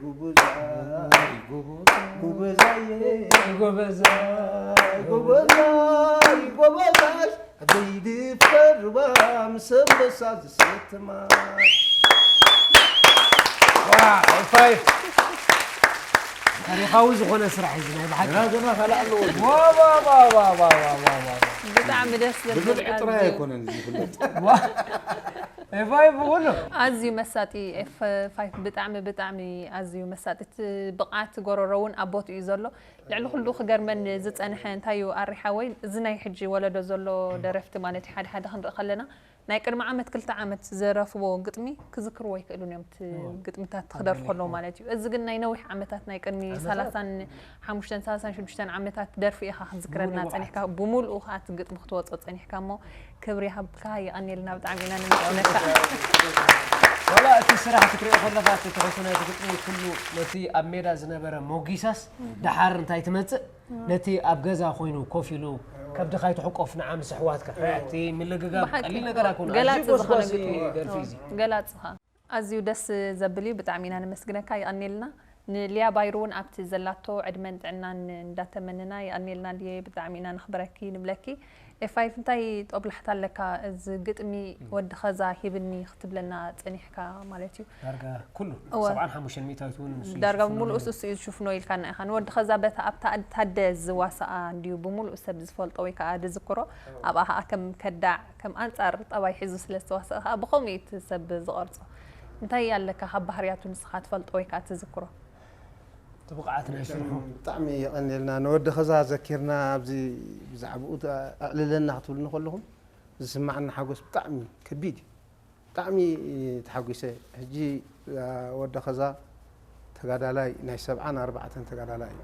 ጎበዛይ ጎበዛይ ጎበዛይ ጎበዛይ ጎበዛይ ኣብ ዘይድፈር ሩባ ምስ ኣንበሳ ዝሰቲ ማይ። ዋው፣ ፋይፍ። ታሪኻዊ ዝኾነ ስራሕ እዩ ናይ ብሓቂ። ገና ገና ካልእ ኣለዎ። ዋ፣ ዋ፣ ዋ። ብጣዕሚ ደስ ዘብል ብብልዒ ጥራይ ኣይኮነን ዝፍለጥ። ዋ፣ ኤፋይ ብኹሉ። ኣዝዩ መሳጢ ኤፍ ፋይፍ ብጣዕሚ ብጣዕሚ ኣዝዩ መሳጢ እቲ ብቕዓት ጎረሮ እውን ኣብ ቦትኡ እዩ ዘሎ። ልዕሊ ኩሉ ክገርመኒ ዝጸንሐ እንታይ እዩ ኣሪ ሓወይ፣ እዚ ናይ ሕጂ ወለዶ ዘሎ ደረፍቲ ማለት እዩ፣ ሓደ ሓደ ክንርኢ ከለና ናይ ቅድሚ ዓመት ክልተ ዓመት ዝደረፍዎ ግጥሚ ክዝክርዎ ኣይክእሉን እዮም፣ እቲ ግጥምታት ክደርፉ ከለዉ ማለት እዩ። እዚ ግን ናይ ነዊሕ ዓመታት ናይ ቅድሚ ሰላሳን ሓሙሽተን ሰላሳን ሽዱሽተን ዓመታት ደርፊ ኢኻ ክትዝክረልና ጸኒሕካ፣ ብምሉኡ ከኣ እቲ ግጥሚ ክትወጾ ጸኒሕካ እሞ ክብሪ ይሃብካ፣ የቐንየልና፣ ብጣዕሚ ኢና ነመስግነካ። ዋላ እቲ ስራሕ ክትሪኦ ከለኻ እቲ ትሕዝቶ ናይቲ ግጥሚ ኩሉ ነቲ ኣብ ሜዳ ዝነበረ ሞጊሳስ ደሓር እንታይ ትመጽእ ነቲ ኣብ ገዛ ኮይኑ ኮፍ ኢሉ ከብድኻ ይትሕቆፍ ንዓ ምስ ኣሕዋትካ እቲ ምልግጋብ ብሓቂ ቀሊል ነገር ኣይኮነ ገላፂ ኣዝዩ ዝኾነ ጎስጓሲ ግጥሚ ደርፊ እዚ ገላፅኻ ኣዝዩ ደስ ዘብል እዩ። ብጣዕሚ ኢና ነመስግነካ፣ ይቐንየልና። ንልያ ባይሩ እውን ኣብቲ ዘላቶ ዕድመን ጥዕናን እንዳተመንና፣ ይቐንየልና ልየ፣ ብጣዕሚ ኢና ነኽብረኪ ንብለኪ። ኤፋይፍ እንታይ ጦብላሕታ ኣለካ? እዚ ግጥሚ ወዲ ኸዛ ሂብኒ ክትብለና ጸኒሕካ ማለት እዩ። ዳርጋ ኩሉ እወ። ሰብዓን ሓሙሽተን ሚእታዊት እውን ንሱ እዩ ዳርጋ ዝሽፍኖ ሙሉእ ነይሩ። እሱ እዩ ዝሽፍኖ ኢልካና ኢኻ። ንወዲ ኸዛ በታ ኣብታ ኣዲ ታደ ዝዋሳኣ እንድዩ ብሙሉእ ሰብ ዝፈልጦ ወይ ከዓ ዝዝክሮ። ኣብኣ ከዓ ከም ከዳዕ ከም ኣንጻር ጠባይ ሒዙ ስለ ዝተዋሰኣ ከዓ ብኸምኡ እዩ እቲ ሰብ ዝቐርጾ። እንታይ ኣለካ ካብ ባህርያቱ ንስኻ ትፈልጦ ወይ ከዓ ትዝክሮ? እቲ ብቕዓት ናይ ስርሑ ብጣዕሚ የቐንየልና ንወዲ ኸዛ ዘኪርና ኣብዚ ብዛዕባኡ ኣዕልለና ክትብሉኒ ከለኹም ዝስማዓኒ ሓጎስ ብጣዕሚ ከቢድ እዩ። ብጣዕሚ ተሓጒሰ። ሕጂ ወዲ ኸዛ ተጋዳላይ ናይ ሰብዓን ኣርባዕተን ተጋዳላይ እዩ።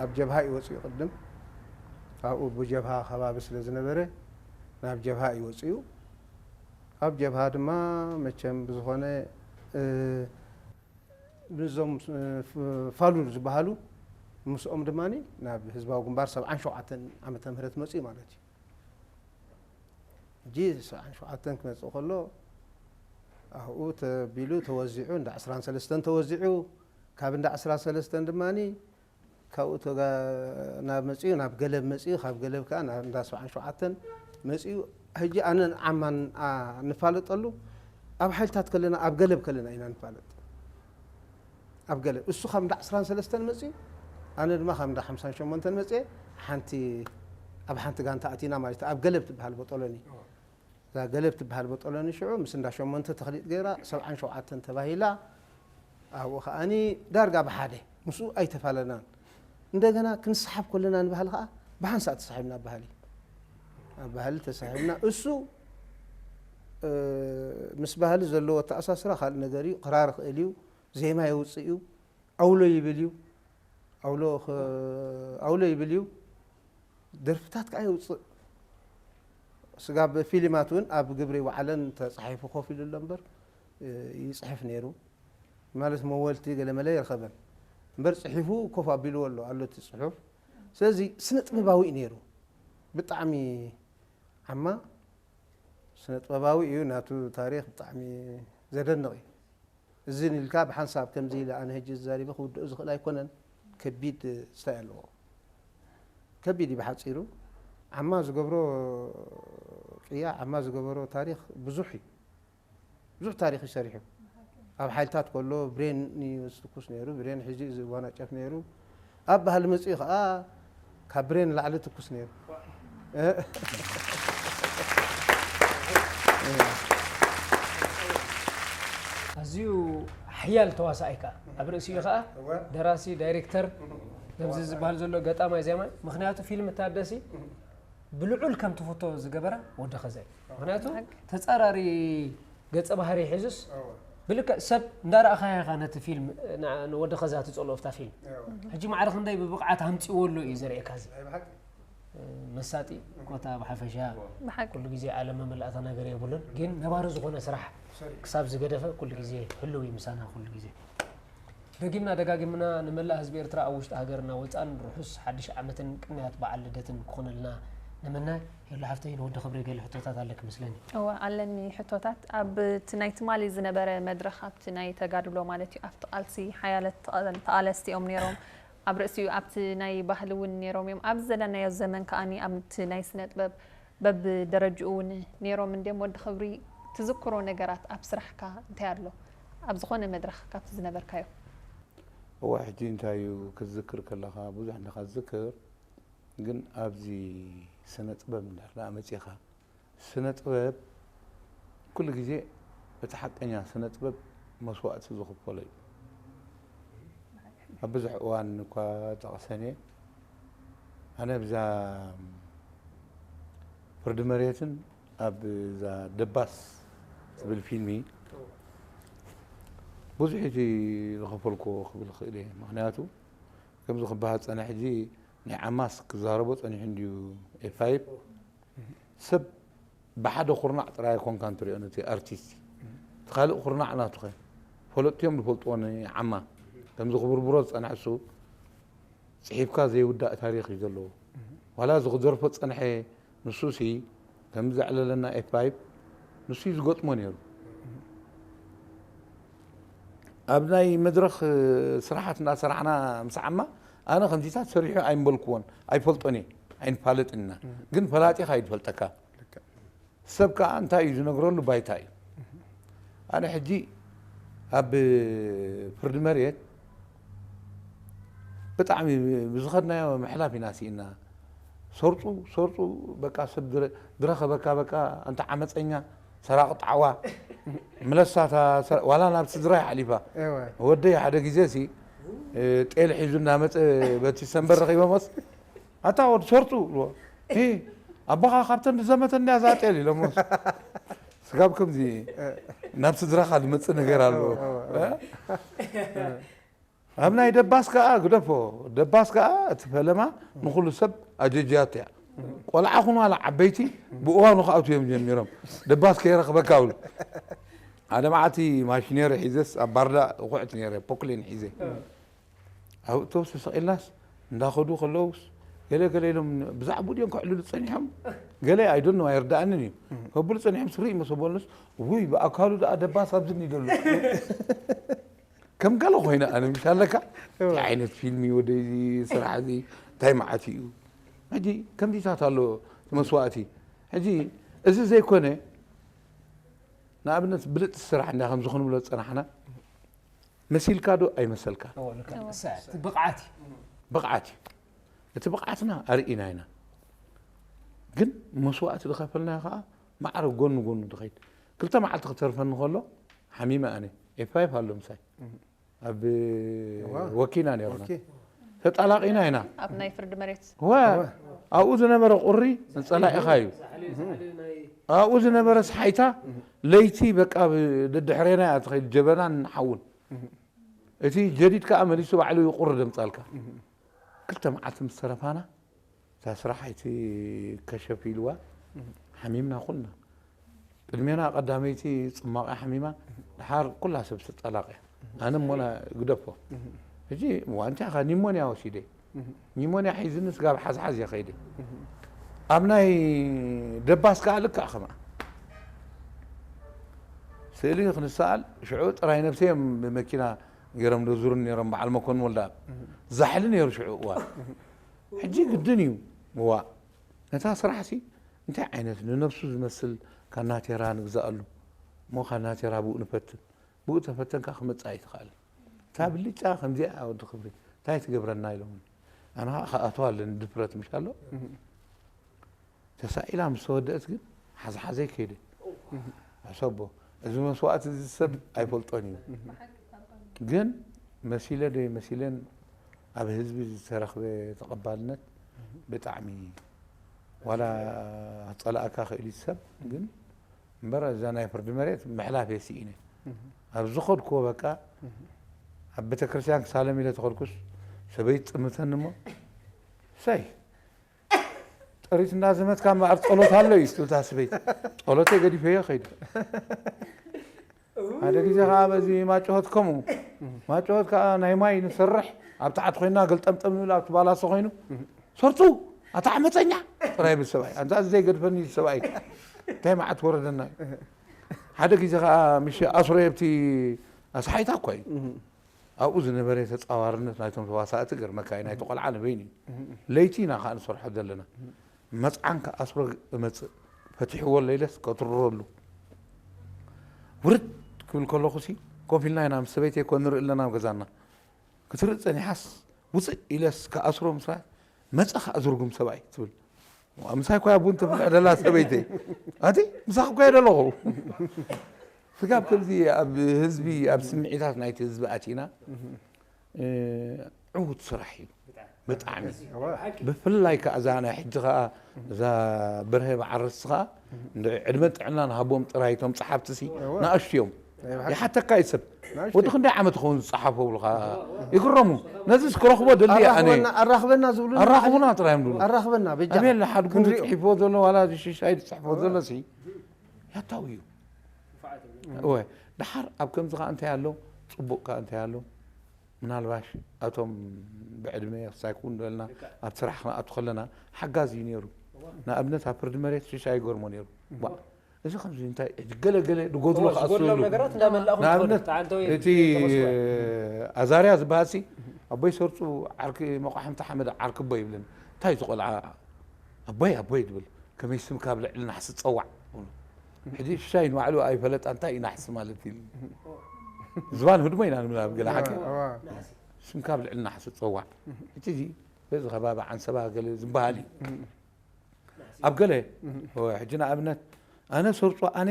ኣብ ጀብሃ እዩ ወፂኡ። ቅድም ኣብኡ ብጀብሃ ከባቢ ስለ ዝነበረ ናብ ጀብሃ እዩ ወፂኡ። ኣብ ጀብሃ ድማ መቸም ብዝኾነ ምስዞም ፋሉል ዝበሃሉ ምስኦም ድማ ናብ ህዝባዊ ግንባር ሰብዓን ሸውዓተን ዓመተ ምህረት መፅኡ ማለት እዩ። ሕጂ ሰብዓን ሸውዓተን ክመፅእ ከሎ ኣብኡ ተቢሉ ተወዚዑ እንዳ ዕስራን ሰለስተን ተወዚዑ። ካብ እንዳ ዕስራን ሰለስተን ድማ ካብኡ ናብ መፅኡ ናብ ገለብ መፅኡ፣ ካብ ገለብ ከዓ ናብ እንዳ ሰብዓን ሸውዓተን መፅኡ። ሕጂ ኣነን ዓማን ንፋለጠሉ ኣብ ሓይልታት ከለና ኣብ ገለብ ከለና ኢና ንፋለጥ። ኣብ ገለ እሱ ካብ እንዳ ዕስራን ሰለስተን መፅኡ፣ ኣነ ድማ ካብ እንዳ ሓምሳን ሸሞንተን መፅኤ ሓንቲ ኣብ ሓንቲ ጋንታ ኣቲና ማለት እዩ። ኣብ ገለብ ትበሃል ቦጦሎኒ፣ እዛ ገለብ ትበሃል ቦጦሎኒ ሽዑ ምስ እንዳ ሸሞንተ ተኽሊጥ ገይራ ሰብዓን ሸውዓተን ተባሂላ። ኣብኡ ከዓኒ ዳርጋ ብሓደ ምስኡ ኣይተፋለናን። እንደገና ክንሰሓብ ከለና ንባህሊ ከዓ ብሓንሳእ ተሳሒብና ኣብ ባህሊ፣ ኣብ ባህሊ ተሳሒብና። እሱ ምስ ባህሊ ዘለዎ ኣተኣሳስራ ካልእ ነገር እዩ። ክራር ይኽእል እዩ፣ ዜማ የውፅእ እዩ፣ ኣውሎ ይብል እዩ፣ ኣውሎ ኣውሎ ይብል እዩ። ደርፍታት ከዓ የውፅእ። ስጋብ ፊልማት እውን ኣብ ግብሪ ይወዓለን ተፃሒፉ ኮፍ ኢሉ ኣሎ እምበር ይፅሕፍ ነይሩ። ማለት መወልቲ ገለመለ ይረኸበን እምበር ፅሒፉ ኮፍ ኣቢልዎ ኣሎ ኣሎ እቲ ፅሑፍ። ስለዚ ስነ ጥበባዊ እዩ ነይሩ። ብጣዕሚ ዓማ ስነ ጥበባዊ እዩ። ናቱ ታሪኽ ብጣዕሚ ዘደንቕ እዩ። እዚ ኢልካ ብሓንሳብ ከምዚ ኢለ ኣነ ሕጂ ዝዛሪበ ክውድኦ ዝኽእል ኣይኮነን። ከቢድ ስታይ ኣለዎ። ከቢድ እዩ ብሓፂሩ። ዓማ ዝገብሮ ቅያ፣ ዓማ ዝገበሮ ታሪኽ ብዙሕ እዩ። ብዙሕ ታሪኽ እዩ ሰሪሑ። ኣብ ሓይልታት ከሎ ብሬን እዩ ዝትኩስ ነይሩ። ብሬን ሒዙ እዩ ዝዋናጨፍ ነይሩ። ኣብ ባህሊ መፅኡ ከዓ ካብ ብሬን ላዕሊ ትኩስ ነይሩ። ኣዝዩ ሓያል ተዋሳኣይ ከዓ ኣብ ርእሲኡ ከዓ ደራሲ፣ ዳይሬክተር፣ ከምዚ ዝበሃል ዘሎ ገጣማይ፣ ዜማይ። ምኽንያቱ ፊልም ታደሲ ብልዑል ከም ትፍቶ ዝገበራ ወዲ ኸዛ እዩ። ምኽንያቱ ተፃራሪ ገፀ ባህሪ ሒዙስ ብልክዕ ሰብ እንዳረኣኻዮ ኢኻ ነቲ ፊልም ንወዲ ኸዛ ትፀልኦ ኣብታ ፊልም። ሕጂ ማዕረ ክንደይ ብብቕዓት ኣምፂዎ ኣሎ እዩ ዘርእየካ። እዚ መሳጢ ኮታ ብሓፈሻ ኩሉ ግዜ ዓለም መመላእታ ነገር የብሉን፣ ግን ነባሪ ዝኾነ ስራሕ ክሳብ ዝገደፈ ኩሉ ግዜ ህልው እዩ ምሳና ኩሉ ግዜ። ደጊምና ደጋጊምና ንመላእ ህዝቢ ኤርትራ ኣብ ውሽጢ ሃገርና ወጻእን ርሑስ ሓድሽ ዓመትን ቅንያት በዓል ልደትን ክኾነልና ንምነ። ሄሉ ሓፍተይ ንወዲ ክብሪ ገለ ሕቶታት ኣለኪ መስለኒ። እወ ኣለኒ ሕቶታት። ኣብቲ ናይ ትማሊ ዝነበረ መድረኽ ኣብቲ ናይ ተጋድሎ ማለት እዩ ኣብቲ ቃልሲ ሓያለት ተቓለስቲ እዮም ነይሮም። ኣብ ርእሲኡ ኣብቲ ናይ ባህሊ እውን ነይሮም እዮም። ኣብዚ ዘለናዮ ዘመን ከኣ ኣብቲ ናይ ስነ ጥበብ በብደረጅኡ እውን ነይሮም እንድዮም። ወዲ ክብሪ ትዝክሮ ነገራት ኣብ ስራሕካ እንታይ ኣሎ? ኣብ ዝኾነ መድረኽ ካብቲ ዝነበርካዮ? እዋ ሕጂ እንታይ እዩ ክትዝክር ከለኻ ብዙሕ እንዲኻ ትዝክር፣ ግን ኣብዚ ስነ ጥበብ እንድሕር ደኣ መጺኻ ስነ ጥበብ ኩሉ ግዜ እቲ ሓቀኛ ስነ ጥበብ መስዋእቲ ዝኽፈሎ እዩ። ኣብ ብዙሕ እዋን እኳ ጠቕሰን እየ። ኣነ ብዛ ፍርዲ መሬትን ኣብ ዛ ደባስ ትብል ፊልሚ ብዙሕ እቲ ዝኸፈልኩዎ ክብል ክእል እየ። ምክንያቱ ከምዚ ክበሃል ዝፀንሐ ሕጂ ናይ ዓማስ ክዛረቦ ፀኒሑ እንድዩ ኤፋይብ ሰብ ብሓደ ኩርናዕ ጥራይ ኣይኮንካን ትሪኦ ነቲ ኣርቲስት እቲ ካልእ ኩርናዕ ናቱኸ ፈለጥቲ እዮም ዝፈልጥዎ ንዓማ ከምዚ ክብርብሮ ዝፀንሐ እሱ ፅሒፍካ ዘይውዳእ ታሪኽ እዩ ዘለዎ ዋላ እዚ ክደርፎ ዝፀንሐ ንሱሲ ከምዚ ዘዕለለና ኤፍ ፋይቭ ንሱ እዩ ዝገጥሞ ነይሩ ኣብ ናይ መድረኽ ስራሓት እናሰራሕና ምስ ዓማ ኣነ ከምዚታት ሰሪሑ ኣይምበልክዎን ኣይፈልጦን እየ ኣይንፋለጥን ኢና ግን ፈላጢኻ እዩ ዝፈልጠካ ሰብ ከዓ እንታይ እዩ ዝነግረሉ ባይታ እዩ ኣነ ሕጂ ኣብ ፍርዲ መሬት ብጣዕሚ ብዝኸድናዮ ምሕላፍ ኢና ስኢና ሰርፁ ሰርፁ በቃ ሰብ ዝረኸበካ በቃ ኣንታ ዓመፀኛ ሰራቂ ጣዕዋ ምለሳታ ዋላ ናብ ስድራይ ሓሊፋ ወደይ ሓደ ግዜ ሲ ጤል ሒዙ እናመፀ በቲ ሰንበር ረኺቦሞስ ኣታ ወዲ ሰርፁ ብልዎ ኣቦኻ ካብተን ዝዘመተ እንድያ እዛ ጤል ኢሎሞስ ስጋብ ከምዚ ናብ ስድራኻ ዝመጽእ ነገር ኣለዎ። ኣብ ናይ ደባስ ከኣ ግደፎ። ደባስ ከኣ እቲ ፈለማ ንኹሉ ሰብ ኣጀጅያቶ እያ። ቆልዓ ኹን ዋላ ዓበይቲ ብእዋኑ ክኣትዉ እዮም ጀሚሮም። ደባስ ከይረኽበካ ብሉ። ሓደ መዓልቲ ማሽነሪ ሒዘስ ኣብ ባርዳ እኹዕት ነይረ፣ ፖክሌን ሒዘ። ኣብ እቶብስ ተሰቒልናስ እንዳኸዱ ከለውስ ገለ ገለ ኢሎም ብዛዕባኡ ድዮም ከዕልሉ ጸኒሖም? ገለ ኣይደኖ ኣይርድኣንን እዩ። ከብሉ ጸኒሖም ስርእ ይመሰበሉስ ውይ ብኣካሉ ደኣ ደባስ ኣብዚ እኒደሉ። ከም ገለ ኮይነ ኣነ ምሽ ኣለካ እንታይ ዓይነት ፊልም እዩ ወደይ ስራሕ እዚ እንታይ መዓት እዩ ሕጂ ከምዚታት ኣሎ መስዋእቲ ሕጂ እዚ ዘይኮነ ንኣብነት ብልጥ ስራሕ እንዳ ከምዚ ክንብሎ ዝፀናሕና መሲልካ ዶ ኣይመሰልካ ብቕዓት እዩ ብቕዓት እዩ እቲ ብቕዓትና ኣርኢና ኢና ግን መስዋእቲ ዝኸፈልናዮ ከዓ ማዕረ ጎኑ ጎኑ ትኸይድ ክልተ መዓልቲ ክተርፈኒ ከሎ ሓሚመ ኣነ ኤፋይፍ ኣሎ ምሳይ ኣብ ወኪና ነርና ተጣላቂና ኢና ኣብ ናይ ፍርዲ መሬት ወ ኣብኡ ዝነበረ ቁሪ ጸላኢኻ እዩ ኣብኡ ዝነበረ ስሓይታ ለይቲ በቃ ደድሕሬና እያ ትኸይድ ጀበናን ሓውን እቲ ጀዲድ ከዓ መሊሱ ባዕሉ ይቁሪ ደምጻልካ ክልተ መዓልቲ ምስ ተረፋና እታ ስራሕ ኣይትከሸፍ ኢልዋ ሓሚምና ኩልና ቅድሜና ቀዳመይቲ ጽማቕ ሓሚማ ድሓር ኩላ ሰብ ትጠላቕ እያ ኣነ ሞና ግደፎ ሕጂ ዋንታ ኻ ኒሞንያ ወሲደ ኒሞንያ ሒዝኒ ስጋብ ሓዝሓዝ እየ ኸይደ ኣብ ናይ ደባስ ከዓ ልክዕ ከማ ስእሊ ክንሰኣል ሽዑ ጥራይ ነብሰ እዮም ብመኪና ገይሮም ዶ ዙርን ነይሮም በዓል መኮን ወልዳ ዛሕሊ ነይሩ ሽዑ እዋን ሕጂ ግድን እዩ ምዋእ ነታ ስራሕ ሲ እንታይ ዓይነት ንነብሱ ዝመስል ካናቴራ ንግዛኣሉ እሞ ካናቴራ ብኡ ንፈትን ብኡ ተፈተንካ ክመፅእ ኣይትኽኣልን እታ ብልጫ ከምዚኣ ወዲ ክብሪ እንታይ ትገብረና ኢሎምኒ ኣነ ከዓ ክኣትዋ ኣለኒ ድፍረት ምሽ ኣሎ ተሳኢላ ምስ ተወደአት ግን ሓዝሓዘይ ከይደ ኣሰቦ እዚ መስዋእቲ እዚ ሰብ ኣይፈልጦን እዩ ግን መሲለ ዶ መሲለን ኣብ ህዝቢ ዝተረኽበ ተቐባልነት ብጣዕሚ ዋላ ፀላእካ ክእል ሰብ ግን እምበር እዛ ናይ ፍርዲ መሬት ምሕላፍ እየ ስኢነ ኣብ ዝኸድክዎ በቃ ኣብ ቤተክርስትያን ክሳለም ኢለ ተኸድኩስ ሰበይት ጥምተኒ እሞ ሰይ ጥሪት እንዳዘመትካ እምበኣር ጸሎት ኣሎ እዩ ትብል እታ ሰበይቲ። ጸሎተይ ገዲፈዮ ከይደ። ሓደ ግዜ ከዓ በዚ ማጭሆት ከምኡ ማጭሆት ከዓ ናይ ማይ ንሰርሕ ኣብ ታሕቲ ኮይንና ገልጠምጠም ንብል ኣብቲ ባላሶ ኮይኑ ሰርፁ ኣታ ዓመፀኛ ጥራይ ይብል ሰብኣይ። ኣንታ እዚ ዘይገድፈኒ ሰብኣይ እንታይ መዓት ወረደና እዩ። ሓደ ግዜ ከዓ ምሽ ኣስሮየ ኣብቲ ኣስሓይታ እኳ እዩ። ኣብኡ ዝነበረ ተጻዋርነት ናይቶም ተዋሳእቲ ገርመካ እዩ ናይቲ ቆልዓ ንበይኑ እዩ ለይቲ ኢና ከዓ ንሰርሖ ዘለና መጽዓን ከኣስሮ እመጽእ ፈቲሕዎ ለይለስ ከትርረሉ ውርድ ክብል ከለኹ ሲ ኮፍ ኢልና ኢና ምስ ሰበይተይ ኮ ንርኢ ኣለና ኣብ ገዛና ክትርኢ ጸኒሓስ ውፅእ ኢለስ ከኣስሮ ምስራ መጸ ከዓ ዝርጉም ሰብኣይ ትብል ምሳይ ኮያ ቡን ትፍልሕ ደላ ሰበይተይ ኣቲ ምሳኽ ኮየ ደለኹ ስጋብ ከምዚ ኣብ ህዝቢ ኣብ ስምዒታት ናይቲ ህዝቢ ኣቲና ዕዉት ስራሕ እዩ ብጣዕሚ ብፍላይ ከዓ እዛ ናይ ሕጂ ከዓ እዛ በርሀ በዓርስ ከዓ ዕድመ ጥዕና ንሃቦም ጥራይ እቶም ፀሓፍቲ ሲ ንኣሽቱ እዮም ይሓተካ እዩ ሰብ ወዲ ክንደይ ዓመት ክኸውን ዝፀሓፎ ብልካ ይግረሙ ነዚ ክረኽቦ ደሊ ኣነ ኣራኽበና ዝብሉ ኣራኽቡና ጥራይ እዮም ዝብሉ ኣራኽበና በጃ ኣበየለ ሓድጉ ክንሪኦ። ዝፅሒፎ ዘሎ ዋላ ሽሻይ ዝፅሕፎ ዘሎ ሲ ያታው እዩ እወ ድሓር ኣብ ከምዚ ከዓ እንታይ ኣሎ ፅቡቅ ከዓ እንታይ ኣሎ ምናልባሽ ኣቶም ብዕድመ ክሳይ ክውን በልና ኣብ ስራሕ ክንኣቱ ከለና ሓጋዝ እዩ ነይሩ ንኣብነት ኣብ ፍርዲ መሬት ሽሻይ ይገርሞ ነይሩ እዚ ከምዚ እንታይ ገለገለ ዝጎድሎ ከኣስሉ ንኣብነት እቲ ኣዛርያ ዝበሃል ሲ ኣቦይ ሰርፁ ዓርኪ መቋሕምቲ ሓመድ ዓርኪ ኣቦይ ይብለኒ እንታይ ዝቆልዓ ኣቦይ ኣቦይ ትብል ከመይ ስምካ ኣብ ልዕሊ ናሕሲ ትፀዋዕ ሕጂ ሽሻይ ንባዕሉ ኣይፈለጣ እንታይ እዩ ናሕሲ ማለት ኢሉ ዝባን ህድሞ ኢና ንብል ኣብ ገለ ሓቂ ስምካ ኣብ ልዕሊ ናሕሲ ትፀዋዕ እቲ በዚ ከባቢ ዓንሰባ ገለ ዝበሃል እዩ ኣብ ገለ ሕጂ ንኣብነት ኣነ ሰርፁ ኣነ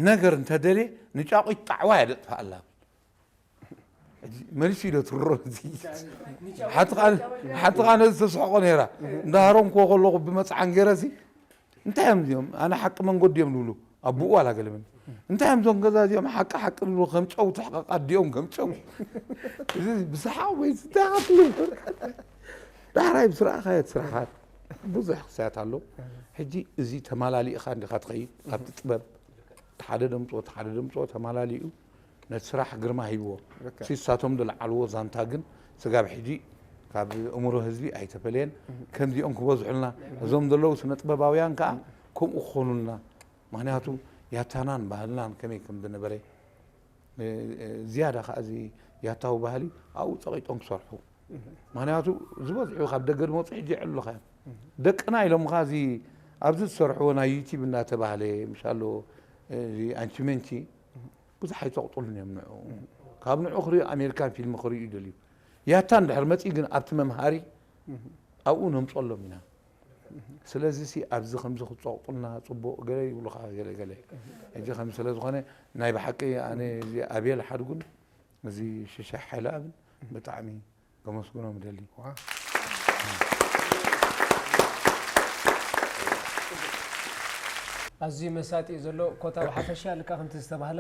ነገር እንተደልየ ንጫቑት ጣዕዋ እየ ደጥፍኣላ መሊሱ ኢዶ ትሮ ሓንቲ ኸዓ ነዚ ተስሕቆ ነይራ እንዳሃረምክዎ ከለኹ ብመፅዓን ገይረ ሲ እንታይ እዮም እዚኦም ኣነ ሓቂ መንገዲ እዮም ዝብሉ ኣቡኡ ኣላገለምን እንታይ እዮም እዞም ገዛ እዚኦም ሓቂ ሓቂ ዝብሉ ከም ጨው ትሕቀቃ ድኦም ከም ጨው እዚ ብሰሓቕ ወይ እንታይ ክትብል ዳሕራይ ብስራእኻዮ ትስራሓት ብዙሕ ክሳያት ኣሎ። ሕጂ እዚ ተማላሊእኻ እንዲኻ ትኸይድ ኣብቲ ጥበብ ሓደ ደምፅኦ ሓደ ደምፅኦ ተማላሊኡ ነቲ ስራሕ ግርማ ሂብዎ። ሲሳቶም ዝለዓልዎ ዛንታ ግን ስጋብ ሕጂ ካብ እምሮ ህዝቢ ኣይተፈለየን። ከምዚኦም ክበዝሑልና እዞም ዘለዉ ስነ ጥበባውያን ከዓ ከምኡ ክኾኑልና። ምክንያቱ ያታናን ባህልናን ከመይ ከም ዝነበረ ዝያዳ ከዓ እዚ ያታዊ ባህሊ ኣብኡ ፀቂጦም ክሰርሑ። ምክንያቱ ዝበዝሑ ካብ ደገ ዝመፁ ሕጂ ይዕሉኻ እዮም። ደቅና ኢሎም ከዓ እዚ ኣብዚ ዝሰርሕዎ ናይ ዩቲብ እናተባህለ ምሻሎ ኣንቺመንቺ ብዙሕ ኣይተቕጥሉን እዮም ንዑ። ካብ ንዑ ክሪኡ ኣሜሪካን ፊልም ክሪኡ ይደልዩ። ያታ እንድሕር መፂ ግን ኣብቲ መምሃሪ ኣብኡ ነምፀሎም ኢና። ስለዚ ሲ ኣብዚ ከምዚ ክትፀቕጡልና ፅቡቕ ገለ ይብሉኻ ገለ ገለ። ሕጂ ከም ስለ ዝኾነ ናይ ብሓቂ ኣነ እዚ ኣቤል ሓድጉን እዚ ሽሻ ሓይለኣብን ብጣዕሚ ከመስግኖም እደሊ። ኣዝዩ መሳጢ እዩ ዘሎ ኮታ ብሓፈሻ ልካ ከምቲ ዝተባህለ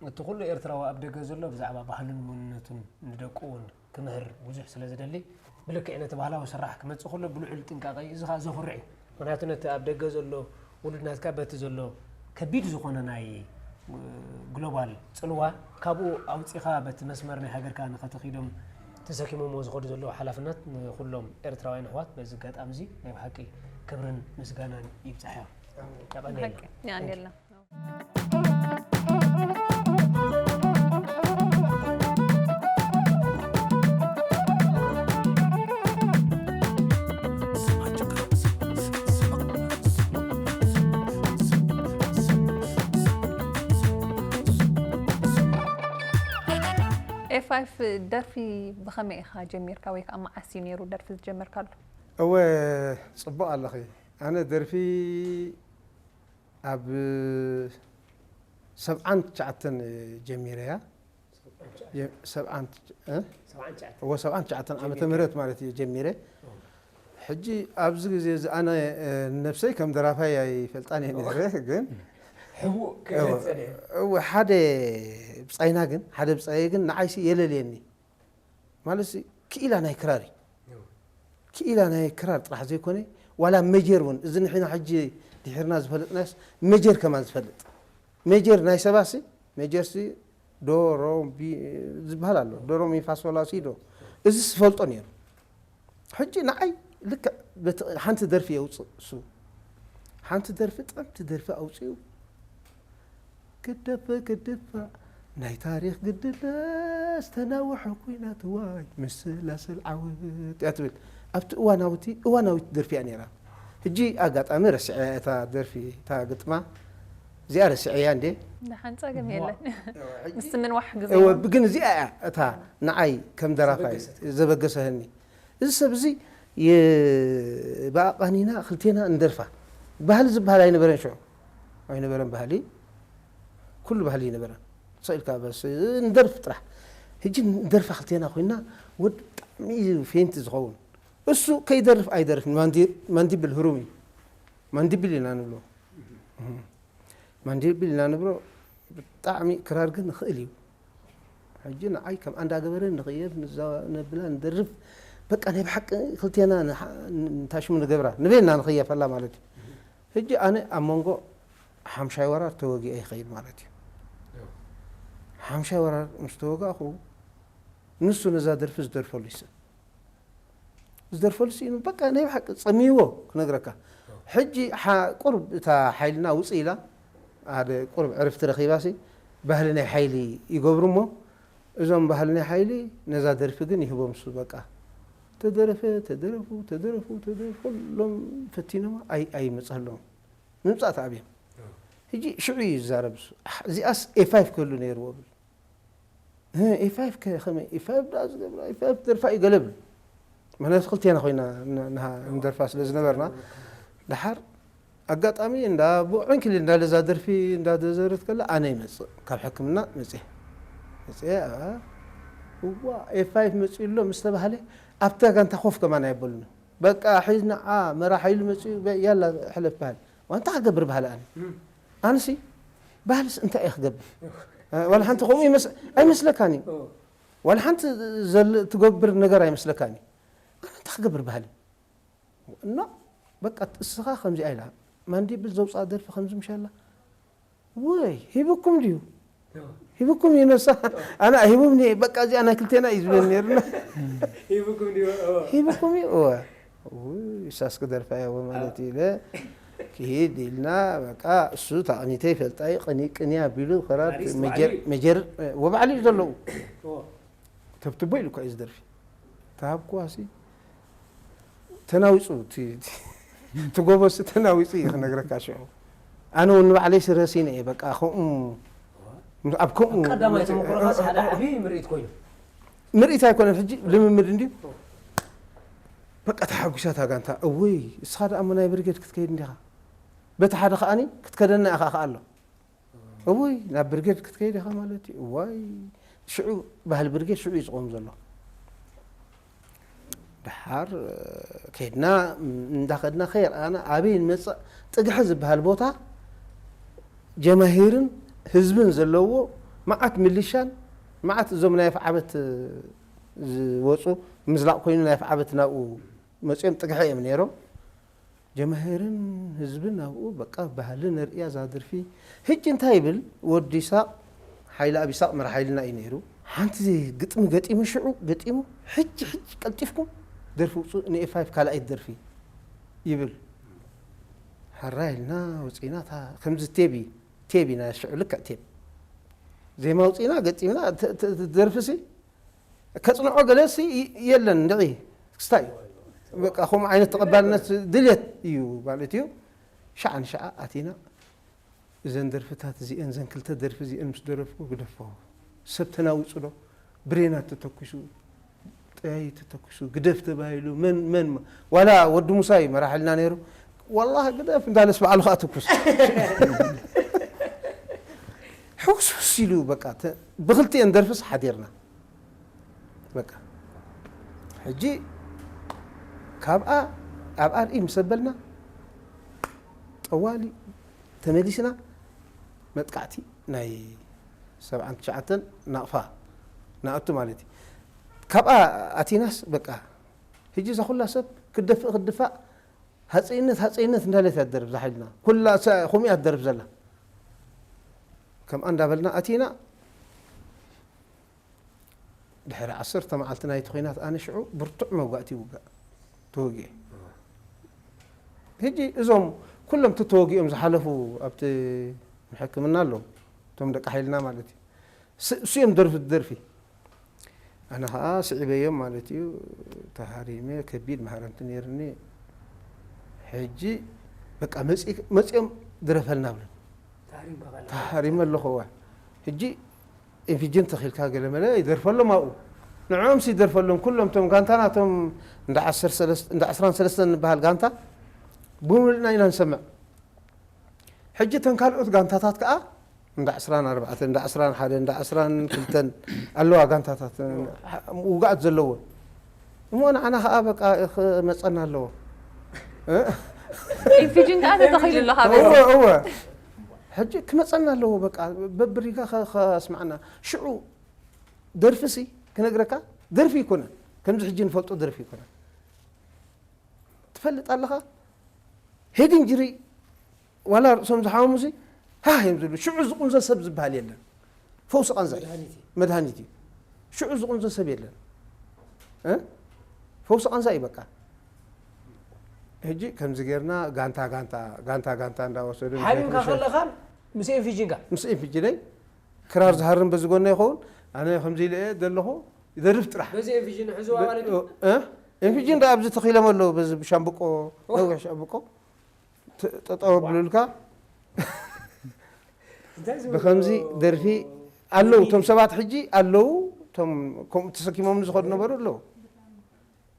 እቲ ኩሉ ኤርትራዊ ኣብ ደገ ዘሎ ብዛዕባ ባህሉን መንነቱን ንደቁ እውን ክምህር ብዙሕ ስለ ዝደሊ ብልክዕ ነቲ ባህላዊ ስራሕ ክመጽእ ከሎ ብልዑል ጥንቃቐ እዩ። እዚ ከዓ ዘኹርዕ እዩ። ምክንያቱ ነቲ ኣብ ደገ ዘሎ ውሉድ ናትካ በቲ ዘሎ ከቢድ ዝኾነ ናይ ግሎባል ፅልዋ ካብኡ ኣውፂኻ በቲ መስመር ናይ ሃገርካ ንኸተኺዶም ተሰኪሞሞ ዝኸዱ ዘለዉ ሓላፍነት ንኩሎም ኤርትራውያን ኣሕዋት በዚ ኣጋጣሚ እዚ ናይ ብሓቂ ክብርን ምስጋናን ይብፃሕ እዮም። ያቐንየልና። ብሓቂ የቐንየልና። ኤፋይፍ ደርፊ ብኸመይ ኢኻ ጀሚርካ ወይ ከዓ መዓስ እዩ ነይሩ ደርፊ ዝጀመርካሉ? እወ ፅቡቕ ኣለኺ። ኣነ ደርፊ ኣብ ሰብዓን ትሽዓተን ጀሚረያ። ሰብዓን ትሽዓተን ዓመተ ምህረት ማለት እየ ጀሚረ። ሕጂ ኣብዚ ግዜ እዚ ኣነ ነብሰይ ከም ደራፋይ ኣይፈልጣን እየ ነይረ፣ ግን እወ ሓደ ብጻይና ግን ሓደ ብጻየ ግን ንዓይሲ የለልየኒ ማለት ክኢላ ናይ ክራር እዩ። ክኢላ ናይ ክራር ጥራሕ ዘይኮነ ዋላ መጀር እውን እዚ ንሕና ሕጂ ድሒርና ዝፈልጥናስ መጀር ከማን ዝፈልጥ መጀር ናይ ሰባሲ መጀርሲ ዶ ሮ ቢ ዝበሃል ኣሎ ዶ ሮ ሚ ፋ ሶ ላ ሲ ዶ እዚ ዝፈልጦ ነይሩ። ሕጂ ንዓይ ልክዕ ሓንቲ ደርፊ የውፅእ እሱ ሓንቲ ደርፊ ጥዕምቲ ደርፊ ኣውፅኡ ግደፈ ግድፋ ናይ ታሪኽ ግድለ ዝተናወሐ ኩናት ዋይ ምስላስል ዓወት እያ ትብል ኣብቲ እዋናዊቲ እዋናዊት ደርፊ እያ ነይራ። ሕጂ ኣጋጣሚ ረሲዐያ እታ ደርፊ እታ ግጥማ እዚኣ ረሲዐያ እንዴ። ደሓን ጸገም የለን። ምስቲ ምንዋሕ ግዜ እወ ግን እዚኣ እያ እታ ንዓይ ከም ደራፋይ ዘበገሰህኒ። እዚ ሰብ እዚ ብኣቓኒና ክልቴና እንደርፋ። ባህሊ ዝበሃል ኣይነበረን ሽዑ። ኣይነበረን ባህሊ። ኩሉ ባህሊ ኣይነበረን። ስቕ ኢልካ በስ እንደርፍ ጥራሕ። ሕጂ እንደርፋ ክልቴና ኮይና ወዲ ብጣዕሚ እዩ ፌንት ዝኸውን። እሱ ከይደርፍ ኣይደርፍን። ማንዲብል ህሩም እዩ። ማንዲብል ኢና ንብሎ። ማንዲብል ኢና ንብሎ። ብጣዕሚ ክራር ግን ይኽእል እዩ። ሕጂ ንዓይ ከምኣ እንዳገበረ ንኽየፍ ነብላ ንደርፍ በቃ ናይ ብሓቂ ክልቴና ንታሽሙ ንገብራ ንበይና ንኽየፈላ ማለት እዩ። ሕጂ ኣነ ኣብ መንጎ ሓምሻይ ወራር ተወጊአ ይኸይድ ማለት እዩ። ሓምሻይ ወራር ምስ ተወጋእኹ ንሱ ነዛ ደርፊ ዝደርፈሉ ይስእ ዝደርፈሉ ስኢኑ በቃ ናይ ብሓቂ ጸሚዎ ክነግረካ። ሕጂ ቁርብ እታ ሓይልና ውጽእ ኢላ ሓደ ቁርብ ዕርፍቲ ረኺባሲ ባህሊ ናይ ሓይሊ ይገብሩ እሞ እዞም ባህሊ ናይ ሓይሊ ነዛ ደርፊ ግን ይህቦም እሱ በቃ ተደረፈ ተደረፉ ተደረፉ ተደረፉ ኩሎም ፈቲኖም ኣይመጽኣሎም ምምጻእ ተኣብዮም። ሕጂ ሽዑ እዩ ዝዛረብ እሱ እዚኣስ ኤፋይፍ ክህሉ ነይርዎ ብል። ኤፋይፍ ከ ከመይ ኤፋይፍ ደኣ ዝገብራ ኤፋይፍ ደርፋ እዩ ገለ ብል። ምክንያቱ ክልቴና ኮይና ንደርፋ ስለ ዝነበርና ድሓር ኣጋጣሚ እንዳ ብዕንክሊ እንዳ ለዛ ደርፊ እንዳ ዘረት ከላ ኣነ ይመጽእ ካብ ሕክምና መጽየ መጽየ እዋ ኤፋይፍ መጽኡ ኣሎ ምስ ተባህለ ኣብታ ጋንታ ኮፍ ከማን ኣየበሉኒ በቃ ሒዝ ንዓ መራ ሓይሉ መጽኡ ያላ ሕለፍ በሃል ዋንታ ክገብር በሃል ኣነ ኣነሲ ባህልስ እንታይ እየ ክገብር? እ፣ ዋላ ሓንቲ ከምኡ ይመስ-፣ ኣይመስለካን እዩ። ኦ። ዋላ ሓንቲ ዘል-፣ ትገብር ነገር ኣይመስለካን እዩ። ኣነ እንታይ ክገብር ባህሊ? እና በቃ እስኻ ከምዚኣ ኢላ፣ ማንዲብል ዘውፅኣ ደርፊ ከምዚ ምሻላ፣ ወይ ሂብኩም ድዩ? ኦ። ሂብኩም እዩ ነብሳ። ኣነ ሂቡም፣ በቃ እዚኣ ናይ ክልቴና እዩ ዝብለኒ ነይሩና። ሂብኩም ድዩ? ኦ። ሂብኩም እዩ? እወ። ውይ፣ እሳስ ክደርፋ እየ ማለት ኢለ ክሂድ ኢልና፣ በቃ እሱ ታቕኒተይ ፈልጣይ ቅኒ-፣ ቅንያ ቢሉ ክራር ኣሪስት መጀር-፣ ባዕሉ እዩ። መጀር-፣ ወባዕሉ እዩ ዘለዉ። ኦ። ተብትቦ ኢሉ እኳ እዩ ዝደርፊ። ተሃብኩዋ ሲ ተናዊጹ፣ እቲ፣ እቲ፣ እቲ ጎበዝሲ ተናዊጹ እዩ ክነግረካ ሽዑ። ኣነ እውን ንባዕለይሲ ረሲነ እየ፣ በቃ ከምኡ፣ ኣብ ከምኡ ኣብ ቀዳማይ ተመክሮኻስ ሓደ ዓቢ ምርኢት ኮይኑ። ምርኢት ኣይኮነን፣ ሕጂ ልምምድ እንድዩ። በቃ ተሓጒሳ እታ ጋንታ፣ እውይ፣ እስኻ ደኣ እሞ ናይ ብርጌድ ክትከይድ እንዲኻ። በቲ ሓደ ከኣኒ ክትከደና ኢኻ ከኣ ኣሎ። እውይ፣ ናብ ብርጌድ ክትከይድ ኢኻ ማለት እዩ። እዋይ፣ ሽዑ ባህሊ ብርጌድ ሽዑ እዩ ዝቖም ዘሎ። ደሓር፣ እ፣ ከይድና፣ እንዳኸድና ከየርኣና ኣበይ ንመጽእ፣ ጥግሒ ዝበሃል ቦታ ጀማሂርን ህዝብን ዘለዎ፣ መዓት ሚሊሻን መዓት እዞም ናይ ኣፍዓበት ዝወጹ፣ ምዝላቕ ኮይኑ ናይ ኣፍዓበት ናብኡ መጺኦም ጥግሒ እዮም ነይሮም። ጀማሂርን ህዝብን ኣብኡ በቃ ባህሊ ነርእያ እዛ ደርፊ። ሕጂ እንታይ ይብል ወዲ ይሳቕ፣ ሓይለኣብ ይሳቕ መራሒ ሓይልና እዩ ነይሩ። ሓንቲ ግጥሚ ገጢሙ፣ ሽዑ ገጢሙ፣ ሕጂ፣ ሕጂ ቀልጢፍኩም ደርፊ ውጹ፣ ንኤፍ ፋይቭ ካልኣይቲ ደርፊ ይብል። ሕራይ ኢልና ወጺና፣ እታ ከምዚ ቴቢ፣ ቴቢ ናይ ሽዑ ልክዕ ቴብ። ዜማ ውጺና፣ ገጢምና፣ ተ-፣ ተ-፣ ተ-፣ ደርፊ ሲ ከጽንዖ ገለሲ ይ-፣ የለን። እንድዒ ክስታይ በቃ ከምኡ ዓይነት ተቐባልነት ድልየት እዩ ማለት እዩ። ሸዓ ንሸዓ ኣቲና፣ እዘን ደርፍታት እዚአን፣ እዘን ክልተ ደርፊ እዚአን ምስ ደረፍኩ ግደፎ። ሰብ ተናዊጹ ዶ? ብሬናት ተተኩሱ፣ ጠያይት ተተኩሱ፣ ግደፍ ተባሂሉ፣ መን፣ መን፣ ዋላ ወዲ ሙሳ እዩ መራሕልና ነይሩ። ዋላሂ ግደፍ እንዳለስ ባዕሉ ከኣ ትኩስ። ሕውስውስ ኢሉ በቃ፣ ተ-፣ ብክልቲኤን ደርፍስ ሓዲርና። በቃ። ሕጂ ካብኣ ኣብ ኣርኢ ምስ ኣበልና፣ ጠዋሊ ተመሊስና መጥቃዕቲ ናይ ሰብዓን ትሽዓተን ናቕፋ ንኣቱ ማለት እዩ። ካብኣ ኣቲናስ በቃ፣ ሕጂ እዛ ኩላ ሰብ ክትደፍእ ክትድፋእ፣ ሃፀይነት፣ ሃፀይነት እንዳለት እያ ትደርፍ እዛ ሓይልና። ኩላ ሰ-፣ ከምኡ እያ ትደርፍ ዘላ። ከምኣ እንዳበልና ኣቲና፣ ድሕሪ ዓሰርተ መዓልቲ ናይቲ ኲናት ኣነ ሽዑ ብርቱዕ መውጋእቲ ይውጋእ፣ ተወጊኤ። ሕጂ እዞም ኩሎም እቲ ተወጊኦም ዝሓለፉ ኣብቲ ሕክምና ኣለዉ፣ እቶም ደቂ ሓይልና ማለት እዩ። ስ-፣ እሱ እዮም ደርፊ፣ ደርፊ። ኣነ ኸዓ ስዒበዮም ማለት እዩ፣ ተሃሪመ፣ ከቢድ ማህረምቲ ነይርኒ። ሕጂ በቃ መጺ-፣ መጺኦም ድረፈልና ብለን። ተሃሪምካ ከለኻ? ተሃሪመ ኣለኹ፣ እዋ። ሕጂ ኢንፊጅን ተኺልካ ገለ መለ ይደርፈሎም ኣብኡ። ንዕኦምሲ ይደርፈሎም፣ ኩሎም እቶም ጋንታ ናቶም እንዳ ዓሰርተ ሰለስተ፣ እንዳ ዕስራን ሰለስተን እንበሃል ጋንታ ብምሉእና ኢና ንሰምዕ። ሕጂ እተን ካልኦት ጋንታታት ከኣ እንዳ ዕስራን ኣርባዕተን፣ እንዳ ዕስራን ሓደን፣ እንዳ ዕስራን ክልተን ኣለዋ ጋንታታት፣ ውግኣት ዘለወን። እሞ ንዓና ከኣ በቃ ክመጸና ኣለዎ። እ? ኢንፊጅን ከኣ ተተኺሉ ኣሎ ካበይ? እወ፣ እወ። ሕጂ ክመጸና ኣለዎ በቃ በብሪጋ ከ-፣ ከስምዓና። ሽዑ ደርፊሲ ክነግረካ፣ ደርፊ ይኮነን። ከምዚ ሕጂ ንፈልጦ ደርፊ ይኮነን። ትፈልጥ ኣለኻ? ሄድ ኢንጅሪ ዋላ ርእሶም ዝሓመሙሲ ሃህ እዮም ዝብሉ። ሽዑ ዝቑንዘ ሰብ ዝበሃል የለን። ፈውሲ ቃንዛ እዩ። መድሃኒት እዩ። መድሃኒት እዩ። ሽዑ ዝቑንዘ ሰብ የለን። እ? ፈውሲ ቃንዛ እዩ በቃ። ሕጂ ከምዚ ጌርና ጋንታ፣ ጋንታ፣ ጋንታ፣ ጋንታ እንዳወሰዱ ሓሚምካ ከለኻን ምስ ኤንፊጂንካ? ምስ ኤንፊጂነይ ክራር ዝሃርም በዚ ጎና ይኸውን። ኣነ ከምዚ ኢለ እየ ዘለኹ፣ ይደርፍ ጥራሕ። በዚ ኤንፊጂን ሕዝዋ ማለት እዩ? እ? ኤንፊጂን ደኣ ኣብዚ ተኺሎም ኣለዉ፣ በዚ ብሻምብቆ፣ ነዊሕ ሻምብቆ። ተ-፣ ጠጠው ኣብሉልካ። እንታይ ዝብሉ ብኸምዚ ደርፊ ኣለዉ። እቶም ሰባት ሕጂ ኣለዉ። እቶም ከምኡ ተሰኪሞም ዝኸዱ ነበሩ ኣለዉ።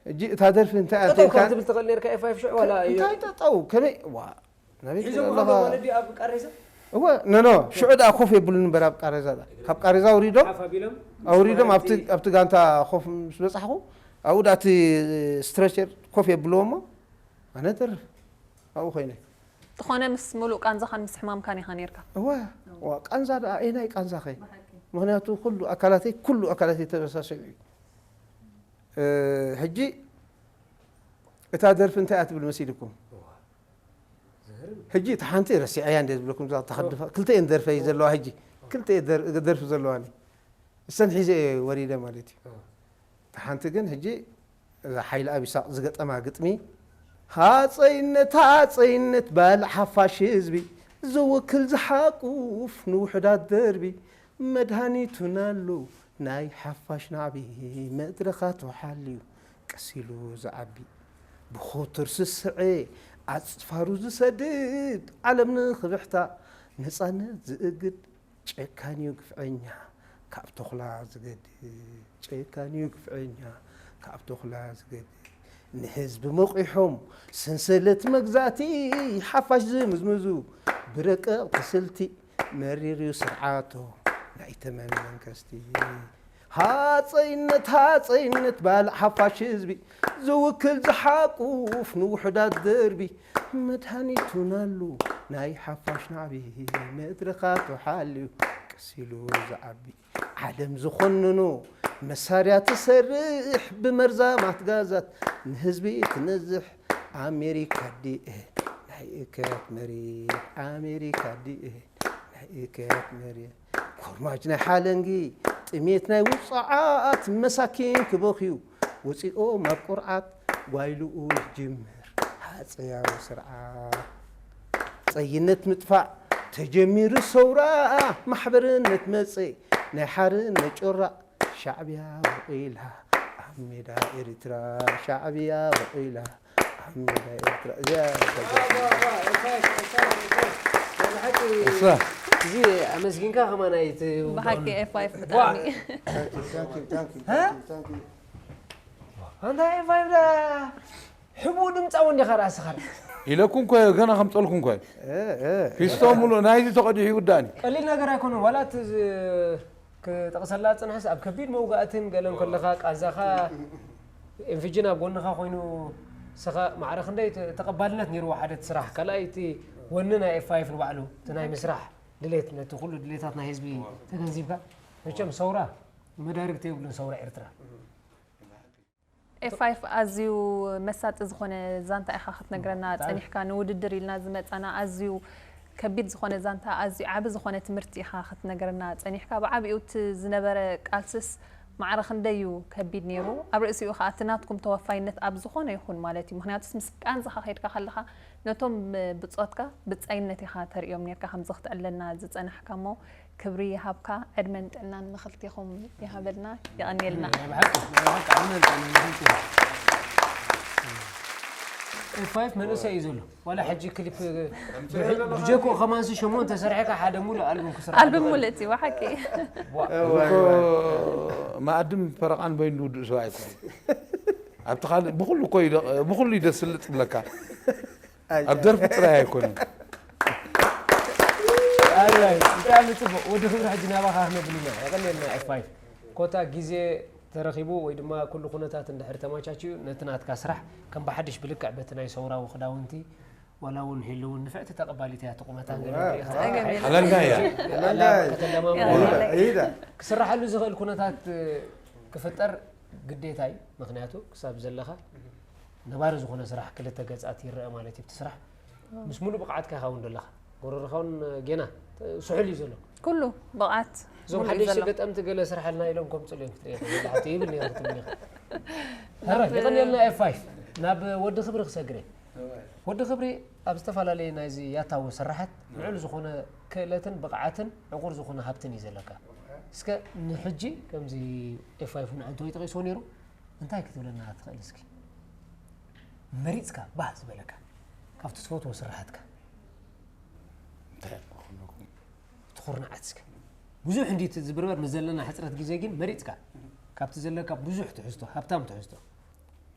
ሕጂ እታ ደርፊ እንታይ እያ ጠጠው ካብ ትብል ትኽእል ነርካ ኤፍ ፋይቭ ሽዑ ዋላ እዩ? እንታይ ጠጠው? ከመይ? ዋ፣ ናበይ ሒዞም ትብል ከለኻ? ኣለኻ ወለዲ ኣብ ቃሬዛ? እወ፣ ኖ፣ ኖ፣ ሽዑ ደኣ ኮፍ የብሉን እምበር ኣብ ቃሬዛ ደኣ። ካብ ቃሬዛ ኣውሪዶም፣ ሓፍ ኣቢሎም? ኣውሪዶም ምስ ኣብቲ፣ መራሕቲ ኣብቲ ጋንታ ኮፍ ምስ በጻሕኩ፣ ኣብኡ ደኣ እቲ ስትረቸር ኮፍ የብልዎ እሞ፣ ኣነ ተርፍ ኣብኡ ኮይነ። ዝኾነ ምስ ሙሉእ ቃንዛኻን ምስ ሕማምካን ኢኻ ኔርካ። እዋ እዋ ቃንዛ ደኣ ኣየናይ ቃንዛኸ? ምኽንያቱ ኩሉ ኣካላተይ ኩሉ ኣካላተይ ተበሳሲዑ እዩ። ሕጂ እታ ደርፊ እንታይ እያ ትብል መሲልኩም? ሕጂ እታ ሓንቲ ረሲዐያ እንደ ዝብለኩም እዛ ተኸድፋ ክልተ እየን ደርፈይ ዘለዋ ሕጂ ክልተ ደርፊ ዘለዋኒ እሰን ሒዘ እየ ወሪደ ማለት እዩ። እታ ሓንቲ ግን ሕጂ እዛ ሓይሊ ኣብ ይሳቕ ዝገጠማ ግጥሚ ሃፀይነት ሃፀይነት ባል ሓፋሽ ህዝቢ ዝውክል ዝሓቁፍ ንውሕዳት ደርቢ መድሃኒቱን ኣሎ ናይ ሓፋሽ ናዕቢ መድረኻቱ ሓልዩ ቀሲሉ ዝዓቢ ብኾቱር ስስዐ ኣፅፋሩ ዝሰድድ ዓለም ንኽብሕታ ነፃነት ዝእግድ ጨካንዩ ግፍዐኛ ካብ ተኹላ ዝገድል ጨካንዩ ግፍዐኛ ካብ ተኹላ ዝገድል ንህዝቢ መቂሖም ሰንሰለት መግዛእቲ ሓፋሽ ዝምዝምዙ ብረቀቕቲ ስልቲ መሪርዩ ስርዓቶም ናይ ተመን መንግስቲ ሃፀይነት ሃፀይነት ባልዕ ሓፋሽ ህዝቢ ዝውክል ዝሓቁፍ ንውሕዳት ደርቢ መድሃኒቱን ኣሎ ናይ ሓፋሽ ናዕቢ መድረኻቱ ሓልዩ ቀሲሉ ዝዓቢ ዓለም ዝኾንኖ መሳርያ ትሰርሕ ብመርዛማት ጋዛት ንህዝቢ ትነዝሕ ኣሜሪካ ዲኤ ናይ እከያት መሬት ኣሜሪካ ዲኤ ናይ እከያት መሬት ኮርማጅ ናይ ሓለንጊ ጥሜት ናይ ውፅዓት መሳኪን ክበኽዩ ወፂኦም ኣብ ቁርዓት ጓይልኡ ይጅምር ሃፀያዊ ስርዓት ፀይነት ምጥፋእ ተጀሚሩ ሰውራ ማሕበርነት መፀ ናይ ሓርነት ጮራ ሻዕብያ በቂላ ኣብ ሜዳ ኤርትራ ሻዕብያ በቂላ ኣብ ሜዳ ኤርትራ እዚኣ እዚ ኣመስጊንካ ከማን ኣይት ብሓቂ ኤፋይፍ ብጣዕሚ ኣንታ ኤፋይፍ ዳ ሕቡእ ድምፃዊ እንዲኻ ራስኻ ኢለኩም ኮ ገና ከምፀልኩም ኮ ፊስቶ ሙሉእ ናይዚ ተቐዲሑ ይውዳእኒ ቀሊል ነገር ኣይኮነን ዋላ እቲ ዝ- ክጠቕሰላ ዝፅንሐስ ኣብ ከቢድ መውጋእትን ገለን ከለኻ ቃዛኻ ኤንፊጅን ኣብ ጎንኻ ኮይኑ ስኻ ማዕረ ክንደይ ተ- ተቐባልነት ነይርዎ ሓደ እቲ ስራሕ ካልኣይ እቲ ወኒ ናይ ኤፋይፍ ንባዕሉ እቲ ናይ ምስራሕ ድሌት ነቲ ኩሉ ድሌታት ናይ ህዝቢ ተገንዚብካ መቸም ሰውራ መዳርግቲ የብሉን ሰውራ ኤርትራ ኤፋይፍ ኣዝዩ መሳጢ ዝኾነ ዛንታ ኢኻ ክትነግረና ጸኒሕካ። ንውድድር ኢልና ዝመጻና ኣዝዩ ከቢድ ዝኾነ ዛንታ፣ ኣዝዩ ዓቢ ዝኾነ ትምህርቲ ኢኻ ክትነግረና ጸኒሕካ። ብዓቢኡ እቲ ዝነበረ ቃልስስ ማዕረ ክንደይ እዩ ከቢድ ነይሩ። ኣብ ርእሲኡ ኸኣ እቲ ናትኩም ተወፋይነት ኣብ ዝኾነ ይኹን ማለት እዩ። ምኽንያቱስ ምስ ቃንዛኻ ከይድካ ከለኻ ነቶም ብጾትካ ብጻይነት ኢኻ ተርእዮም ኔርካ ከምዚ ክትዕለልና ዝጸናሕካ እሞ ክብሪ ይሃብካ፣ ዕድመን ጥዕናን ንኽልቴኹም ይሃበልና። የቐንየልና። ፋይፍ መንእሰይ እዩ ዘሎ ዋላ ሕጂ ክሊፕ ብጀኮ ከማንሲ ሸሞንተ ሰርሐካ ሓደ ሙሉእ ኣልቡም ክስራሕ ኣልቡም ሙሉእ እቲ ብሓቂ መኣድም ፈረቓን በይኑ ዝውድእ ሰብ ኣይኮነ ኣብቲ ካልእ ብኩሉ እኮ ብኩሉ ይደስልጥ ብለካ ኣብ ደርፊ ጥራይ ኣይኮነን። ኣላይ ብጣዕሚ ፅቡቅ ወዲ ክብሪ ሕጂ ናባኻ ክነብል ኢና የቀንየልና ኤፋይ ኮታ ግዜ ተረኺቡ ወይ ድማ ኩሉ ኩነታት እንድሕር ተማቻችዩ ነቲ ናትካ ስራሕ ከም ብሓድሽ ብልክዕ በቲ ናይ ሰውራዊ ክዳውንቲ ዋላ እውን ሄሉ እውን ንፍዕቲ ተቐባሊት እያ ትቁመታ ሓላልካ እያ ክስራሓሉ ዝኽእል ኩነታት ክፍጠር ግዴታ እዩ ምክንያቱ ክሳብ ዘለኻ ነባሪ ዝኾነ ስራሕ ክልተ ገፃት ይረአ ማለት እዩ እቲ ስራሕ ምስ ሙሉእ ብቕዓትካ ኢኻ እውን ዘለኻ ጎረርኻ እውን ጌና ስሑል እዩ ዘሎ ኩሉ ብቕዓት እዞም ሓደሽቲ ገጠምቲ ገለ ስርሓልና ኢሎም ከምፅሉ እዮም ክትርኢ ኢኻ ሓቲ ይብል ነይሩ ክትብል ኢኻ ሕራይ የቐንየልና ኤፋይ ናብ ወዲ ክብሪ ክሰግር እየ ወዲ ክብሪ ኣብ ዝተፈላለየ ናይዚ ያታዊ ስራሓት ልዑል ዝኾነ ክእለትን ብቕዓትን ዕቑር ዝኾነ ሃብትን እዩ ዘለካ እስከ ንሕጂ ከምዚ ኤፋይፍ ንዓንተ ወይ ጠቒስዎ ነይሩ እንታይ ክትብለና ትኽእል እስኪ መሪፅካ ባህ ዝበለካ ካብቲ ትፈትዎ ስራሓትካ እንታይ ክብለኩም ትኹርናዓት እስከ ብዙሕ እንዲ ዝብርበር ምስ ዘለና ሕፅረት ግዜ ግን መሪፅካ ካብቲ ዘለካ ብዙሕ ትሕዝቶ ሃብታም ትሕዝቶ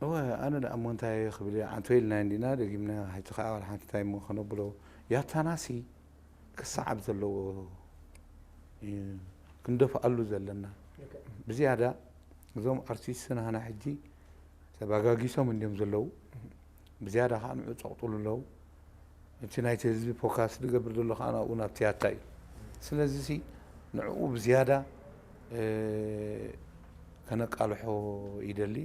እወ ኣነ ደኣ እሞ እንታይ ክብል እየ ዓንቶ ኢልና እንዲና ደጊምና ሕጂ ከዓ ዋላ ሓንቲ እንታይ እሞ ክነብሎ ያታናሲ ክሰዓብ ዘለዎ ክንደፍኣሉ ዘለና ብዝያዳ እዞም ኣርቲስት ናህና ሕጂ ተባጋጊሶም እንዲዮም ዘለዉ ብዝያዳ ከዓ ንዑ ፀቕጥሉ ኣለዉ እቲ ናይቲ ህዝቢ ፎካስ ዝገብር ዘሎ ከዓ ናብኡ ናብ ትያታ እዩ። ስለዚ ሲ ንዕኡ ብዝያዳ ከነቃልሖ ይደሊ።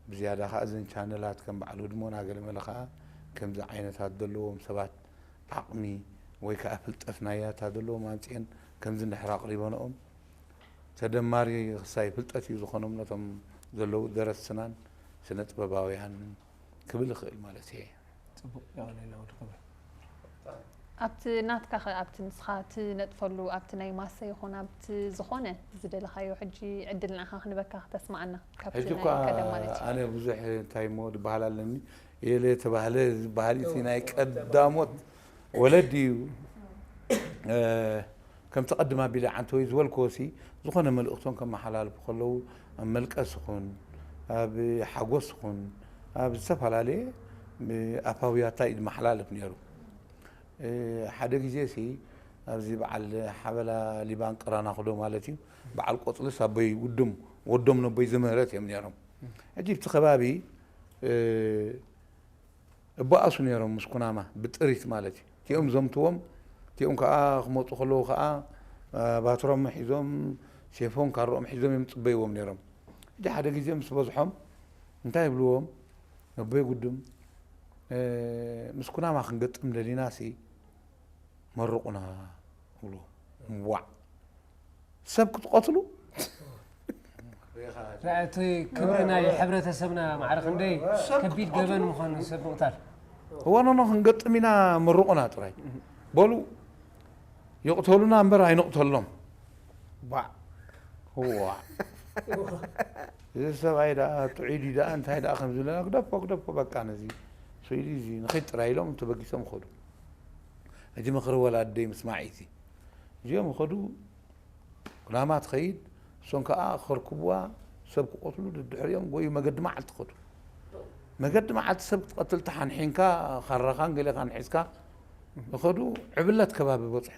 ብዝያዳ ከዓ እዘን ቻነላት ከም በዓል ህድሞና ገለመለ ከዓ ከምዚ ዓይነታት ዘለዎም ሰባት ዓቕሚ ወይ ከዓ ፍልጠት ናይ ያታ ዘለዎም ኣምፅኤን ከምዚ እንድሕር ኣቕሪበንኦም ተደማሪ ክሳይ ፍልጠት እዩ ዝኾኖም ነቶም ዘለዉ ደረስናን ስነ ጥበባውያን ክብል ይኽእል ማለት እየ። ፅቡቅ የቐኔልና ወዲ ክብረ። ኣብቲ ናትካ ኸ ኣብቲ ንስኻ ትነጥፈሉ ኣብቲ ናይ ማሰ ይኹን ኣብቲ ዝኾነ ዝደለኻዮ ሕጂ ዕድል ንዓኻ ክንበካ ክተስማዓና ካብቲ ሕጂ ናይ እኳ ቀደም ማለት እዩ። ኣነ ብዙሕ እንታይ እሞ ዝበሃል ኣለኒ የለ ተባህለ ዝበሃል እቲ ናይ ቀዳሞት ወለዲ እዩ። ከምቲ ቀድማ ቢለ ዓንተወይ ዝበልክዎ ሲ ዝኾነ መልእኽቶም ከመሓላልፉ ከለዉ ኣብ መልቀስ ይኹን ኣብ ሓጎስ ይኹን ኣብ ዝተፈላለየ ኣፋውያታ እዩ ዝመሓላለፍ ነይሩ። ሓደ ግዜ ሲ ኣብዚ በዓል ሓበላ ሊባን ቅራና ክዶ ማለት እዩ በዓል ቆፅልስ ኣቦይ ውድም ወዶም ነቦይ ዝምህረት እዮም ነይሮም። ሕጂ ብቲ ከባቢ እባኣሱ ነይሮም ምስ ኩናማ ብጥሪት ማለት እዩ። እቲኦም ዘምትዎም እቲኦም ከዓ ክመፁ ከለዉ ከዓ ባትሮም ሒዞም ሴፎም ካሮኦም ሒዞም እዮም ፅበይዎም ነይሮም። ሕጂ ሓደ ግዜ ምስ በዝሖም እንታይ ይብልዎም ነቦይ ጉድም ምስ ኩናማ ክንገጥም ደሊና ሲ መርቑና ይብልዎም። ዋዕ ሰብ ክትቐትሉ እቲ ክብሪ ናይ ሕብረተሰብና ማዕረ ክንደይ ከቢድ ገበን ምዃኑ ሰብ ምቕታል እዋኖኖ ክንገጥም ኢና መርቑና ጥራይ በሉ ይቕተሉና እምበር ኣይንቕተሎም። ባዕ ዋዕ እዚ ሰብኣይ ደኣ ጥዑይ ድዩ ደኣ እንታይ ደኣ ከም ዝብለና ግደፎ ግደፎ በቃ ነዚ ስኢሉ እዚ ንኸይድ ጥራይ ኢሎም ተበጊሶም ኸዱ። ሕጂ ምኽሪ ወላደይ ምስማዕ እዩ እዚ። እዚኦም ኸዱ ኩናማ ትኸይድ እሶም ከዓ ከርክብዋ ሰብ ክቆትሉ ድድሕሪኦም ጎዩ መገዲ መዓልቲ ኸዱ። መገዲ መዓልቲ ሰብ ክትቐትል ተሓንሒንካ ካራኻን ገሌኻን ሒዝካ እኸዱ ዕብለት ከባቢ በፅሑ።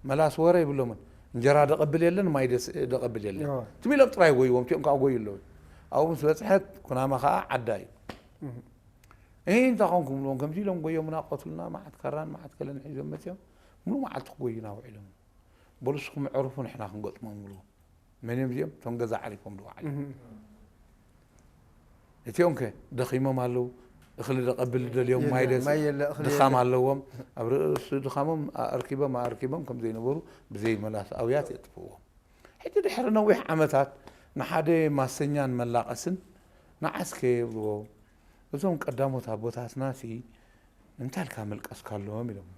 መላስ ወረ ይብሎምን እንጀራ ደቐብል የለን ማይ ደስ- ደቐብል የለን እወ። ትም ኢሎም ጥራይ ጎይዎም እቲኦም ከዓ ጎዩ ኣለዉ። ኣብኡ ምስ በፅሐት ኩናማ ከዓ ዓዳ እዩ። እህ እንታይ ኾንኩም ብሎም ከምዚ ኢሎም ጎዮምና ቀትሉና መዓት ካራን መዓት ከለን ሒዞም መፅኦም ሙሉ መዓልቲ ክጎዩና ውዒሎም። በሉ እስኹም ዕርፉ ንሕና ክንገጥሞም ብልዎ። መን እዮም እዚኦም እቶም ገዛ ዓሪፎም ድዋ ዓሊ እህ እቲኦም ከ ደኺሞም ኣለዉ። እኽሊ ደቐብል ደልዮም የለ፣ ማይ ደስ ማይ የለ፣ እኽሊ ድኻም የለ። ኣለዎም። ኣብ ርእሲ ድኻሞም ኣርኪቦም ኣርኪቦም ከም ዘይነበሩ ብዘይ መላስ ኣውያት የጥፍዎም። ሕጂ ድሕሪ ነዊሕ ዓመታት ንሓደ ማሰኛን መላቐስን ንዓስከ የብልዎ። እዞም ቀዳሞት ኣቦታትና ሲ እንታይ ኢልካ መልቀስካሎም ኢሎም።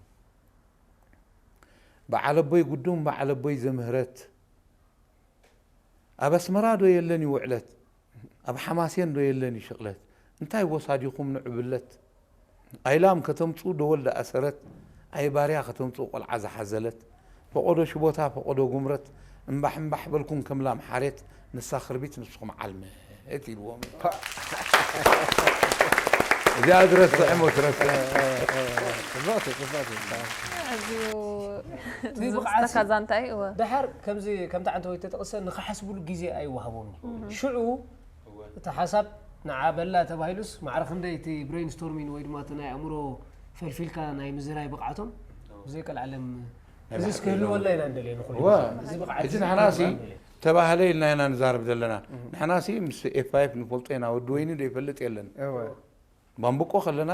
በዓለቦይ ጉዱም በዓለቦይ ዘምህረት ኣብ ኣስመራ ዶ የለን እዩ ውዕለት? ኣብ ሓማሴን ዶ የለን እዩ ሽቕለት? እንታይ ወሳዲኹም ንዕብለት? ኣይላም ከተምፅኡ ደወል ደኣሰረት፣ ኣይ ባርያ ከተምፅኡ ቆልዓ ዝሓዘለት፣ ፈቐዶ ሽቦታ ፈቐዶ ጉምረት፣ እምባሕ እምባሕ በልኩም ከም ላም ሓሬት፣ ንሳ ክርቢት ንስኹም ዓልመት ኢልዎም። እዚኣ ዝረስዐ ሞ ትረስዐ። ጽብቕቲ ጽብቕቲ ኣዝዩ እቲ ብቕዓት ዝምስጠካ ዛንታ እዩ እወ ደሓር ከምዚ ከምቲ ዓንተ ወይ ተጠቕሰ ንኽሓስብሉ ግዜ ኣይወሃቦም እዩ ሽዑ እቲ ሓሳብ ንዓ በላ ተባሂሉስ ማዕረ ክንደይ እቲ ብሬን ስቶርሚን ወይ ድማ እቲ ናይ ኣእምሮ ፈልፊልካ ናይ ምዝራይ ብቕዓቶም ብዘይ ቀልዓለም እዚስ ክህልወና ኢና እንደልየ ንኹሉ እወ። እዚ ብቕዓት ሕጂ ንሕና ሲ ተባህለ ኢልና ኢና ንዛረብ ዘለና። ንሕና ሲ ምስ ኤፍ ፋይፍ ንፈልጦ ኢና ወዲ ወይኒ ዶ ይፈልጥ የለን። እወ ባምብቆ ከለና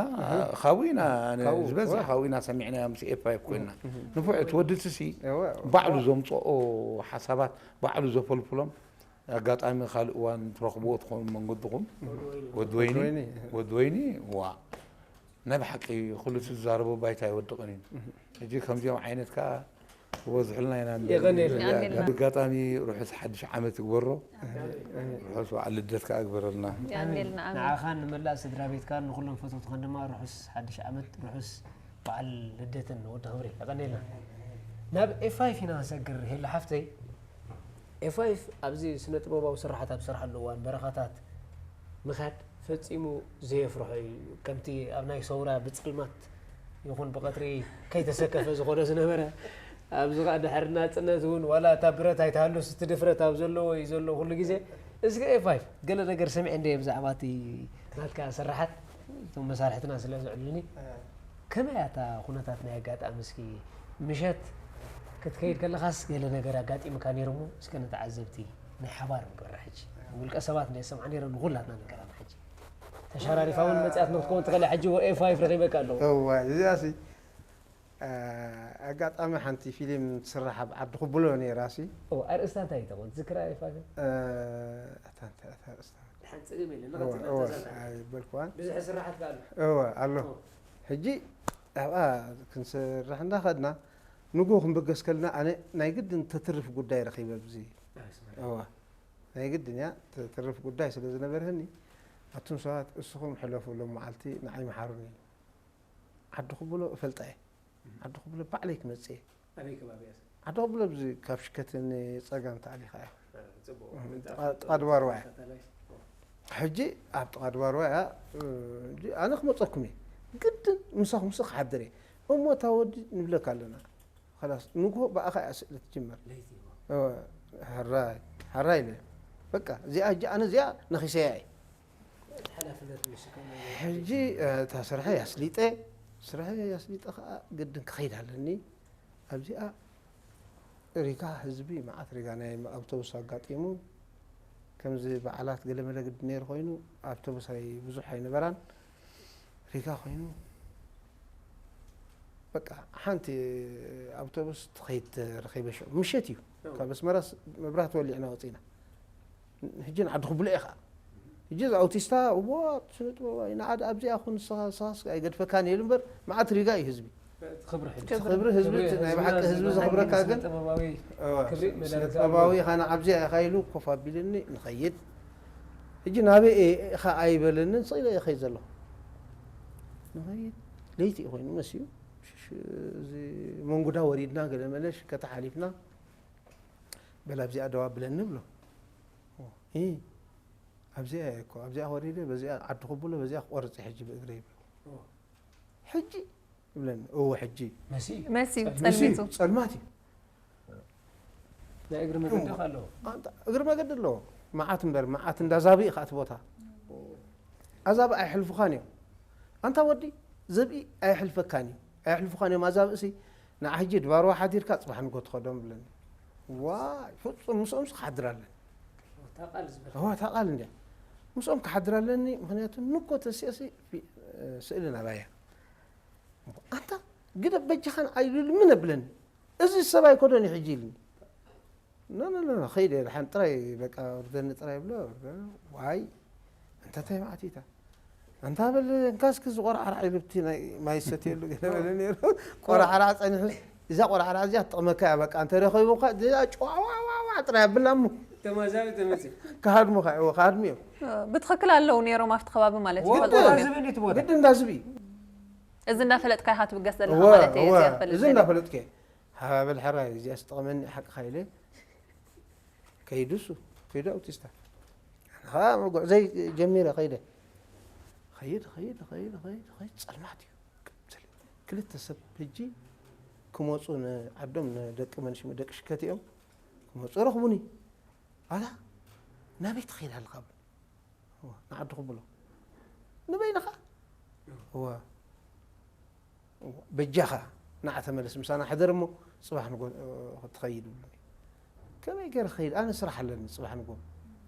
ካብኡ ኢና ኣነ ካብኡ፣ ዝበዝሕ እወ። ካብኡ ኢና ሰሚዕናዮ ምስ ኤፍ ፋይፍ ኮይና ንፉዕ እቲ ወዲ እቲ ሲ እወ ባዕሉ ዘምፅኦ ሓሳባት ባዕሉ ዘፈልፍሎም ኣጋጣሚ ካልእ እዋን ትረኽብዎ ትኾኑ መንገድኹም ወዲ ወይኒ ወይኒ። ወዲ ወይኒ ዋ ናይ ብሓቂ ኩሉ እቲ ዝዛረቦ ባይታ ኣይወድቕን እዩ። ሕጂ ከምዚኦም ዓይነት ከዓ ክበዝሑልና ኢና ንደሊ። የቐንየልና። የቐንየልና። ኣጋጣሚ ርሑስ ሓድሽ ዓመት ይግበሮ። ርሑስ በዓል ልደት ከዓ ግበረልና። የቐንየልና ኣሜን ንዓኻን ንመላእ ስድራ ቤትካን ንኩሎም ፈተውትኻን ድማ ርሑስ ሓድሽ ዓመት ርሑስ በዓል ልደትን ወዲ ክብሪ የቐንየልና ናብ ኤፍ ፋይፍ ኢና ክንሰግር ሄሎ ሓፍተይ ኤፍ ፋይፍ ኣብዚ ስነ ጥበባዊ ስራሓት ኣብ ዝሰርሓሉ እዋን በረኻታት ምኻድ ፈጺሙ ዘየፍርሖ እዩ ከምቲ ኣብ ናይ ሰውራ ብፀልማት ይኹን ብቐትሪ ከይተሰከፈ ዝኾነ ዝነበረ ኣብዚ ከዓ ድሕሪ ናፅነት እውን ዋላ እታ ብረት ኣይትሃሉስ እቲ ድፍረት ኣብ ዘለዎ እዩ ዘሎ ኩሉ ግዜ እስከ ኤፍ ፋይፍ ገለ ነገር ሰሚዐ እንደ ብዛዕባ እቲ ናትካ ስራሓት እቶም መሳርሕትና ስለ ዘዕሉኒ ከመይ እያ እታ ኩነታት ናይ ኣጋጣሚ? እስኪ ምሸት ክትከይድ ከለኻስ ገለ ነገር ኣጋጢሙካ ነይሩ እሞ፣ እስከ ንተዓዘብቲ ናይ ሓባር ንገብራ ሕጂ። ውልቀ ሰባት እንደ ሰምዓ ነይረ ንኹላትና ነገራና ሕጂ። ተሸራሪፋ እውን መጽያት ንክትከውን ትኽእል እያ። ሕጂ ኤፍ ፋይቭ ረኺበካ ኣለኹ። እዋ፣ እዚኣ ሲ፣ አ፣ ኣጋጣሚ ሓንቲ ፊልም ትስራሕ ኣብ ዓዲ ኩብሎ ነይራ ሲ። እዋ፣ ኣርእስታ እንታይ እዩ ተኾን? ትዝክራ ኤፍ ፋይቭ? አ፣ ኣታ፣ ኣታ፣ ኣታ ኣርእስታ። ሓንቲ ጸገም የለን፣ እወ፣ ንቐጽል እወ፣ ተዛዛሚ። ኣይበልኩዋን። ብዙሕ ስራሓት ከኣ ኣሎ። እወ፣ ኣሎ። እወ። ሕጂ ኣብኣ ክንሰርሕ እንዳኸድና፣ ንግሆ ክንብገስ ከለና፣ ኣነ ናይ ግድን ተትርፍ ጉዳይ ረኺበ ኣብዚ። ኣይ፣ ስማዒ። እወ። ናይ ግድን እያ፣ ተትርፍ ጉዳይ ስለ ዝነበርህኒ፣ ኣቱም ሰባት፣ እስኹም ሕለፉ፣ ሎም መዓልቲ ንዓይ መሓሩኒ። ዓዲ ኩብሎ እፈልጣ እየ። ዓዲ ኩብሎ ባዕለይ ክመጽእ እየ። ኣበይ ከባቢ እያ? ዓዲ ኩብሎ ኣብዚ ካብ ሽከትን ጸጋም ተኣሊኻ እያ። አ፣ ጽቡቕ። እም፣ ጥቓ፣ ጥቓ ድባርዋ እያ። ሳተላይት። ሕጂ ኣብ ጥቓ ድባርዋ እያ። እ፣ ሕጂ ኣነ ክመጸኩም እየ። ግድን ምሳኹም ምሳኽ ክሓድር እየ። እሞ እታ ወዲ ንብለካ ኣለና። ኸላስ፣ ንግሆ ብኣኻ እያ ስእሊ ትጅመር። ለይቲ እሞ። እወ፣ ሕራይ፣ ሕራይ ኢለ። በቃ፣ እዚኣ ሕጂ ኣነ እዚኣ ነኺሰያ እየ። ሓላፍነት ምሽካም ናይ ሕጂ፣ እ፣ እታ ስርሐይ ኣስሊጠ፣ ስርሐይ ኣስሊጠ ኸኣ ግድን ክኸይድ ኣለኒ። ኣብዚኣ ሪጋ ህዝቢ፣ መዓት ሪጋ ናይ ኣውቶቡስ ኣጋጢሙ፣ ከምዚ በዓላት ገለመለ ግድን ነይሩ ኮይኑ፣ ኣውቶቡስ ኣይ-፣ ብዙሕ ኣይነበራን። ሪጋ ኮይኑ፣ በቃ፣ ሓንቲ ኣውቶቡስ ትኸይድ ተረኺበ ሽዑ። ምሸት እዩ። እዎ። ካብ ኣስመራስ መብራህቲ ወሊዕና ወጺና። ሕጂ ንዓዲ ክብሎ ኢኻ። ሕጂ እዚ ኣውቲስታ፣ እዎ፣ ስነ ጥበባዊ፣ ንዓዲ ኣብዚኣ ኹን፣ ንስኻ፣ ንስኻስ ኣይገድፈካን እየ ኢሉ እምበር፣ መዓት ሪጋ እዩ ህዝቢ። ክብሪ ሕጂ። ክብሪ ህዝቢ፣ ክብሪ እቲ ናይ ህዝብና፣ ብሓቂ ህዝቢ ህዝብና፣ ዘኽብረካ ስነ ግን፣ ጥበባዊ እወ፣ ክብሪ ስነ መዳርግቲ ጥበባዊ ኣለዎ። ኢኻ፣ ንዓብዚኣ ኢኻ ኢሉ ኮፍ ኣቢልኒ፣ ንኸይድ። ሕጂ ናበይ እየ ኢኻ ኣይበለንን፣ ስቕ ኢለ እየ ኸይድ ዘለኹ። ንኸይድ፣ ለይቲ እዩ ኮይኑ መሲዩ፣ ሽ-፣ ሽ-፣ እዚ መንጉዳ ወሪድና፣ ገለ መለ ሽከታ ሓሊፍና፣ በል ኣብዚኣ ደው ኣብለኒ ብሎ። እ፣ ኣብዚኣ እየ እኮ፣ ኣብዚኣ ወሪደ፣ በዚኣ ዓዲ ክብሎ፣ በዚኣ ክቆርጽ እየ ሕጂ ብእግረይ ይብሎ። ኦ። ሕጂ ይብለኒ፣ እወ፣ ሕጂ። መሲ? መሲ፣ ጸልሚቱ። ጸልማት እዩ። ናይ እግሪ መገዲ እሞ፣ ከ ኣለዎ? ኣንታ፣ እግሪ መገዲ ኣለዎ። መዓት እምበር፣ መዓት እንዳ ዛብኢ ከኣ እቲ ቦታ። ኣዛብእ ኣይሕልፉኻን እዮም። ኣንታ ወዲ፣ ዘብኢ ኣይሕልፈካን እዩ። ኣይሕልፉኻን እዮም ኣዛብእሲ። ንዓ ሕጂ ድባርዋ ሓዲርካ ጽባሕ ንጎ ትኸዶም ብለኒ። ዋይ፣ ፍጹም ምስኦምስ ክሓድር ኣለኒ። እታ ቃል ዝበል። እዋ፣ እታ ቃል እንድያ። ምስኦም ክሓድር ኣለኒ፣ ምኽንያቱ ንጎ ተሲኦሲ ፊ-፣ ስእሊ ናባያ። ኣንታ ግደ በጃኻን ኣይልሉ ምን ኣብለኒ። እዚ ሰብ ኣይኮነን እዩ ሕጂ ኢልኒ። ኖ፣ ኖ፣ ኖ፣ ኖ፣ ኸይደ፣ ደሓን ጥራይ፣ በቃ፣ ውርደኒ ጥራይ ብሎ፣ ዋይ፣ እንተ እንታይ መዓት እዩ እታ? ኣንታ በል፣ እንካስኪ ዝቆርዓራዕ ኢሉ፣ እቲ ናይ ማይ ዝሰትየሉ ገለ በለ ነይሩ። ቆርዓራዕ ጸኒሑ፣ እዛ ቆርዓራዕ እዚኣ ትጠቕመካ እያ፣ በቃ፣ እንተ ረኸቡኻ፣ እዚኣ ጭዋ፣ ዋ፣ ዋ፣ ዋ፣ ጥራይ ኣብላ እሞ። ተማዛቢ ተመጽእ። ክሃድሙኻ፣ እዎ፣ ክሃድሙ እዮም። ብትኽክል ኣለዉ ነይሮም ኣብቲ ከባቢ ማለት እዩ፣ እዎ፣ ይፈልጡ እዎ። ነይሮም። እንዳዝብኢ እንዴት ትወደ? ግድ እንዳዝብኢ። እዚ እንዳፈለጥካ ኢኻ ትብገስ ዘለኻ እወ፣ ማለት እዩ፣ እወ፣ እዚ ኣይፈልጥ እዚ ነይሩ። እንዳፈለጥከ። ሃባበል ሕራይ፣ እዚኣ ስጠቕመኒ ሓቅኻ ኢለ። ከይዱ እሱ፣ ከይዱ ኣውቲስታ። ኣነ ኸዓ መጓዕዘይ ጀሚረ ከይደ። ኸይድ፣ ኸይድ፣ ኸይድ፣ ኸይድ፣ ኸይድ፣ ጸልማት እዩ። ክልተ ሰብ ሕጂ ክመጹ ንዓዶም፣ ንደቂ መንሽ-፣ ደቂ ሽከት እዮም። ክመጹ ረኽቡኒ። ኣታ ናበይ ትኸይድ ኣለኻ? እወ፣ ንዓዲ ክብሎ። ንበይንኻ? እወ። እወ፣ በጃኻ ንዓ ተመለስ፣ ምሳና ሕደር እሞ ጽባሕ ንጎ-፣ እ፣ ክትኸይድ ብሉኒ። ከመይ ገይረ ክኸይድ? ኣነ ስራሕ ኣለኒ ጽባሕ ንጎ።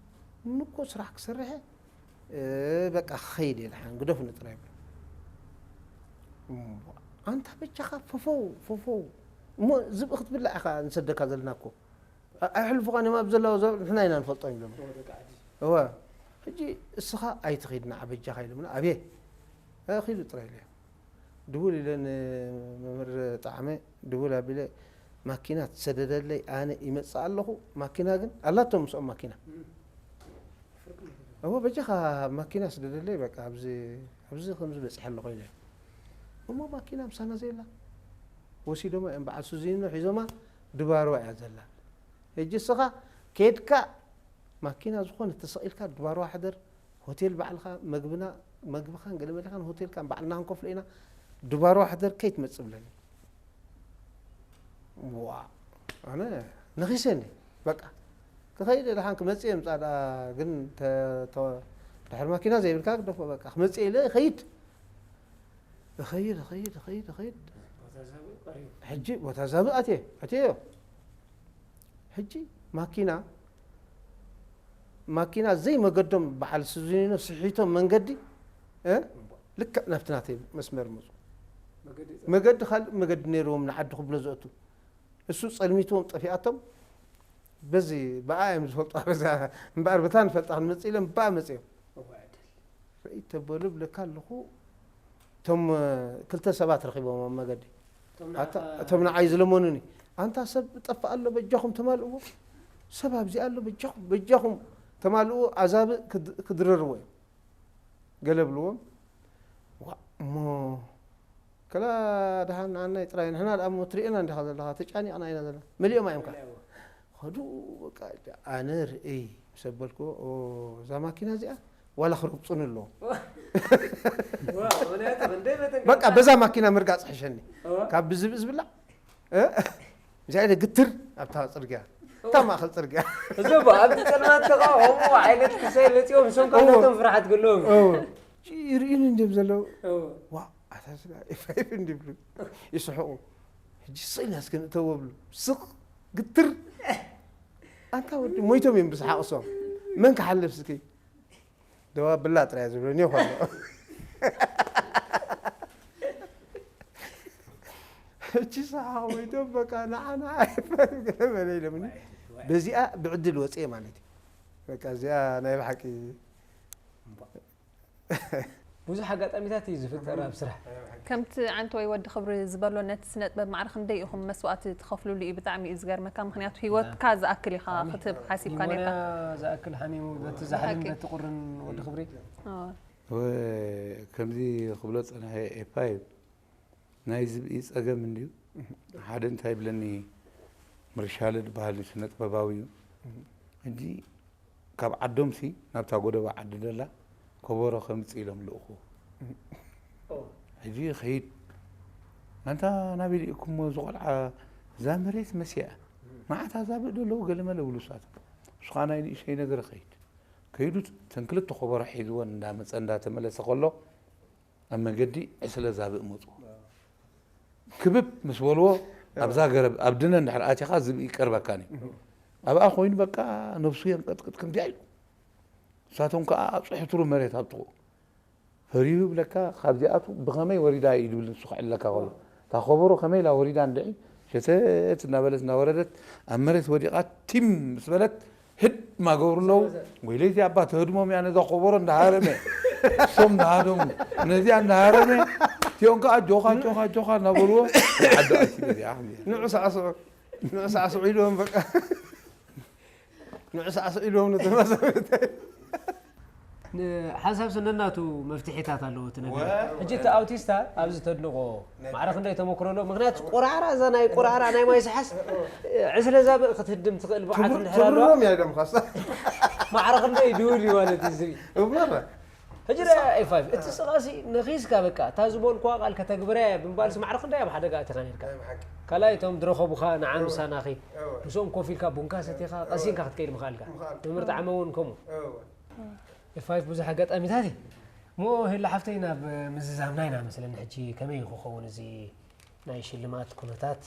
ንጎ ስራሕ ክሰርሐ፣ እ፣ በቃ ክኸይድ እየ፣ ደሓን ግደፉኒ ጥራይ ብሎ። እሞ ኣንታ በጃኻ ፈፈው፣ ፈፈው። እሞ ዝብኢ ክትብላዕ ኢኻ ንሰደካ ዘለና እኮ። ኣ-፣ ኣይሕልፉኻን እዮም፣ ኣብ ዘለዋ ዘ-፣ ንሕና ኢና ንፈልጦም ኢሎም። እወ፣ ደቂ ዓዲ። እወ። ሕጂ እስኻ ኣይትኺድ ንዓ በጃኻ ኢሎምና፣ ኣብየ። እ፣ ኺዱ ጥራይ ኢለዮ። ድውል ኢለ ንመምህር ጣዕመ፣ ድውል ኣቢለ፣ ማኪና ትሰደደለይ፣ ኣነ ይመጽእ ኣለኹ። ማኪና ግን ኣላቶም ምስኦም ማኪና። እም። እወ፣ በጃኻ ማኪና ስደደለይ፣ በቃ፣ ኣብዚ፣ ኣብዚ ከምዚ በጺሐ ኣለኹ ኢለ። እሞ ማኪና ምሳና ዘየላ? ወሲዶማ እዮም፣ በዓል ሱዚኖ ሒዞማ፣ ድባርዋ እያ ዘላ። ሕጂ እስኻ ኬድካ ማኪና ዝኾነ ተሰቒልካ ድባርዋ ሕደር፣ ሆቴል ባዕልኻ መግብና፣ መግብኻን ገለ መለኻን ሆቴልካን ባዕልና ክንከፍሎ ኢና፣ ድባርዋ ሕደር ከይትመጽእ ብለኒ። ዋ፣ ኣነ ነኺሰኒ። በቃ፣ ክኸይድ እየ፣ ደሓን ክመጽእ እየ፣ ምጻእ ደኣ ግን ተ-፣ ተ-፣ ድሕሪ ማኪና ዘይብልካ ግደፎ፣ በቃ፣ ክመጽእ እየ ኢለ እኸይድ። እኸይድ እኸይድ እኸይድ እኸይድ። ሕጂ ቦታ ዛብእ ኣትየ ኣትየዮ። ሕጂ ማኪና ማኪና ዘይመገዶም በዓል ስዙኒኖ ስሒቶም መንገዲ ልክዕ ናብቲ ናተይ መስመር መፁ። መገዲ ካልእ መገዲ ነይርዎም ንዓዲ ክብሎ ዘእቱ። እሱ ጸልሚትዎም ጠፊኣቶም። በዚ ብኣ እዮም ዝፈልጡ። በዛ እምበኣር በታ ንፈልጣ ክንመጽእ ኢሎም ብኣ መጺኦም። ርእይ ተበሉ ብለካ ኣለኹ። እቶም ክልተ ሰባት ረኺቦም ኣብ መገዲ። እቶም ንዓይ ዝለመኑኒ፣ ኣንታ ሰብ ጠፍእ ኣሎ በጃኹም ተማልእዎ፣ ሰብ ኣብዚ ኣሎ በጃኹም በጃኹም ተማልእዎ፣ ኣዛብእ ክድረርዎ እዮም። ገለ ብልዎም። ዋ እሞ ከላ ደሓን ንዓናይ ጥራይ ንሕና ደኣ እሞ ትርእየና እንዲኻ ዘለኻ ተጫኒቕና ኢና ዘለና። መሊኦም እዮም ከ ኸዱ። በቃ ኣነ ርእይ ምስ ኣበልክዎ እዛ ማኪና እዚኣ ዋላ ክረግፁኒ ኣለዎም። በቃ በዛ ማኪና ምርጋፅ ሕሸኒ ካብ ብዝብእ ዝብላዕ። እዚኣ ኢለ ግትር ኣብታ ፅርግያ እታ ማእኸል ፅርግያ። እዚ ኣብቲ ፀልማት ተቃወሙ ዓይነት ክሳይ መፂኦም እሶም ካልኦቶም ፍርሓት ገለዎም። ይርእዩኒ እንዲም ዘለዉ። ዋ ኣታ ስጋ ኤፋይፍ እንዲብሉ ይስሕቑ። ሕጂ ስቕ ኢልና እስከ ንእተዎ ብሉ ስቕ ግትር። ኣንታ ወዲ ሞይቶም እዮም ብስሓቕ እሶም። መን ክሓልፍ እስኪ? ደዋ ብላ ጥራይ ዝብለኒ ይኾሎ። እቺ ሰሓቕ ወይቶም በቃ ንዓ ንዓ ኣይፈል ገለ በለ ኢሎምኒ። በዚኣ ብዕድል ወፅኤ ማለት እዩ። በቃ እዚኣ ናይ ብሓቂ ብዙሕ ኣጋጣሚታት እዩ ዝፍጠር ኣብ ስራሕ። ከምቲ ዓንተወይ ወዲ ክብሪ ዝበሎ ነቲ ስነጥበብ ማዕረ ክንደይ ኢኹም መስዋእቲ ትኸፍልሉ እዩ ብጣዕሚ እዩ ዝገርመካ ምኽንያቱ ሂወትካ ዝኣክል ኢኻ ክትህብ ሓሲብካ ኔርካ። ሞያ ዝኣክል ሓሚሙ በቲ ዛሕልን በቲ ቁርን ወዲ ክብሪ። ከምዚ ክብሎ ዝጸንሐ ኤፓ እዩ ናይ ዝብኢ ጸገም እንድዩ ሓደ እንታይ ይብለኒ ምርሻለ ዝበሃል ስነጥበባዊ እዩ ሕጂ ካብ ዓዶምሲ ናብታ ጎደባ ዓዲ ደላ ከበሮ ከምጽእ ኢሎም ልእኹ ሕጂ ኸይድ ኣንታ ናበይ ልኢኩሞ እዚ ቆልዓ እዛ መሬት መሲኣ መዓት ኣዛብእ ዶ ኣለዉ ገለመለ ብሉ ንሳቶም ንሱ ኸዓ ናይ ንእሸይ ነገር ኸይድ ከይዱ ተን ክልተ ከበሮ ሒዝወን እንዳመጸ እንዳተመለሰ ከሎ ኣብ መንገዲ ዕስለ ዛብእ መፁ። ክብብ ምስ በልዎ ኣብዛ ገረብ ኣብ ድነ እንድሕር ኣቲኻ ዝብኢ ይቀርበካን እዩ። ኣብኣ ኮይኑ በቃ ነብሱ የንቀጥቅጥ ከምዚኣ ኢሉ ንሳቶም ከዓ ኣፅሕትሩ መሬት ኣብ ጥቕኡ ፈሪሁ ይብለካ ካብዚኣቱ ብኸመይ ወሪዳ እዩ ዝብል ንሱ ክዕለካ ከሎ እታ ከበሮ ከመይ ኢላ ወሪዳ እንድዒ ሸተት እናበለት እናወረደት ኣብ መሬት ወዲቓ ቲም ምስ በለት ህድማ ገብሩ ኣለዉ። ወይለይ እዚ ኣባ ተህድሞም እያ ነዛ ኮቦሮ እንዳሃረመ እሶም እንዳሃደሙ ነዚኣ እንዳሃረመ እቲኦም ከዓ ኣጆኻ ኣጆኻ ኣጆኻ እናበልዎ ዓዲ ኣትዩ ነዚኣ ከምዚኣ። ንዑ ሳዕስዑ ንዑ ሳዕስዑ ኢልዎም በቃ ንዑ ሳዕስዑ ኢልዎም ነቶም ኣዛብእ። ሓንሳብ ስነናቱ መፍትሒታት ኣለዎ እቲ ነገር ሕጂ እቲ ኣውቲስታ ኣብዚ ተድንቆ ማዕረ ክንደይ ተመክሮ ኣለዎ ምክንያቱ ቆራዕራ እዛ ናይ ቆራዕራ ናይ ማይ ሰሓስ ዕስለ ዛብእ ክትህድም ትኽእል ብዓት እንድሕር ኣለዋ ትብርሮም እያ ኢሎም ኻሳ ማዕረ ክንደይ ድውል እዩ ማለት እዩ ዝርኢ እመረ ሕጂ ዳ ኤፋይፍ እቲ ስቓሲ ነኺስካ በቃ እታ ዝበልኩዋ ቃል ከተግብረ ብምባልሲ ማዕረ ክንደይ ኣብ ሓደጋ ኣቲኻ ነርካ ካልኣይ እቶም ዝረኸቡኻ ንዓ ምሳናኺ ምስኦም ኮፍ ኢልካ ቡንካ ሰቲኻ ቀሲንካ ክትከይድ ምኽኣልካ ትምህርቲ ዓመ እውን ከምኡ ኤፋይፍ ብዙሕ ኣጋጣሚታት እዩ እሞ ሄላ ሓፍተይ ናብ ምዝዛምና ኢና መስለኒ ሕጂ ከመይ እዩ ክኸውን እዚ ናይ ሽልማት ኩነታት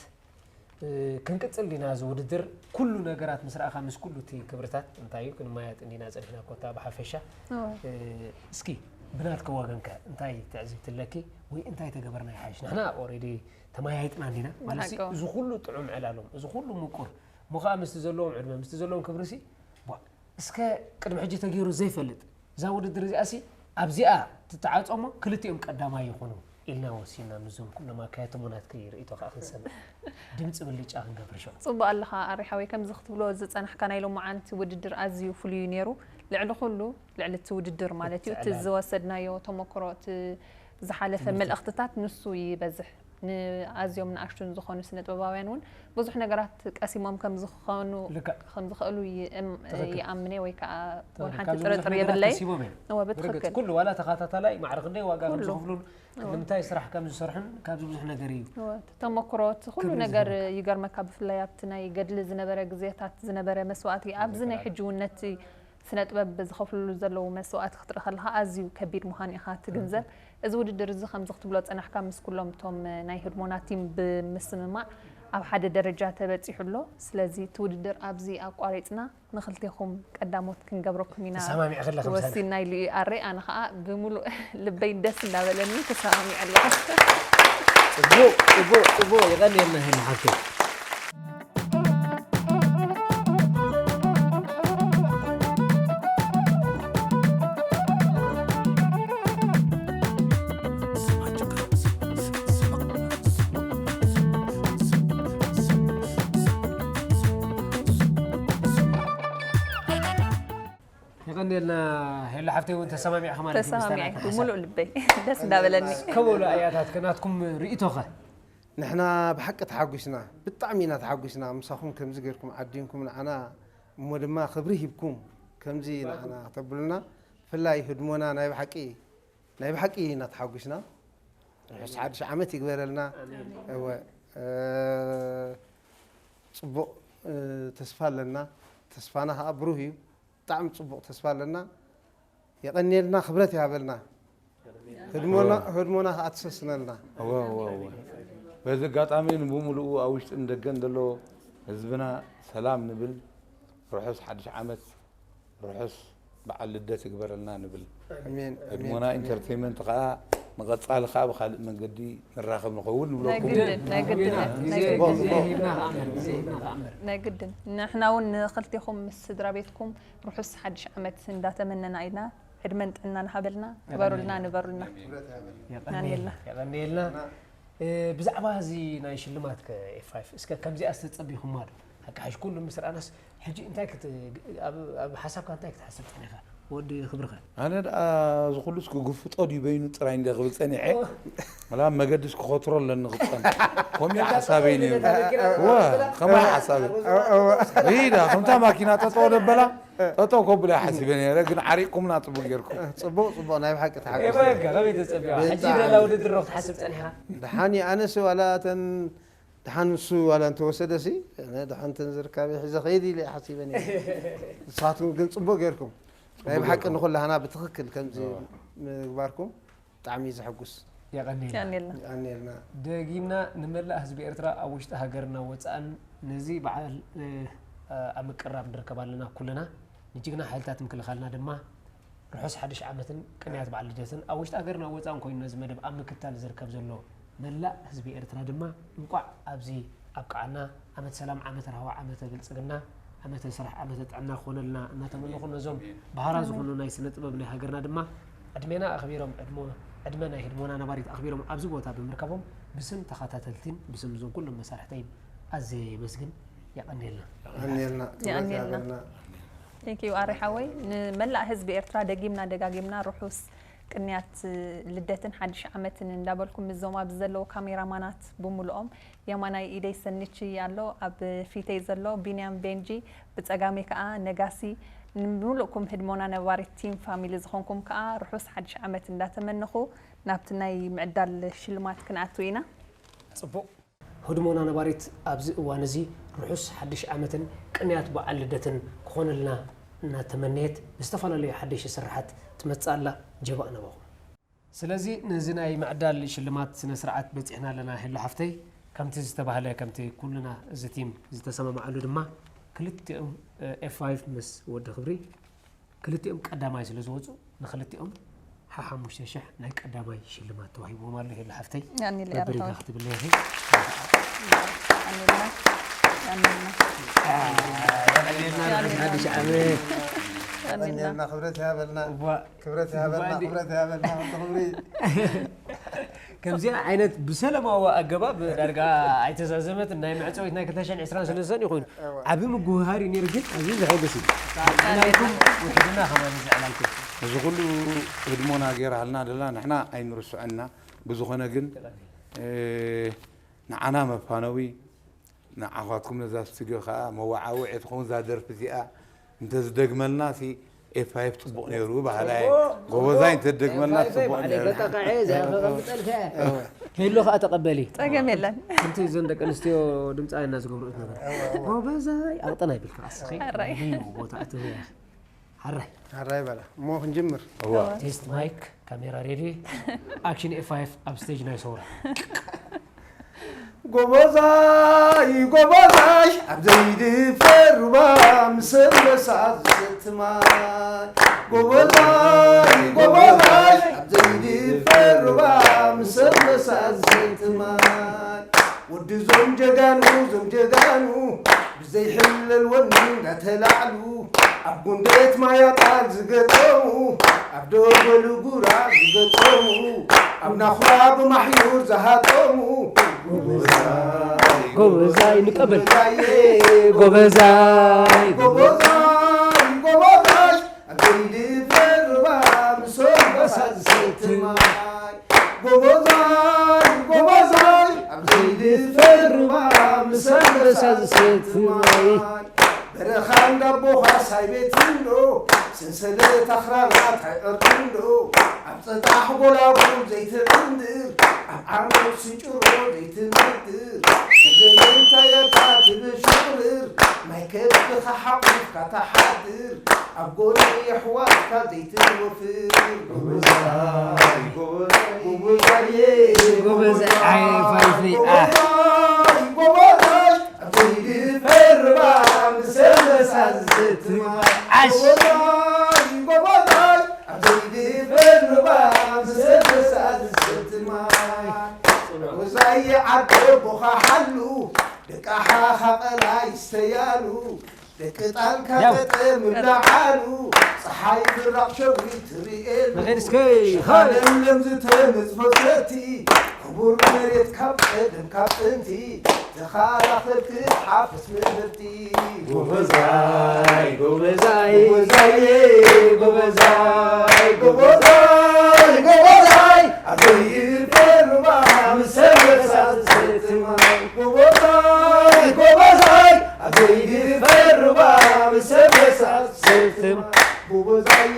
ክንቅፅል ዲና እዚ ውድድር ኩሉ ነገራት ምስ ረኣኻ ምስ ኩሉ እቲ ክብርታት እንታይ እዩ ክንመያየጥ እንዲና ፀኒሕና ኮታ ብሓፈሻ እስኪ ብናትኪ ወገንከ እንታይ ትዕዝብቲ ኣለኪ ወይ እንታይ ተገበርና ይሓይሽ ንሕና ኦሬዲ ተመያይጥና እንዲና ማለት እዚ ኩሉ ጥዑም ዕላሎም እዚ ኩሉ ምቁር እሞ ከዓ ምስቲ ዘለዎም ዕድመ ምስቲ ዘለዎም ክብርሲ እስከ ቅድሚ ሕጂ ተገይሩ ዘይፈልጥ እዛ ውድድር እዚኣሲ ኣብዚኣ ትተዓፀሞ ክልቲኦም ቀዳማይ ይኹኑ ኢልና ወሲና ምስዞም ኩሎም ኣካየድቲ እሞ ናትኪ ርእይቶ ከዓ ክንሰምዕ ድምፂ ብልጫ ክንገብር ሸው ፅቡቅ ኣለኻ ኣሪ ሓወይ ከምዚ ክትብሎ ዝፀናሕካ ናይ ሎማዓንቲ ውድድር ኣዝዩ ፍሉይ እዩ ነይሩ ልዕሊ ኩሉ ልዕሊ እቲ ውድድር ማለት እዩ እቲ ዝወሰድናዮ ተመክሮ እቲ ዝሓለፈ መልእኽትታት ንሱ ይበዝሕ ንኣዝዮም ንኣሽቱን ዝኾኑ ስነ ጥበባውያን እውን ብዙሕ ነገራት ቀሲሞም ከም ዝኾኑ ከም ዝኽእሉ ይኣምነ ወይ ከዓ ወላ ሓንቲ ጥርጥር የብለይ። እወ ብትኽክል። ኩሉ ዋላ ተኸታታላይ ማዕረ ክንደይ ዋጋ ከም ዝኽፍሉን ንምንታይ ስራሕ ከም ዝሰርሑን ካብዚ ብዙሕ ነገር እዩ። ተመክሮ እቲ ኩሉ ነገር ይገርመካ ብፍላይ ኣብቲ ናይ ገድሊ ዝነበረ ግዜታት ዝነበረ መስዋእቲ ኣብዚ ናይ ሕጂ እውን ነቲ ስነ ጥበብ ዝኸፍልሉ ዘለዉ መስዋእቲ ክትርኢ ከለኻ ኣዝዩ ከቢድ ምዃኑ ኢኻ ትግንዘብ። እዚ ውድድር እዚ ከምዚ ክትብሎ ጸናሕካ ምስ ኩሎም እቶም ናይ ህድሞና ቲም ብምስምማዕ ኣብ ሓደ ደረጃ ተበጺሑ ኣሎ። ስለዚ እቲ ውድድር ኣብዚ ኣቋሪጽና ንኽልቴኹም ቀዳሞት ክንገብረኩም ኢና ተሰማሚዐ ከለኻ ምሳና። ወሲንና ኢሉ እዩ ኣሬ። ኣነ ኸኣ ብምሉእ ልበይ ደስ እንዳበለኒ ተሰማሚዐ ኣለኹ። ጽቡቕ፣ ጽቡቕ፣ ጽቡቕ። የቐንየልና ሄና ሓብተይ። የቐንየልና ሄሎ ሓፍተይ እውን ተሰማሚዕኻ ማለት እዩ ተሰማሚዐ ምስታና ብሙሉእ ልበይ ደስ እንዳበለኒ። ከበሉ ኣያታት ከናትኩም ርእይቶኸ? ንሕና ብሓቂ ተሓጒስና፣ ብጣዕሚ ኢና ተሓጒስና። ምሳኹም ከምዚ ጌርኩም ዓዲምኩም ንዓና፣ እሞ ድማ ክብሪ ሂብኩም ከምዚ ንዓና ከተብሉና፣ ብፍላይ ህድሞና ናይ ብሓቂ፣ ናይ ብሓቂ ኢና ተሓጒስና። ርሑስ ሓድሽ ዓመት ይግበረልና። እወ፣ እ፣ ጽቡቕ፣ እ፣ ተስፋ ኣለና። ተስፋና ከኣ ብሩህ እዩ። ብጣዕሚ ጽቡቕ ተስፋ ኣለና። የቐንየልና፣ ክብረት ይሃበልና። ህድሞና፣ እወ። ህድሞና ከኣ ትሰስነልና። እወ፣ እወ፣ እወ። በዚ ኣጋጣሚ ንብምሉኡ ኣብ ውሽጥን ደገን ዘሎ ህዝብና ሰላም ንብል። ርሑስ ሓድሽ ዓመት፣ ርሑስ በዓል ልደት ይግበረልና ንብል። ኣሜን፣ ኣሜን፣ ህድሞና ኣሜን። ኢንተርቴይንመንት ከኣ ንቐጻሊ ከኣ ብኻልእ መንገዲ ንራኸብ ንኸውን ንብለኩም። ናይ ግድን፣ ናይ ግድን፣ ናይ ግዜ፣ ግዜ ግድን። ሂብና ከኣ እምበር፣ ግዜ ሂብና ከኣ እምበር። ናይ ግድን። ንሕና እውን ንኽልቴኹም ምስ ስድራ ቤትኩም ርሑስ ሓድሽ ዓመት እንዳተመነና ኢና። ዕድመን ጥዕናን ሃበልና። ክበሩልና፣ ንበሩልና። የቐንየልና። ኣሜንና። የቐንየልና። እ፣ ብዛዕባ እዚ ናይ ሽልማት ከ ኤፍ ፋይቭ፣ እስከ ከምዚኣ ዝተጸቢኹማ ዶ? ሓቂ ሓሽ ኩሉ ምስ ረኣናስ፣ ሕጂ እንታይ ክት-፣ ኣብ፣ ኣብ ሓሳብካ እንታይ ክትሓስብ ጸኒኻ? ወዲ ክብርኸ? ኣነ ደኣ እዚ ኩሉስ ክግፍጦ ድዩ በይኑ ጥራይ እንደ ክብል ጸኒሐ። ኦ። መላ መገድስ ክኸትሮ ኣለኒ ክጸን። ከምኡ ሓሳበይ ነይሩ። ዋ፣ ከማይ ሓሳበይ። ሪዳ፣ ከምታ ማኪና ጠጠው ደበላ፣ ጠጠው ከብላ ሓሲበ ነይረ፣ ግን ዓሪቕኩምና ጽቡቕ ጌርኩም። ጽቡቕ፣ ጽቡቕ፣ ናይ ብሓቂ ተሓጎስ። ኤባ፣ ከመይ ተጸቢኻ? ብጣዕሚ። ሕጂ ደላ ውድድር ዶ ክትሓስብ ጸኒሕካ? ደሓን እዩ፣ ኣነስ ዋላ እተን፣ ደሓን ንሱ ዋላ እንተወሰደሲ፣ ኣነ ደሓን እተን ዝርካበይ ሒዘ ኸይድ ኢለ እየ ሓሲበ ነይረ። ንስኻትኩም ግን ጽቡቕ ጌርኩም። ናይ ጽቡቕ ብሓቂ ጌርኩም። ንኹላህና ብትኽክል ከምዚ እዋ። ምግባርኩም ብጣዕሚ እዩ ዘሐጉስ። የቐንየልና። የቐንየልና። የቐንየልና። ደጊምና ንመላእ ህዝቢ ኤርትራ ኣብ ውሽጢ ሃገርና ወጻእን ነዚ በዓል፣ እ፣ ኣብ ምቅርራብ ንርከብ ኣለና ኩልና። ንጅግና ሓይልታት ምክልኻልና ድማ ርሑስ ሓድሽ ዓመትን ቅንያት በዓል ልደትን ኣብ ውሽጢ ሃገርን ኣብ ወጻእን ኮይኑ ነዚ መደብ ኣብ ምክታል ዝርከብ ዘሎ መላእ ህዝቢ ኤርትራ ድማ እንቋዕ ኣብዚ ኣብቅዓና። ዓመት ሰላም፣ ዓመት ራህዋ፣ ዓመተ ብልጽግና፣ ዓመተ ስራሕ፣ ዓመተ ጥዕና ክኾነልና እናተመነኹ፣ ነዞም ባህራ ዝኾኑ ናይ ስነ ጥበብ ናይ ሃገርና ድማ ዕድሜና ኣኽቢሮም፣ ዕድሞ-፣ ዕድመ ናይ ህድሞና ነባሪት ኣኽቢሮም ኣብዚ ቦታ ብምርካቦም ብስም ተኸታተልቲን ብስም እዞም ኩሎም መሳርሕተይን ኣዝየ የመስግን። የቐንየልና። የቐንየልና። ክብረት የቐንየልና። ይሃበልና። Thank you ኣሪ ሓወይ። ንመላእ ህዝቢ ኤርትራ ደጊምና ደጋጊምና ርሑስ ቅንያት ልደትን ሓድሽ ዓመትን እንዳበልኩም፣ ምስዞም ኣብዚ ዘለዉ ካሜራማናት ብምሉኦም፣ የማናይ ኢደይ ሰኒቺ ኣሎ፣ ኣብ ፊተይ ዘሎ ቢንያም ቤንጂ፣ ብጸጋመይ ከኣ ነጋሲ፣ ንምሉእኩም ህድሞና ነባሪት ቲም ፋሚሊ ዝኾንኩም ከኣ ርሑስ ሓድሽ ዓመት እንዳተመነኹ፣ ናብቲ ናይ ምዕዳል ሽልማት ክንኣቱ ኢና። ጽቡቕ። ህድሞና ነባሪት ኣብዚ እዋን እዚ ርሑስ ሓድሽ ዓመትን ቅንያት በዓል ልደትን ክኾነልና እናተመነየት ብዝተፈላለዩ ሓደሽቲ ስርሓት ትመጽእ ኣላ። ጀባእ ናባኹም። ስለዚ ነዚ ናይ ምዕዳል ሽልማት ስነ ስርዓት በጺሕና ኣለና ሄሎ ሓፍተይ። ከምቲ ዝተባህለ፣ ከምቲ ኩልና እዚ ቲም ዝተሰማማዓሉ ድማ ክልቲኦም፣ እ፣ ኤፍ ፋይቭ ምስ ወዲ ክብሪ ክልቲኦም ቀዳማይ ስለ ዝወጹ፣ ንክልቲኦም ሓሓሙሽተ ሽሕ ናይ ቀዳማይ ሽልማት ተዋሂብዎም ኣሎ። ሄሎ ሓፍተይ፣ ያኒ ሊያ መበሪታ ረኸበ። ክትብለይ ኢኺ። ያኒ ሊያ፣ ያኒ ሊያ። አ፣ የቐንየልና፣ ያኒ ርሑስ ሓድሽ ዓመት። ያኒ ሊያ። የቐንየልና፣ ክብረት ይሃበልና። እዋ። ክብረት ይሃበልና፣ እዋ፣ እንዲ- ክብረት ይሃበልና፣ ክብሪ። ከምዚኣ ዓይነት ብሰላማዊ ኣገባብ ዳርጋ ኣይተዛዘመትን ናይ መዕጸዊት ናይ ክልተ ሽሕን ዕስራን ሰለስተን እዩ ኮይኑ። እዋ። ዓቢ ምጉህሃር እዩ ነይሩ፣ ግን ኣዝዩ ዘሐጉስ እዩ። ዕላልኩም ውሕድና ከማን እዚ ዕላልኩም። እዚ ኩሉ ህድሞና ጌራልና ደላ ንሕና ኣይንርስዖን ኢና። ብዝኾነ ግን፣ እ፣ ንዓና መፋነዊ፣ ንዓኻትኩም ነዛ ስቱድዮ ከኣ መወዓውዒ ትኸውን እዛ ደርፊ እዚኣ። እንተዝደግመልና ሲ ኤፍ ፋይቭ ጽቡቕ ነይሩ በሃላይ። ጽቡቕ፣ ጎበዛይ ጽቡቕ። እንተዝደግመልና ኤፍ ፋይቭ ጽቡቕ በዓል ነይሩ። በቃ፣ ቃዕ፣ እዚኣ ከቐምጠልካ እያ። እወ። ሄሎ ከኣ ተቐበሊ። ጸገም የለን። ከምቲ እዘን ደቂ ኣንስትዮ ድምጻውያን ዝገብርኦ ነገር። እወ፣ እወ። ጎበዛይ፣ ኣቕጥና ይብልካ፣ ኣስኺ። ሕራይ። እዩ ቦታ እቲ ሓራይ ሓራይ በላ እሞ ክንጅምር። ቴስት ማይክ ካሜራ ሬዲ ኣክሽን ኤፍ ፋይቭ ኣብ ስቴጅ ናይ ሰውራ። ጎበዛይ ጎበዛይ ኣብ ዘይድፈር ሩባ ምስ ኣንበሳ ዝሰቲ ማይ። ጎበዛይ ጎበዛይ ኣብ ዘይድፈር ሩባ ምስ ኣንበሳ ዝሰቲ ማይ። ወዲ ዞም ጀጋኑ ዞም ጀጋኑ ብዘይሕለል ወኒ እንዳተላዕሉ ኣብ ጉንደት ማያጣል ዝገጠሙ ኣብ ደጎል ጉራ ዝገጠሙ ኣብ ናኹራ ብማሕዩር ዝሃጠሙ። ጎበዛይ ንቀበል ጎበዛይ ጎበዛይ ጎበዛይ ጎበዛይ ኣብ ዘይድፈር ሩባ ምስ ኣንበሳ ዝሰቲ ማይ። ጎበዛይ ጎበዛይ ኣብ ዘይድፈር ሩባ ምስ ኣንበሳ ዝሰቲ ማይ። በረኻ እንዳቦኻ ሳይ ቤት እንዶ ሰንሰለት ኣኽራናት ኣይዕርዲ እንዶ ኣብ ጸጣሕ ጎላጉል ዘይትዕንድር ኣብ ዓርሞት ስንጭሮ ዘይትነድር ስለምንታይ እታ ትብሽቕርር ማይ ከብትኻ ሓቑፍካ ተሓድር ኣብ ጎኒ የሕዋትካ ዘይትወፍር። ጎበዛይ ጎበዛይ ጎበዛይ ኣይ ፋይፍይ ኣህ ጎበዛይ ጎበዛይ ኣብ ዘይድፈር ሩባ ምስ ኣንበሳ ዝሰቲ ማይ። ዓሽ ጎበዛይ ጎበዛይ ኣብ ዘይድፈር ሩባ ምስ ኣንበሳ ዝሰቲ ማይ። ጎበዛይ ዓዲ ኣቦኻ ሓሉ ደቂ ሓኻ ቀላይ ይስተያሉ ደቂ ጣልካ ያው። ገጠም ይብላዓሉ ፀሓይ ብራቕ ሸዊት ትርእየሉ ንኸይድ እስከ። ለምለም ዝተነፅፎ ሰቲ ክቡር መሬት ካብ ቀደም ካብ ጥንቲ ተኻላኸልክ ሓፈስ ምህርቲ። ጎበዛይ ጎበዛይ ጎበዛይ ጎበዛይ ጎበዛይ ጎበዛይ ኣብ ዘይፈርባ ምስ ኣንበሳ ዝሰቲ ማይ። ጎበዛይ ጎበዛይ ኣብ ዘይፈርባ ምስ ኣንበሳ ዝሰቲ ማይ። ጎበዛይ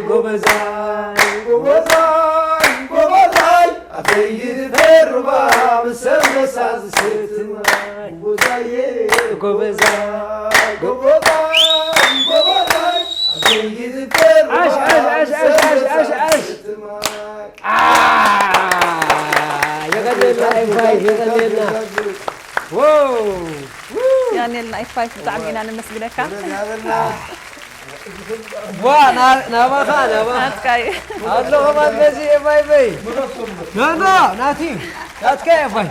ጎበዛይ ጎበዛይ ጎበዛይ ኣብ ዘይፈርባ ምስ ኣንበሳ ዝሰቲ ማይ። ጎበዛይ ጎበዛይ ጎበዛይ ጎበዛይ ኣብ ዘይፈርባ ዓሽ፣ ዓሽ፣ ዓሽ፣ ዓሽ፣ ዓሽ፣ ዓሽ፣ ዓሽ። ዝሰቲ ማይ። የቐኔልና ኤፋይ የቐኔልና። ዋው ያኔልና ኤፋይ ብጣዕሚ ኢና ነመስግነካ። ዋ ና- ናባኻ ናባኻ ናትካይ ኣሎ ኸማን መዚ ኤፋይ በይ ኖ ኖ ናቲ ናትካ ኤፋይ።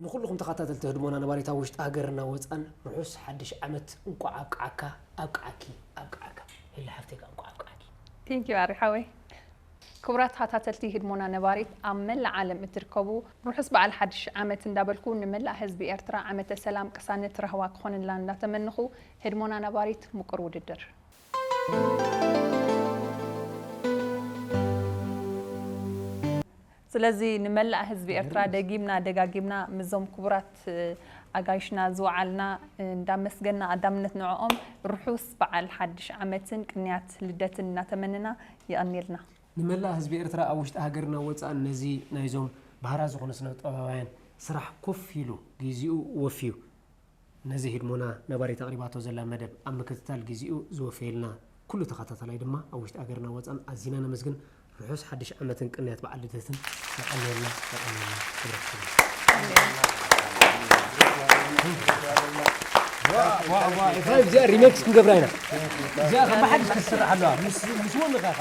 ንኩልኹም ተኸታተልቲ ህድሞና ነባሪት ኣብ ውሽጢ ሃገርና ወፃን ርሑስ ሓድሽ ዓመት እንቋዕ ኣብቅዓካ ኣብቅዓኪ ኣብቅዓካ። ሄሊ ሓፍተይ ከኣ እንቋዕ ኣብቅዓኪ። ቴንኪዩ ኣሪ ሓወይ። ክቡራት ተኸታተልቲ ህድሞና ነባሪት ኣብ መላእ ዓለም እትርከቡ ርሑስ በዓል ሓድሽ ዓመት እንዳበልኩ ንመላእ ህዝቢ ኤርትራ ዓመተ ሰላም ቅሳነት ራህዋ ክኾንላ እንዳተመንኹ ህድሞና ነባሪት ምቁር ውድድር። ስለዚ ንመላእ ህዝቢ ኤርትራ ደጊምና ደጋጊምና ምስዞም ክቡራት ኣጋይሽና ዝወዓልና እንዳመስገና ኣዳምነት ንዕኦም ርሑስ በዓል ሓድሽ ዓመትን ቅንያት ልደትን እናተመንና የቐንየልና። ንመላእ ህዝቢ ኤርትራ ኣብ ውሽጢ ሃገርና ወፃእን ነዚ ናይዞም ባህራ ዝኾኑ ስነ ጥበባውያን ስራሕ ኮፍ ኢሉ ግዚኡ ወፍዩ ነዚ ህድሞና ነባሪት ኣቕሪባቶ ዘላ መደብ ኣብ ምክትታል ግዚኡ ዝወፈየልና ኩሉ ተኸታታላይ ድማ ኣብ ውሽጢ ሃገርና ወፃእን ኣዚና ነመስግን። ርሑስ ሓድሽ ዓመትን ቅንያት በዓል ልደትን የቐንየልና የቐንየልና ክብረት ይስጥልና። ዋ፣ ዋ፣ ዋ፣ ኤፍራይም እዚኣ ሪሜክስ ክንገብራ ኢና። እዚኣ ከም ብሓድሽ ክትስራሕ ኣለዋ። ምስ ምስ ወንኻ ኢኻ።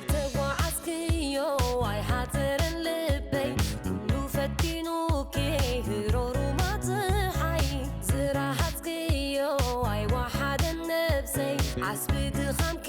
ዝተጓዓዝክዮ ኣይሓጽርን ልበይ፣ ኩሉ ፈቲኑኪ ህሮሩማ ጽሓይ። ዝረሃጽክዮ ኣይወሓደን ነብሰይ፣ ዓስቢ ድኻምኪ